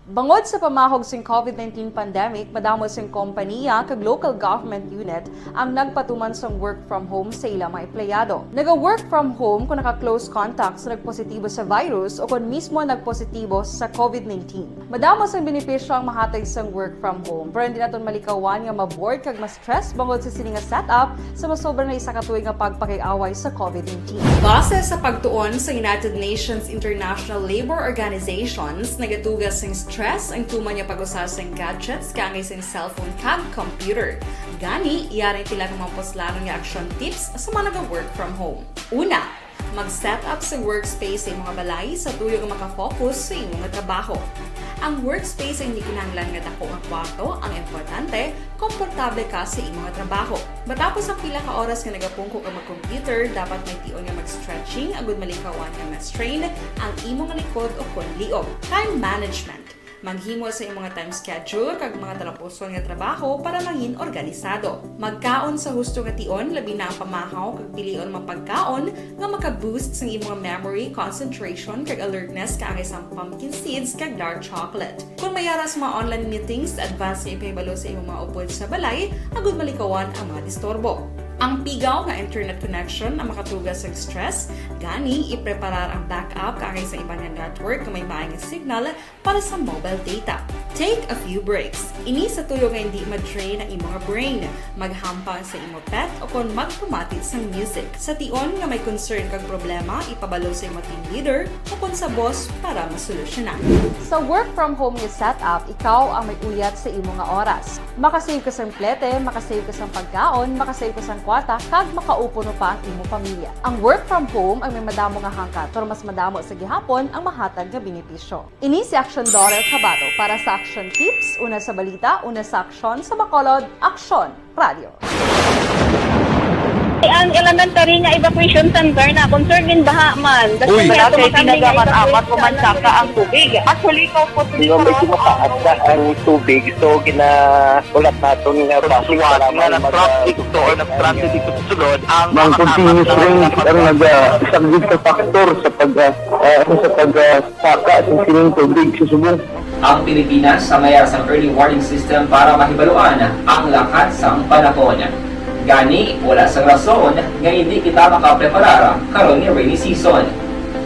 Bangod sa pamahog sing covid nineteen pandemic, madamo sing kompaniya kag local government unit ang nagpatuman sang work from home sa ila mga empleyado. Naga-work from home kon naka-close contact sa nagpositibo sa virus o kon mismo nagpositibo sa covid nineteen. Madamo sang benepisyo ang mahatag sang work from home, pero hindi naton malikawan nga ma-bored kag ma-stress bangod sa sini nga setup sa masobra na isa ka tuig nga pagpakig-away sa covid nineteen. Base sa pagtuon sa United Nations International Labor Organizations, nagatuga sing stress ang tuman nga pag-usa sing gadgets kaangay sing cellphone kag computer. Gani, yari tila nga mga puslanon nga action tips sa mga naga-work from home. Una, mag-set up sa workspace sa imong balay sa tuyo nga makafocus sa imong trabaho. Ang workspace ay hindi kinahanglan nga dako nga kwarto. Ang importante, komportable ka sa imo nga trabaho. Matapos ang pila ka oras nga nagapungko ka mag-computer, dapat may tion nga mag-stretching agud malikawan nga ma-strain ang imo nga likod o kon liog. Time management. Maghimo sa imo nga time schedule kag mga talapuson nga trabaho para mangin organisado. Magkaon sa husto nga tion, labi na ang pamahaw kag pilion mga pagkaon nga maka-boost sang imo nga memory, concentration, kag alertness, kaangay sang pumpkin seeds kag dark chocolate. Kung may ara sa mga online meetings, advance nga ipahibalo sa imong mga upod sa balay agud malikawan ang mga disturbo. Ang pigaw nga internet connection ang makatuga sa stress, gani ipreparar ang backup kaangay sa iban nga network nga may maay nga signal para sa mobile data. Take a few breaks. Ini sa tuyo nga hindi ma-drain ang imo nga brain. Maghampang sa imo pet o kon magpamati sang music. Sa tion nga may concern kag problema, ipabalo sa imo team leader o kon sa boss para masolusyonan. Sa work from home nga setup, ikaw ang may uyat sa imo nga oras. Makasave ka sang plete, makasave ka sang pagkaon, makasave ka sang kwarta, kag makaupo pa ang imo pamilya. Ang work from home ang may madamo nga hangkat, pero mas madamo sa gihapon ang mahatag nga benepisyo. Ini si Aksyon Dorel Cabato para sa Aksyon Tips, una sa balita, una sa aksyon, sa Bacolod, Aksyon Radio. Ang elementary nga evacuation center na concern in baha man. Uy. Wala kay ginagamit amat ko man saka ang tubig. Actually, ikaw po, hindi mo medyo mataas na ang tubig. So, gina-, ulat naton nga bus nga nag-traffic to or nag-traffic dito sa sulod, ang mga continuous rain ang naga-, isang big factor sa pag, ah, ah, sa pag, ah, saka sa sining tubig sa subong. Ang Pilipinas sa mayar sang early warning system para mahibaluan ang lakat sang panahon. Gani, wala sang rason nga hindi kita makapreparar karon nga rainy season.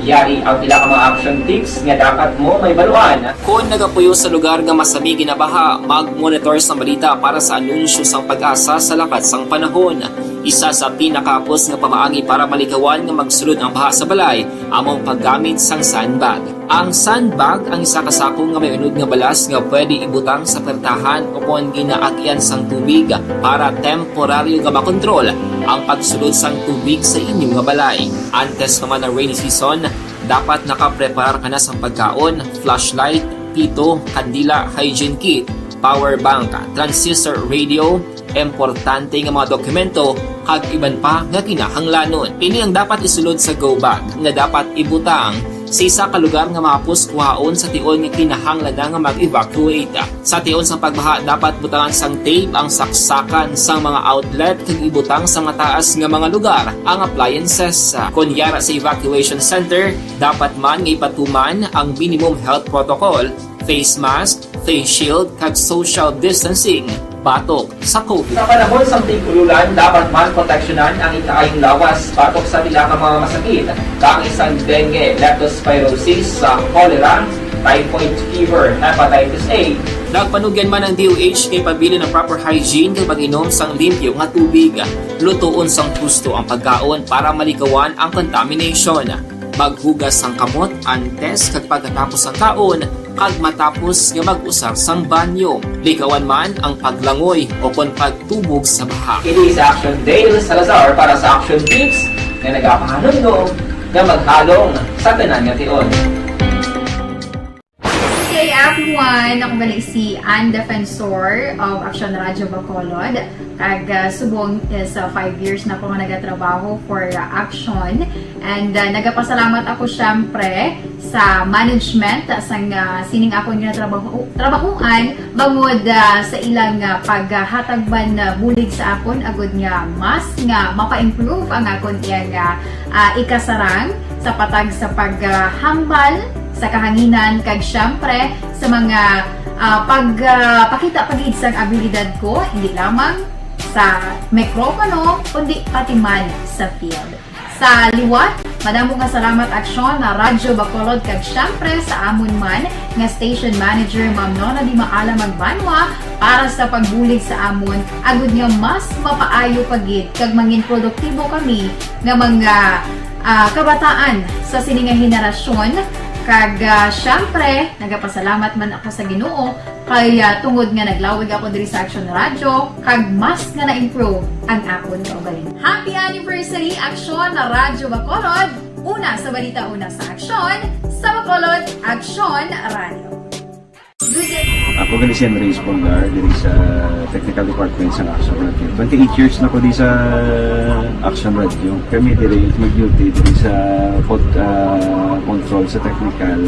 Yari ang pila ka mga action tips nga dapat mo mahibaluan. Kon nagapuyo sa lugar nga masami ginabaha, mag-monitor sang balita para sa anunsyo sang PAGASA sa lakat sang panahon. Isa sa pinakahapos nga pamaagi para malikawan nga magsulod ang baha sa balay amo ang paggamit sang sandbag. Ang sandbag ang isa ka sako nga may unod nga balas nga pwede ibutang sa pertahan o kon ginaagyan sang tubig para temporaryo nga makontrol ang pagsulod sang tubig sa inyo nga balay. Antes pa man ang rainy season, dapat nakapreparar ka na sang pagkaon, flashlight, pito, kandila, hygiene kit, power bank, transistor radio, importante nga mga dokumento, kag iban pa nga kinahanglanon. Ini ang dapat isulod sa go bag nga dapat ibutang sa isa ka lugar nga mahapos kuhaon sa tion nga kinahanglan na nga mag-evacuate. Sa tion sang pagbaha, dapat butangan sang tape ang saksakan sang mga outlet kag ibutang sa mataas nga mga lugar ang appliances. Kon yara sa evacuation center, dapat man nga ipatuman ang minimum health protocol, face mask, face shield, kag social distancing batok sa COVID. Sa panahon sang tig-ululan, dapat man proteksyonan ang ikaayong lawas batok sa pila ka mga masakit, kaangay sang dengue, leptospirosis, sa cholera, typhoid fever, hepatitis A. Nagpanugyan man ang D O H nga ipabilin ang proper hygiene kag pag-inom sang limpyo nga tubig. Lutoon sang husto ang pagkaon para malikawan ang contamination. Maghugas sang kamot antes kag pagkatapos sang kaon, kag matapos nga mag-usar sang banyo. Likawan man ang paglangoy o kon pagtubog sa baha. Ini si Action Dale Salazar para sa Action Tips nga nagapahanumdom nga maghalong sa tanan nga tion. Hey everyone! Ako gali si Ann Defensor of Action Radyo Bacolod. Kag, ah, subong is, ah, five years na ako nga nagatrabaho for, ah, Action. And, ah, nagapasalamat ako, syempre, sa management, ah, sang, ah, sining akon nga trabaho, trabahuan, bangod, ah, sa ilang, ah, paghatag man, ah, bulig sa akon, agud nga mas nga mapa-improve ang akon iyang, ah, ah, ikasarang sa patag sa paghambal sa kahanginan, kag, syempre, sa mga, ah, pag, ah, pakita pa gid sang abilidad ko, hindi lamang sa mikropono, kundi pati man sa field. Sa liwat, madamo nga salamat, Aksyon, na Radyo Bacolod, kag syempre sa amon man nga station manager, Ma'am Nona Di Maala Magbanwa, para sa pagbulig sa amon, agud nga mas mapaayo pa gid kag mangin produktibo kami nga mga, ah, kabataan sa sini nga henerasyon. Kag, ah, syempre, nagapasalamat man ako sa Ginoo kay, ah, tungod nga naglawig ako diri sa Action Radyo, kag mas nga na-improve ang akon kaugalingon. Happy anniversary, Action Radyo Bacolod! Una sa balita, una sa aksyon, sa Bacolod, Action Radyo. Ako gali si Henry Espolgar, diri sa technical department sa Action Radio. Twenty-eight years na ko di sa Action Radio. Kami diri mag-duty diri sa pod-, ah, control sa technical.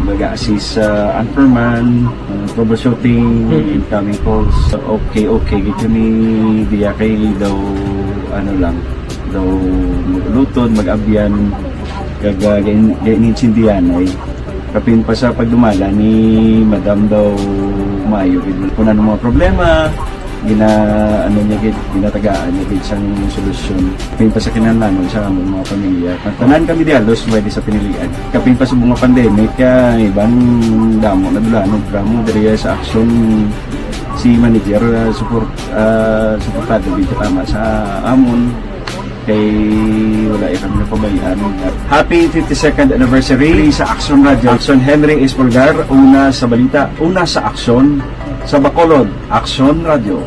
Mag-assist sa anchorman, ah, troubleshooting, incoming calls. Okay, okay, gid kami diya kay daw, ano lang, daw mag-ulutod, mag-abyan, kag, ah, gain-, gain-, insindihan ay. Kapin pa sa pagdumala ni Madam daw maayo gid. Kung ano mga problema, gina-, ano niya gid, ginatagaan niya gid sang solusyon. Kapin pa sa kinahanglanon sa among mga pamilya. Ang tanan kami di halos may di sa pinilian. Kapin pa sa mga pandemic, kaya iban damo na dula, no, drama diri sa Action si manager, ah, support, ah, suportado gid tama sa amon. Kay wala ya kami napabayaan. Happy fifty-second anniversary sa Action Radio. Action Henry Espolgar, una sa balita, una sa aksyon, sa Bacolod, Action Radio.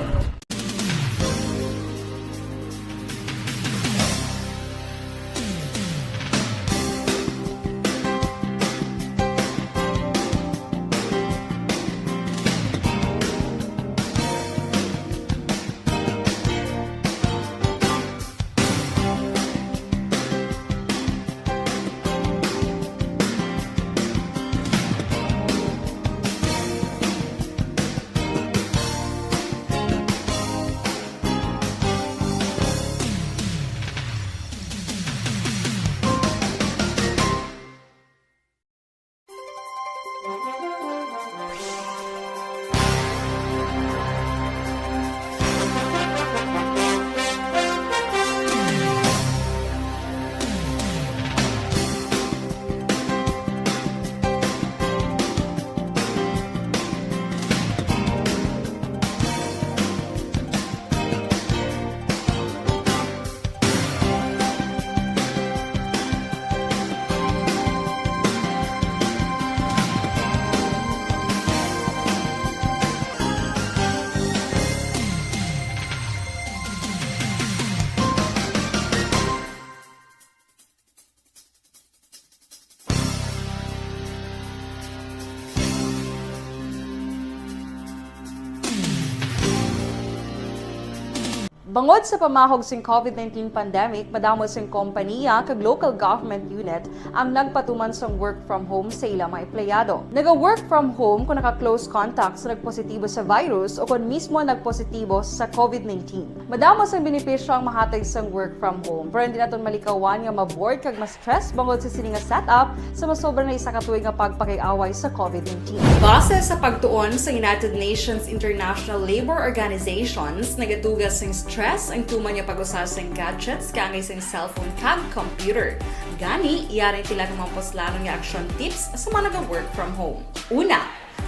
Bangod sa pamahog sing COVID nineteen pandemic, madamo sing kompaniya kag local government unit ang nagpatuman sang work from home sa ila mga empleyado. Naga-work from home kon naka-close contact sa nagpositibo sa virus o kon mismo nagpositibo sa COVID nineteen. Madamo sang benepisyo ang mahatag sang work from home, pero hindi naton malikawan nga ma-bored kag ma-stress bangod sa sini nga setup sa masobra na isa ka tuig nga pagpakig-away sa COVID nineteen. Base sa pagtuon sa United Nations International Labor Organizations, nagatuga sing stress ang tuman nga pag-usa sing gadgets kaangay sing cellphone kag computer. Gani, yari ang pila ka mga puslanon nga action tips sa mga naga-work from home. Una,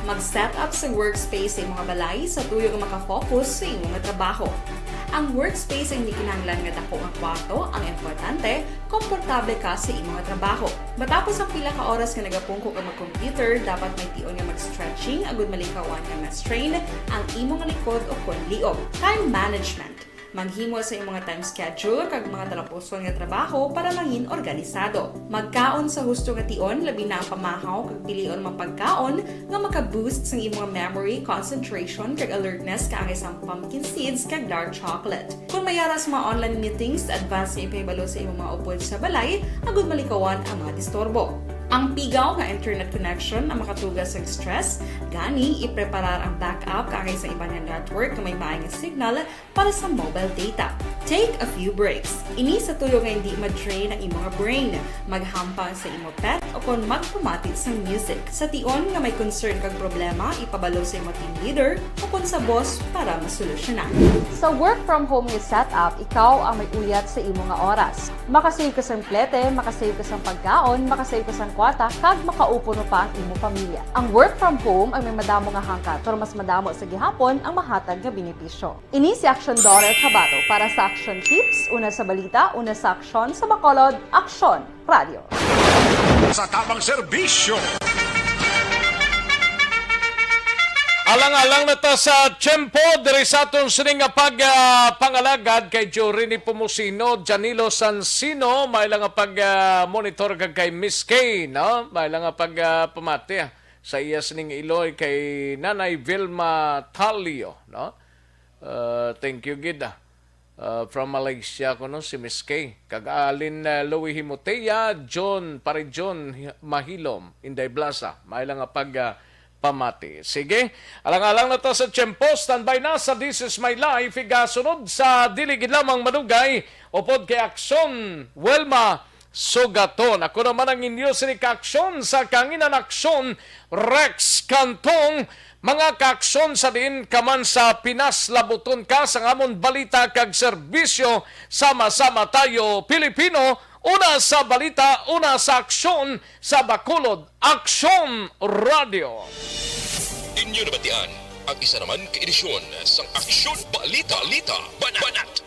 mag-set up sa workspace sa imong balay sa tuyo nga makafocus sa imo nga trabaho. Ang workspace ang hindi kinahanglan nga dako nga kwarto, ang importante, komportable ka sa imo nga trabaho. Matapos ang pila ka oras nga nagapungko ka mag-computer, dapat may tion nga mag-stretching agud malikawan nga ma-strain ang imo nga likod o kon liog. Time management. Maghimo sa imo nga time schedule kag mga talapuson nga trabaho para mangin organisado. Magkaon sa husto nga tion, labi na ang pamahaw kag pilion mga pagkaon nga maka-boost sang imo nga memory, concentration, kag alertness kaangay sang pumpkin seeds kag dark chocolate. Kon may ara sa mga online meetings, advance nga ipahibalo sa imo mga upod sa balay agud malikawan ang mga disturbo. Ang pigaw nga internet connection ang makatuga sang stress, gani ipreparar ang backup kaangay sa iban nga network nga may maay nga signal para sa mobile data. Take a few breaks. Ini sa tuyo nga hindi ma-drain ang imo nga brain. Maghampang sa imo pet o kon magpamati sang music. Sa tion nga may concern kag problema, ipabalo sa imo team leader o kon sa boss para masolusyonan. Sa work from home nga setup, ikaw ang may uyat sa imo nga oras. Makasave ka sang plete, makasave ka sang pagkaon, makasave ka sang kwarta, kag makaupo pa ang imo pamilya. Ang work from home ang may madamo nga hangkat, pero mas madamo sa gihapon ang mahatag nga benepisyo. Ini si Aksyon Daughter Kabato para sa Aksyon Tips, una sa balita, una sa aksyon, sa Bacolod, Aksyon Radio. Sa tamang serbisyo. Alang-alang na ta sa tiyempo diri sa aton sining nga pag, ah, pangalagad kay Jory ni Pomusino, Janilo Sansino, may lang nga pag, ah, monitor kag kay Miss Kay, no? May lang nga pag, ah, pamati, ah. sa iya sining iloy kay Nanay Vilma Talio, no? Uh, thank you gid, ah. Uh, from Malaysia kuno si Miss Kay. Kag Alin, uh, Louie Himotea, John, Pare John Hi-, Mahilom, Inday Blasa. May lang nga pag, uh, pamati. Sige, alang-alang na ta sa tiyempo. Standby na sa This Is My Life. Igasunod sa dili gid lamang madugay, upod kay Aksyon Wilma Sugaton. Ako naman ang inyo sini ka Aksyon sa Kanginan Aksyon, Rex Cantong. Mga kaaksyon, sa diin ka man sa Pinas, labuton ka sang amon balita kag serbisyo. Sama-sama tayo, Pilipino, una sa balita, una sa aksyon, sa Bacolod Aksyon Radio. Inyo nabatian ang isa naman ka edisyon sang Aksyon Balita, Balita, Banat, Banat.